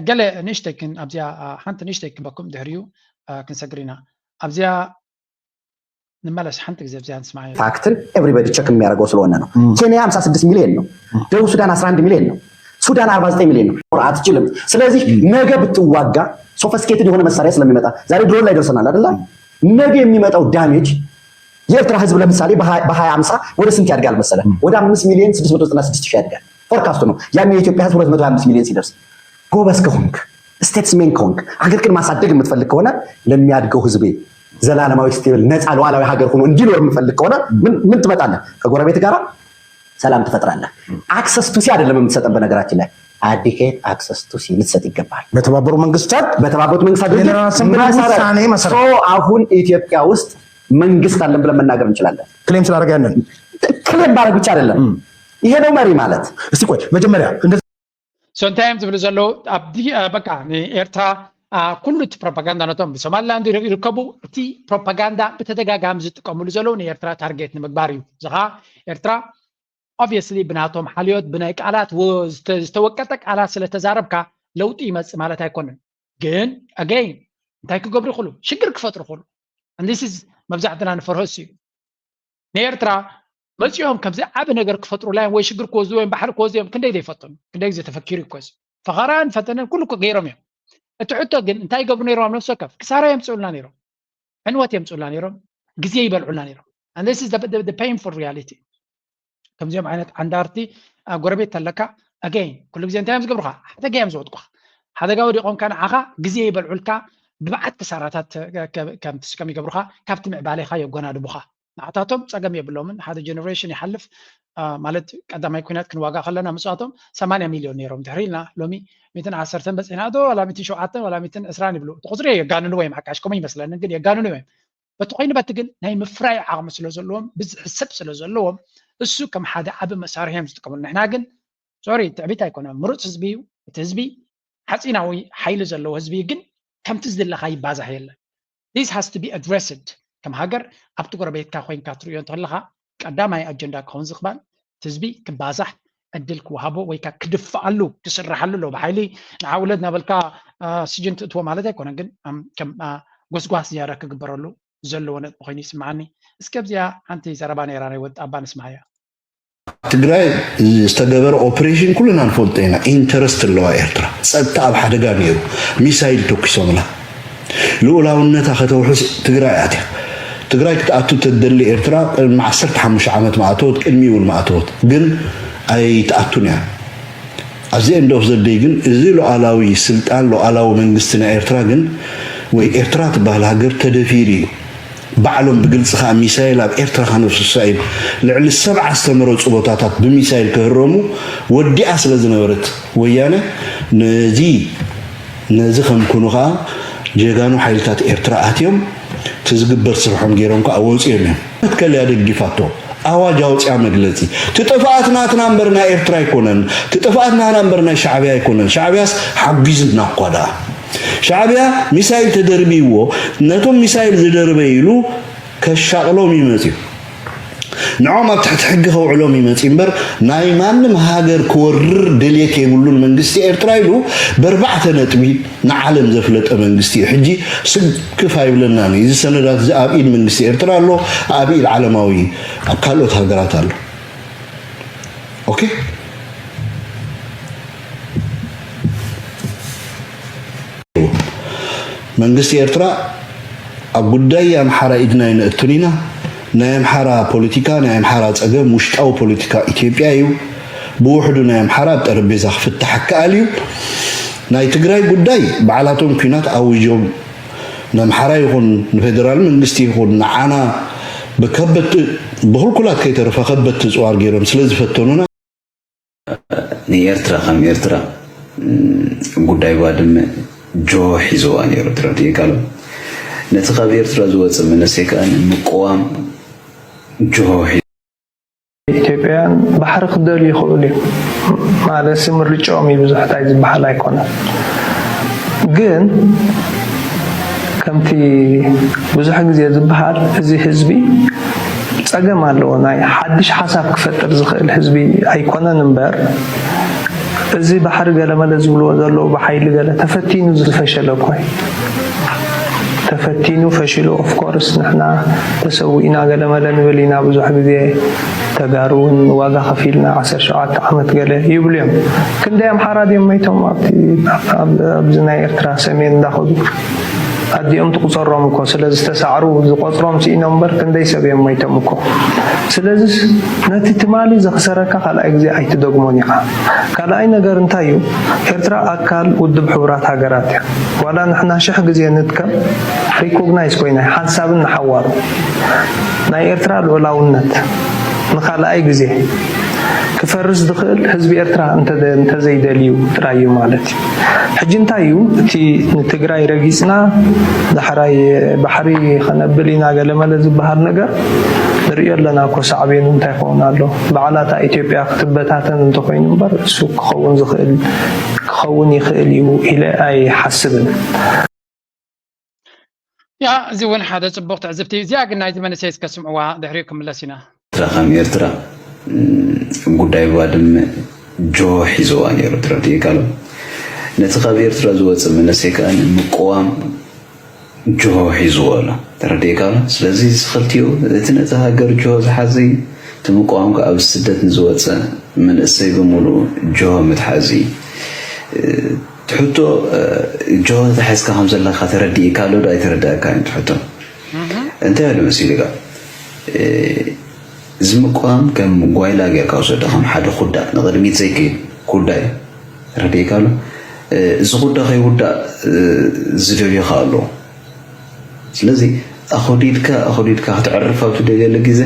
ገለ ንእሽተይ ክን ኣብዚኣ ሓንቲ ንእሽተይ ክበኩም ድሕሪኡ ክንሰግር ኢና። ኣብዚኣ ንመለስ ሓንቲ ግዜ ኣብዚኣ ንስማዕ። ፋክትን ኤቭሪበዲ ቸክ የሚያደርገው ስለሆነ ነው። ኬንያ ሃምሳ ስድስት ሚሊዮን ነው። ደቡብ ሱዳን አስራ አንድ ሚሊዮን ነው። ሱዳን አርባ ዘጠኝ ሚሊዮን ነው። አትችልም። ስለዚህ ነገ ብትዋጋ ሶፈስኬትድ የሆነ መሳሪያ ስለሚመጣ ዛሬ ድሮን ላይ ደርሰናል አይደለ? ነገ የሚመጣው ዳሜጅ የኤርትራ ህዝብ ለምሳሌ በሀያ አምሳ ወደ ስንት ያድጋል መሰለ? ወደ አምስት ሚሊዮን ስድስት መቶ ዘጠና ስድስት ሺህ ያድጋል። ፎርካስቱ ነው። ያኔ የኢትዮጵያ ህዝብ ሁለት መቶ ሃያ አምስት ሚሊዮን ሲደርስ ጎበዝ ከሆንክ፣ ስቴትስሜን ከሆንክ፣ አገርክን ማሳደግ የምትፈልግ ከሆነ ለሚያድገው ህዝቤ ዘላለማዊ ስቴብል ነፃ ሉዓላዊ ሀገር ሆኖ እንዲኖር የምፈልግ ከሆነ ምን ትመጣለህ? ከጎረቤት ጋር ሰላም ትፈጥራለህ። አክሰስ ቱ ሲ አይደለም የምትሰጠን፣ በነገራችን ላይ አዲኬት አክሰስ ቱ ሲ ልትሰጥ ይገባል። በተባበሩ መንግስታት በተባበሩት መንግስታት ድርጅት ጀነራል አሰምብሊ መሰረት ውሳኔ መሰረት። So አሁን ኢትዮጵያ ውስጥ መንግስት አለን ብለን መናገር እንችላለን። ክሌም ስላደረገ ያንን ክሌም ማድረግ ብቻ አይደለም፣ ይሄ ነው መሪ ማለት። እስቲ ቆይ መጀመሪያ እንደ So እንታይ እዮም ዝብሉ ዘለዉ? ኣብቲ በቃ ንኤርትራ ኩሉ እቲ ፕሮፓጋንዳ ነቶም ብሶማሊላንድ ይርከቡ፣ እቲ ፕሮፓጋንዳ ብተደጋጋሚ ዝጥቀምሉ ዘለዉ ንኤርትራ ታርጌት ንምግባር እዩ። እዚ ከዓ ኤርትራ ኦብቪየስሊ ብናቶም ሓልዮት ብናይ ቃላት ዝተወቀጠ ቃላት ስለተዛረብካ ለውጢ ይመፅእ ማለት ኣይኮነን። ግን ኣገይን እንታይ ክገብሩ ይኽእሉ? ሽግር ክፈጥሩ ይኽእሉ። ንስ መብዛሕትና ንፈርሆ እሱ እዩ። ንኤርትራ መፂኦም ከምዚ ዓብ ነገር ክፈጥሩላ ወይ ሽግር ክወስዱ ወይ ባሕሪ ክወስዱ እዮም ክንደይ ዘይፈተኑ ክንደይ ግዜ ተፈኪሩ ይኮስ ፈኸራን ፈተነን ኩሉ ገይሮም እዮም። እቲ ሕቶ ግን እንታይ ይገብሩ ነይሮም ኣብ ነፍሲ ወከፍ ክሳራ የምፅኡልና ነይሮም፣ ዕንወት የምፅኡልና ነይሮም፣ ግዜ ይበልዑልና ነይሮም። And this is the, the, the painful reality። ከምዚኦም ዓይነት ዓንዳርቲ ኣብ ጎረቤት ተለካ ኣገይን ኩሉ ግዜ እንታይ እዮም ዝገብሩካ? ሓደጋ እዮም ዝወድቁካ። ሓደጋ ወዲቆምካ ንዓኻ ግዜ ይበልዑልካ፣ ብመዓት ክሳራታት ከም ይገብሩካ፣ ካብቲ ምዕባሌኻ የጎናድቡኻ። ንዓታቶም ፀገም የብሎምን። ሓደ ጀነሬሽን ይሓልፍ ማለት ቀዳማይ ኩናት ክንዋጋ ከለና ምስዋቶም ሰማንያ ሚልዮን ነይሮም ድሕሪ ኢልና ሎሚ ሚትን ዓሰርተን በፂሕና ዶ ዋላ ሚትን ሸውዓተን ዋላ ሚትን ዕስራን ይብሉ። እቲ ቁፅሪ የጋንንዎ እዮም ሓካሽ ከምኡ ይመስለኒ ግን የጋንንዎ እዮም። በቲ ኮይኑ በቲ ግን ናይ ምፍራይ ዓቕሚ ስለ ዘለዎም ብዝሒ ሰብ ስለ ዘለዎም እሱ ከም ሓደ ዓቢ መሳርሒ እዮም ዝጥቀምሉ። ንሕና ግን ሶሪ ትዕቢት ኣይኮነ ምሩፅ ህዝቢ እዩ። እቲ ህዝቢ ሓፂናዊ ሓይሊ ዘለዎ ህዝቢ እዩ። ግን ከምቲ ዝድለካ ይባዛሕ የለን። This has to be addressed። ከም ሃገር ኣብቲ ጎረቤትካ ኮይንካ ትርእዮ እንተለካ ቀዳማይ ኣጀንዳ ክኸውን ዝኽባል ህዝቢ ክባዛሕ ዕድል ክወሃቦ ወይ ከዓ ክድፍኣሉ ክስርሓሉ ኣሎ። ብሓይሊ ንዓ ውለድ ናበልካ ስጅን ትእትዎ ማለት ኣይኮነን፣ ግን ከም ጎስጓስ ዝያዳ ክግበረሉ ዘለዎ ነጥቢ ኮይኑ ይስምዓኒ። እስከ ኣብዚኣ ሓንቲ ዘረባ ነይራ ናይ ወዲ ኣባ ንስምዓያ። ትግራይ ዝተገበረ ኦፕሬሽን ኩልና ንፈልጦ ኢና። ኢንተረስት ኣለዋ ኤርትራ። ፀጥታ ኣብ ሓደጋ ነይሩ። ሚሳይል ተኩሶምላ። ልኡላውነታ ከተውሕስ ትግራይ ኣትያ። ትግራይ ክትኣቱ ተደሊ ኤርትራ ቅድሚ ዓሰርተ ሓሙሽተ ዓመት ማእተወት፣ ቅድሚ እውን ማእተወት። ግን ኣይትኣቱን እያ። ኣብዚ end of the day ግን እዚ ሉዓላዊ ስልጣን ሉዓላዊ መንግስቲ ናይ ኤርትራ ግን ወይ ኤርትራ ትበሃል ሃገር ተደፊሩ እዩ። ባዕሎም ብግልፂ ከዓ ሚሳይል ኣብ ኤርትራ ከነፍስሳ እዩ። ልዕሊ ሰብዓ ዝተመረፁ ቦታታት ብሚሳይል ክህረሙ ወዲኣ ስለ ዝነበረት ወያነ ነዚ ነዚ ከም ኩኑ ከዓ ጀጋኑ ሓይልታት ኤርትራ ኣትዮም እቲ ዝግበር ስርሖም ገይሮም ከዓ ወፂኦም እዮም። መትከልያ ደጊፋቶ ኣዋጅ ኣውፅያ መግለፂ እቲ ጥፍኣት ናትና እምበር ናይ ኤርትራ ኣይኮነን። እቲ ጥፍኣት ናትና እምበር ናይ ሻዕብያ ኣይኮነን። ሻዕብያስ ሓጒዝና እኳ ደኣ ሻዕብያ ሚሳይል ተደርብይዎ፣ ነቶም ሚሳይል ዝደርበይሉ ከሻቕሎም ይመጽ እዩ። ንዖም ኣብ ትሕቲ ሕጊ ከውዕሎም ይመጽ እምበር፣ ናይ ማንም ሃገር ክወርር ድልየት የብሉን መንግስቲ ኤርትራ ኢሉ በርባዕተ ነጥቢ ንዓለም ዘፍለጠ መንግስቲ እዩ። ሕጂ ስክፍ ኣይብለናን እዩ። እዚ ሰነዳት እዚ ኣብ ኢድ መንግስቲ ኤርትራ ኣሎ፣ ኣብ ኢድ ዓለማዊ፣ ኣብ ካልኦት ሃገራት ኣሎ። ኦኬ? መንግስቲ ኤርትራ ኣብ ጉዳይ ኣምሓራ ኢድና ኣይነእቱን ኢና። ናይ ኣምሓራ ፖለቲካ፣ ናይ ኣምሓራ ጸገም ውሽጣዊ ፖለቲካ ኢትዮጵያ እዩ። ብውሕዱ ናይ ኣምሓራ ኣብ ጠረጴዛ ክፍታሕ ይከኣል እዩ። ናይ ትግራይ ጉዳይ ባዕላቶም ኲናት ኣዊጆም ንኣምሓራ ይኹን ንፌደራል መንግስቲ ይኹን ንዓና ብከበድቲ፣ ብኩልኩላት ከይተረፈ ከበድቲ ጽዋር ገይሮም ስለ ዝፈተኑና፣ ንኤርትራ ከም ኤርትራ ጉዳይ ባድመ ጆሆ ሒዝዋ ነይሩ። ተረዲእካ ኣሎ። ነቲ ካብ ኤርትራ ዝወፀ መንእሰይ ከዓ ንምቅዋም ጆሆ ሒዙ። ኢትዮጵያውያን ባሕሪ ክደልዩ ይኽእሉ እዮም። ማለትሲ ምርጫኦም እዩ፣ ብዙሕ እንታይ ዝበሃል ኣይኮነን። ግን ከምቲ ብዙሕ ግዜ ዝበሃል እዚ ህዝቢ ጸገም ኣለዎ። ናይ ሓድሽ ሓሳብ ክፈጥር ዝኽእል ህዝቢ ኣይኮነን እምበር፣ እዚ ባሕሪ ገለመለ ዝብልዎ ዘለዉ ብሓይሊ ገለ ተፈቲኑ ዝፈሸለ እኮ እዩ። ተፈቲኑ ፈሽሉ። ኦፍኮርስ ንሕና ተሰዊእና ገለመለ ንብል ኢና ብዙሕ ግዜ። ተጋሩ እውን ዋጋ ከፊልና ዓሰርተ ሸውዓተ ዓመት ገለ ይብሉ እዮም። ክንደይ ኣምሓራ ድዮም መይቶም ኣብቲ ኣብዚ ናይ ኤርትራ ሰሜን እንዳኸዱ? ኣዲኦም ትቁፀሮም እኮ ስለ ዝተሳዕሩ ዝቆፅሮም ስኢኖም እምበር ክንደይ ሰብ እዮም መይቶም እኮ። ስለዚ ነቲ ትማሊ ዘኽሰረካ ካልኣይ ግዜ ኣይትደግሞን ኢኻ። ካልኣይ ነገር እንታይ እዩ? ኤርትራ ኣካል ውድብ ሕቡራት ሃገራት እያ። ዋላ ንሕና ሽሕ ግዜ ንድከም ሪኮግናይዝ ኮይና ሓንሳብን ንሓዋሩ ናይ ኤርትራ ልዑላውነት ንኻልኣይ ግዜ ክፈርስ ዝኽእል ህዝቢ ኤርትራ እንተዘይደልዩ ጥራይ እዩ ማለት እዩ። ሕጂ እንታይ እዩ እቲ ንትግራይ ረጊጽና ዳሕራይ ባሕሪ ከነብል ኢና ገለመለ ዝበሃል ነገር ንሪኦ ኣለና እኮ ሳዕቤኑ እንታይ ይኸውን ኣሎ። በዓላታ ኢትዮጵያ ክትበታተን እንተኾይኑ እምበር እሱ ክኸውን ዝኽእል ክኸውን ይኽእል እዩ ኢለ ኣይሓስብን። ያ እዚ እውን ሓደ ጽቡቕ ትዕዝብቲ እዩ። እዚኣ ግን ናይዚ መንእሰይ እስከ ስምዕዋ፣ ድሕሪኡ ክምለስ ኢና። ኤርትራ ከም ኤርትራ ጉዳይ ባድመ ጆሆ ሒዝዋ ነይሩ። ተረዲእካ ኣሎ። ነቲ ካብ ኤርትራ ዝወፅእ መንእሰይ ከዓ ንምቅዋም ጆሆ ሒዝዎ ኣሎ። ተረዲእካ ኣሎ። ስለዚ እዚ ክልቲኡ እቲ ነቲ ሃገር ጆሆ ዝሓዘ እዩ። እቲ ምቅዋም ከዓ ኣብ ስደት ንዝወፀ መንእሰይ ብምሉእ ጆሆ ምትሓዝ እዩ። ትሕቶ ጆሆ ተታሒዝካ ከም ዘለካ ተረዲእካ ኣሎ ዶ ኣይተረዳእካን? ትሕቶ እንታይ ኣሎ መሲልካ? እዚ ምቅዋም ከም ጓይላ ጌርካ ውሰዶ፣ ከም ሓደ ኩዳ ንቕድሚት ዘይከይድ ኩዳ እዩ። ተረዲእካ ኣሎ። እዚ ኩዳ ከይውዳእ ዝደልዮ ከኣ ኣሎ። ስለዚ ኣኹዲድካ ኣኹዲድካ ከተዕርፍ ኣብ ትደልየሉ ግዜ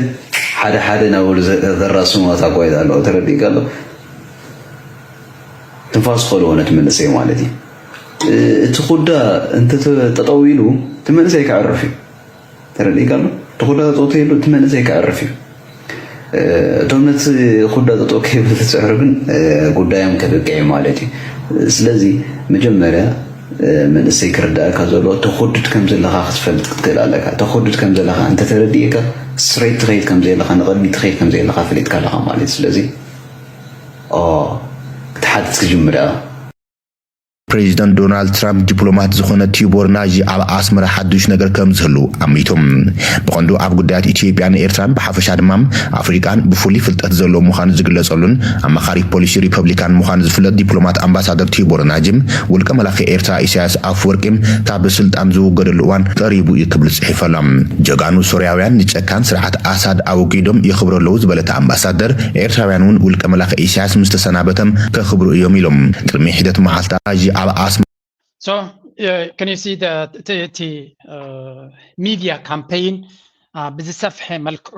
ሓደ ሓደ ናበሉ ዘራስሙ ኣታ ጓይላ ኣለዉ። ተረዲእካ ኣሎ። ትንፋስ ከልዎ ነቲ መንእሰይ ማለት እዩ። እቲ ኩዳ እንተጠጠው ኢሉ እቲ መንእሰይ ከዕርፍ እዩ። ተረዲእካ ኣሎ። እቲ ኩዳ ጠጠው ተይሉ እቲ መንእሰይ ከዕርፍ እዩ። እቶም ነቲ ኩዳ ጠጠው ከይብል ዝፅዕሩ ግን ጉዳዮም ከብቅዕ እዩ ማለት እዩ። ስለዚ መጀመርያ መንእሰይ ክርዳእካ ዘለዎ ተኾድድ ከም ዘለኻ ክትፈልጥ ክትክእል ኣለካ። ተኾድድ ከም ዘለኻ እንተተረዲእካ ስትሬት ትኸይድ ከም ዘለኻ ንቕድሚት ትኸይድ ከም ዘለኻ ፈሊጥካ ኣለኻ ማለት እዩ። ስለዚ ኦ ክትሓትት ክጅምር እያ። ፕሬዚደንት ዶናልድ ትራምፕ ዲፕሎማት ዝኾነ ቲቦር ናዥ ኣብ ኣስመራ ሓዱሽ ነገር ከም ዝህሉ ኣሚቶም። ብቐንዱ ኣብ ጉዳያት ኢትዮጵያን ኤርትራን ብሓፈሻ ድማ ኣፍሪቃን ብፍሉይ ፍልጠት ዘለዎ ምዃኑ ዝግለጸሉን ኣማኻሪ ፖሊሲ ሪፐብሊካን ምዃኑ ዝፍለጥ ዲፕሎማት ኣምባሳደር ቲቦር ናጅ ውልቀ መላኺ ኤርትራ ኢሳያስ ኣፈወርቂ ካብ ስልጣን ዝውገደሉ እዋን ቀሪቡ እዩ ክብል ጽሒፉ ኣሎ። ጀጋኑ ሶርያውያን ንጨካን ስርዓት ኣሳድ ኣወጊዶም የኽብሩ ኣለዉ ዝበለት ኣምባሳደር፣ ኤርትራውያን እውን ውልቀ መላኺ ኢሳያስ ምስ ተሰናበተም ከኽብሩ እዮም ኢሎም። ቅድሚ ሒደት መዓልታት ናይዚ ኣብ ኣስመራ So can you see the እቲ media campaign ብዝሰፍሐ መልክዑ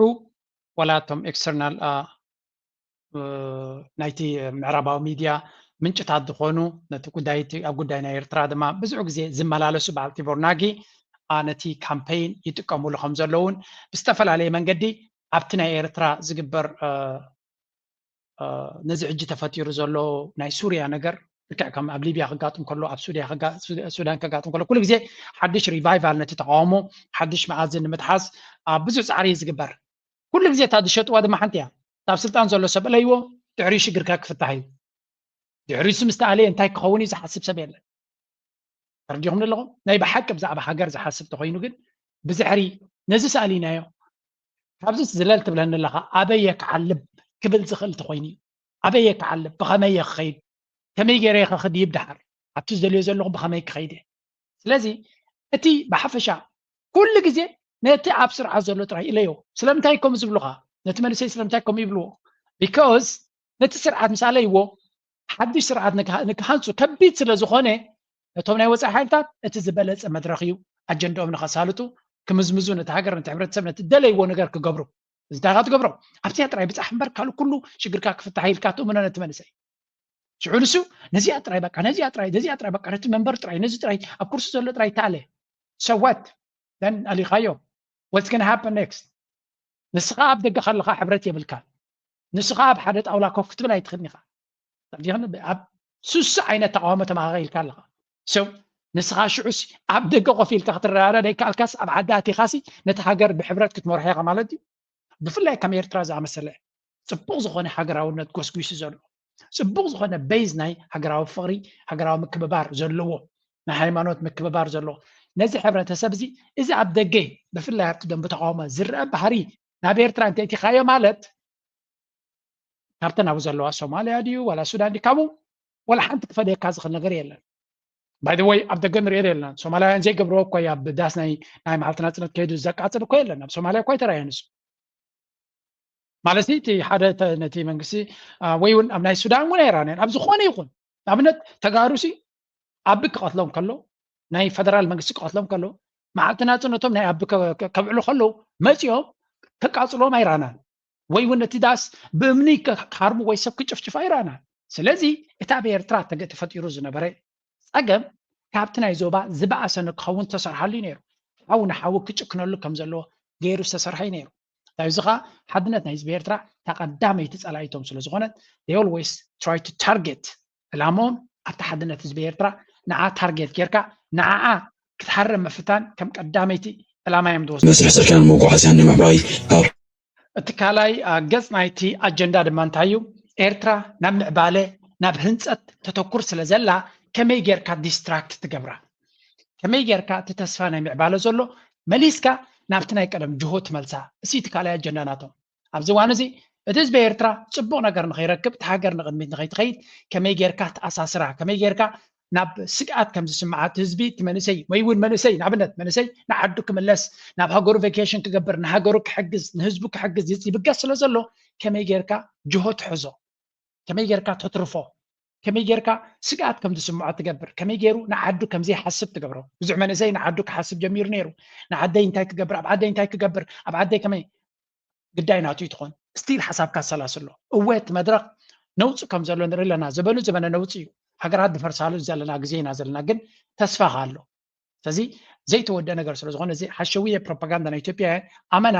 ዋላ እቶም external ናይቲ ምዕራባዊ ሚድያ ምንጭታት ዝኾኑ ነቲ ጉዳይ እቲ ኣብ ጉዳይ ናይ ኤርትራ ድማ ብዙሕ ግዜ ዝመላለሱ በዓል ቲቦር ናጊ ነቲ ካምፔይን ይጥቀሙሉ ከም ዘለውን ብዝተፈላለየ መንገዲ ኣብቲ ናይ ኤርትራ ዝግበር ነዚ ሕጂ ተፈጢሩ ዘሎ ናይ ሱርያ ነገር ልክዕ ከም ኣብ ሊብያ ክጋጥም ከሎ ኣብ ሱዳን ከጋጥም ከሎ ኩሉ ግዜ ሓድሽ ሪቫይቫል ነቲ ተቃውሞ ሓድሽ መኣዝን ንምትሓዝ ኣብ ብዙሕ ፃዕሪ እዩ ዝግበር። ኩሉ ግዜ እታ ዝሸጥዋ ድማ ሓንቲ እያ። እታ ኣብ ስልጣን ዘሎ ሰብ እለይዎ፣ ድሕሪኡ ሽግርካ ክፍታሕ እዩ። ድሕሪኡ ምስ ተኣለየ እንታይ ክኸውን እዩ ዝሓስብ ሰብ የለን። ተረዲኹም ኣለኹም? ናይ ብሓቂ ብዛዕባ ሃገር ዝሓስብ ተኮይኑ ግን ብዝሕሪ ነዚ ሰኣሊናዮ ካብዚ ዝለል ትብለኒ ኣለኻ ኣበየ ክዓልብ ክብል ዝኽእል ተኮይኑ እዩ። ኣበየ ክዓልብ፣ ብኸመይ እየ ክኸይድ፣ ከመይ ገይረ ከኽድይብ ድሓር ኣብቲ ዝደልዮ ዘለኹ ብኸመይ ክኸይድ እየ። ስለዚ እቲ ብሓፈሻ ኩሉ ግዜ ነቲ ኣብ ስርዓት ዘሎ ጥራይ ኢለዮ። ስለምንታይ ከም ዝብሉኻ ነቲ መንእሰይ ስለምንታይ ከም ይብልዎ because ነቲ ስርዓት ምስ ኣለይዎ ሓድሽ ስርዓት ንክሃንፁ ከቢድ ስለ ዝኾነ ነቶም ናይ ወፃኢ ሓይልታት እቲ ዝበለፀ መድረኽ እዩ ኣጀንዳኦም ንኸሳልጡ ክምዝምዙ ነቲ ሃገር ነቲ ሕብረተሰብ ነቲ ደለይዎ ነገር ክገብሩ። እንታይ ኢኻ ትገብሮ ኣብዚኣ ጥራይ ብፃሕ እምበር ካልእ ኩሉ ሽግርካ ክፍታሕ ኢልካ ትእምኖ ነቲ መንእሰይ ሽዑ ንሱ ነዚኣ ጥራይ በቃ ነዚኣ ጥራይ ነዚኣ ጥራይ በቃ ነቲ መንበር ጥራይ ነዚ ጥራይ ኣብ ኩርሲ ዘሎ ጥራይ ተኣለ ሰዋት ደን ኣሊኻዮ what's gonna happen next ንስኻ ኣብ ደገ ከለኻ ሕብረት የብልካ ንስኻ ኣብ ሓደ ጣውላ ኮፍ ክትብል ኣይትኽእልን ኢኻ ኣብ ሱስ ዓይነት ተቃውሞ ተመኻኺልካ ኣለኻ so ንስኻ ሽዑስ ኣብ ደገ ኮፍ ኢልካ ክትረዳዳ ደይከኣልካስ ኣብ ዓዲ ኣቲኻሲ ነቲ ሃገር ብሕብረት ክትመርሖ ኢኻ ማለት እዩ ብፍላይ ከም ኤርትራ ዝኣመሰለ ፅቡቕ ዝኾነ ሃገራውነት ጎስጒሱ ዘሎ ፅቡቕ ዝኾነ ቤዝ ናይ ሃገራዊ ፍቕሪ ሃገራዊ ምክብባር ዘለዎ ናይ ሃይማኖት ምክብባር ዘለዎ ነዚ ሕብረተሰብ እዚ እዚ ኣብ ደገ ብፍላይ ኣብቲ ደንቢ ተቃውሞ ዝረአ ባህሪ ናብ ኤርትራ እንተእቲኻዮ ማለት ካብተን ኣብኡ ዘለዋ ሶማልያ ድዩ ዋላ ሱዳን ድዩ ካብኡ ዋላ ሓንቲ ክፈደየካ ዝኽእል ነገር የለን by the way ኣብ ደገ ንሪኦ ዘለና ሶማላውያን ዘይገብርዎ እኮ እዩ ኣብ ዳስ ናይ ናይ መዓልቲ ናፅነት ከይዱ ዘቃፅል እኮ የለን ኣብ ሶማልያ እኮ ኣይተራእየን እሱ ማለት እቲ ሓደ ነቲ መንግስቲ ወይ እውን ኣብ ናይ ሱዳን እውን ኣይራነን ኣብ ዝኾነ ይኹን ንኣብነት ተጋሩ ሲ ኣቢ ክቐትሎም ከሎ ናይ ፈደራል መንግስቲ ክቐትሎም ከሎ መዓልቲ ናፅነቶም ናይ ኣቢ ከብዕሉ ከለዉ መፂኦም ከቃፅሎም ኣይራናን ወይ እውን እቲ ዳስ ብእምኒ ክሃርሙ ወይ ሰብ ክጭፍጭፉ ኣይራናን ስለዚ እቲ ኣብ ኤርትራ ተፈጢሩ ዝነበረ ፀገም ካብቲ ናይ ዞባ ዝበኣሰ ንክኸውን ዝተሰርሓሉ እዩ ነይሩ ሓዊ ንሓዊ ክጭክነሉ ከም ዘለዎ ገይሩ ዝተሰርሐ እዩ ነይሩ ናይዚ ከዓ ሓድነት ናይ ህዝቢ ኤርትራ ተቐዳመይቲ ፀላኢቶም ስለ ዝኾነት they always try to target ዕላምኦም ኣብቲ ሓድነት ህዝቢ ኤርትራ ንዓ ታርጌት ጌርካ ንዓኣ ክትሃርም ምፍታን ከም ቀዳመይቲ ዕላማ እዮም ዝወስዱ መስርሕ ጽርግያን መጓዓዝያን ንምዕባይ ካብ እቲ ካልኣይ ገጽ ናይቲ ኣጀንዳ ድማ እንታይ እዩ ኤርትራ ናብ ምዕባለ ናብ ህንጸት ተተኩር ስለ ዘላ ከመይ ጌርካ ዲስትራክት ትገብራ ከመይ ጌርካ እቲ ተስፋ ናይ ምዕባለ ዘሎ መሊስካ ናብቲ ናይ ቀደም ጅሆ ትመልሳ እሲ እቲ ካልኣይ ኣጀንዳ ናቶም ኣብዚ እዋን እዚ እቲ ህዝቢ ኤርትራ ፅቡቕ ነገር ንኸይረክብ እቲ ሃገር ንቕድሚት ንኸይትኸይድ ከመይ ጌርካ ትኣሳስራ ከመይ ጌርካ ናብ ስግኣት ከም ዝስምዓ እቲ ህዝቢ እቲ መንእሰይ ወይ እውን መንእሰይ ንኣብነት መንእሰይ ንዓዱ ክምለስ ናብ ሃገሩ ቬኬሽን ክገብር ንሃገሩ ክሕግዝ ንህዝቡ ክሕግዝ ይብገስ ስለ ዘሎ ከመይ ጌርካ ጅሆ ትሕዞ ከመይ ጌርካ ተትርፎ ከመይ ጌርካ ስግኣት ከም ዝስምዖ ትገብር ከመይ ገይሩ ንዓዱ ከም ዘይሓስብ ትገብሮ ብዙሕ መንእሰይ ንዓዱ ክሓስብ ጀሚሩ ነይሩ ንዓደይ እንታይ ክገብር ኣብ ዓደይ እንታይ ክገብር ኣብ ዓደይ ከመይ ግዳይ ናቱ ይትኾን ስቲል ሓሳብካ ኣሰላስሎ እወ እቲ መድረክ ነውፂ ከም ዘሎ ንርኢ ኣለና ዘበኑ ዘበነ ነውፂ እዩ ሃገራት ዝፈርሳሉ ዘለና ግዜ ኢና ዘለና ግን ተስፋ ኣሎ ስለዚ ዘይተወደ ነገር ስለ ዝኾነ እዚ ሓሸውየ ፕሮፓጋንዳ ናይ ኢትዮጵያ ኣመና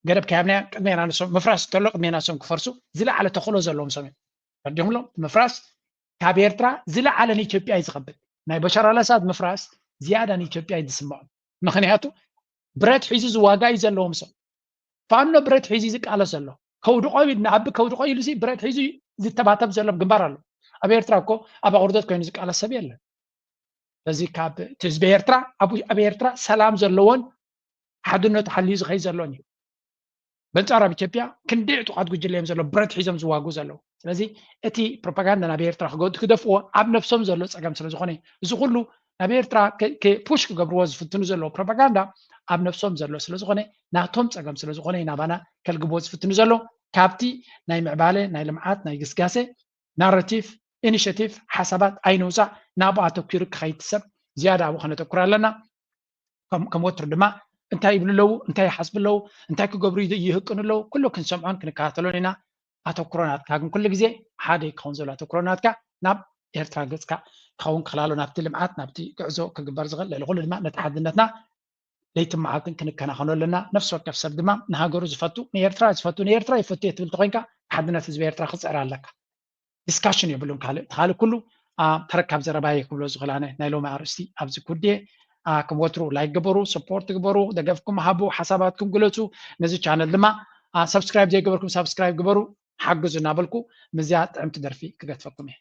ገደብ ከያብናያ ቅድሜና ንሶም ምፍራስ እንተሎ ቅድሜና ንሶም ክፈርሱ ዝለዓለ ተኽእሎ ዘለዎም ሰብ እዮም ረዲኹምሎም ምፍራስ ካብ ኤርትራ ዝለዓለ ንኢትዮጵያ እዩ ዝኸብድ ናይ በሻር ኣልኣሳድ ምፍራስ ዝያዳ ንኢትዮጵያ እዩ ዝስምዖም ምኽንያቱ ብረት ሒዙ ዝዋጋ እዩ ዘለዎም ሰብ ፋኖ ብረት ሒዙ ዝቃለስ ዘሎ ከውድቆ ንኣቢ ከውድቆ ኢሉ ብረት ሒዙ ዝተባተብ ዘሎ ግንባር ኣሎ ኣብ ኤርትራ እኮ ኣብ ኣቁርደት ኮይኑ ዝቃለስ ሰብ የለን ስለዚ ካብ ህዝቢ ኤርትራ ኣብ ኤርትራ ሰላም ዘለዎን ሓድነቱ ሓልዩ ዝኸይ ዘሎን እዩ በንጻር ኣብ ኢትዮጵያ ክንደይ ዕጡቃት ጉጅለ እዮም ዘሎ ብረት ሒዞም ዝዋጉ ዘለዉ ስለዚ እቲ ፕሮፓጋንዳ ናብ ኤርትራ ክገ- ክደፍዎ ኣብ ነብሶም ዘሎ ጸገም ስለ ዝኾነ እዩ። እዚ ኩሉ ናብ ኤርትራ ከ- ከ- ፑሽ ክገብርዎ ዝፍትኑ ዘለዉ ፕሮፓጋንዳ ኣብ ነብሶም ዘሎ ስለ ዝኾነ ናቶም ጸገም ስለ ዝኾነ እዩ ናባና ከልግብዎ ዝፍትኑ ዘሎ ካብቲ ናይ ምዕባለ ናይ ልምዓት ናይ ግስጋሴ ናረቲቭ ኢኒሽቲቭ ሓሳባት ኣይንውፃእ ናብኡ ኣተኪሩ ክኸይድ ሰብ ዝያዳ ኣብኡ ከነተኩር ኣለና ከም ወትሩ ድማ እንታይ ይብሉ ኣለዉ እንታይ ይሓስቡ ኣለዉ እንታይ ክገብሩ ይህቅኑ ኣለዉ ኩሉ ክንሰምዖን ክንከታተሎን ኢና ኣተኩሮ ናትካ ግን ኩሉ ግዜ ሓደ ክኸውን ዘሎ ኣተኩሮ ናትካ ናብ ኤርትራ ገፅካ ክኸውን ክኽላሎ ናብቲ ልምዓት ናብቲ ጉዕዞ ክግበር ዝኽእል ልዕሊ ኩሉ ድማ ነቲ ሓድነትና ለይትን መዓልትን ክንከናኸኖ ኣለና ነፍሲ ወከፍ ሰብ ድማ ንሃገሩ ዝፈቱ ንኤርትራ ዝፈቱ ንኤርትራ ይፈቱ እየ ትብል ተኮይንካ ሓድነት ህዝቢ ኤርትራ ክፅዕር ኣለካ ዲስካሽን የብሉን ካልእ ካልእ ኩሉ ተረካብ ዘረባየ ክብሎ ዝኽእል ኣነ ናይ ሎሚ ኣርእስቲ ኣብዚ ኩዴ። ከም ወትሩ ላይክ ግበሩ፣ ሰፖርት ግበሩ፣ ደገፍኩም ሃቡ፣ ሓሳባትኩም ግለፁ። ነዚ ቻነል ድማ ሰብስክራይብ ዘይገበርኩም ሰብስክራይብ ግበሩ፣ ሓግዙ እናበልኩ ምስዚኣ ጥዕምቲ ደርፊ ክገትፈኩም እየ።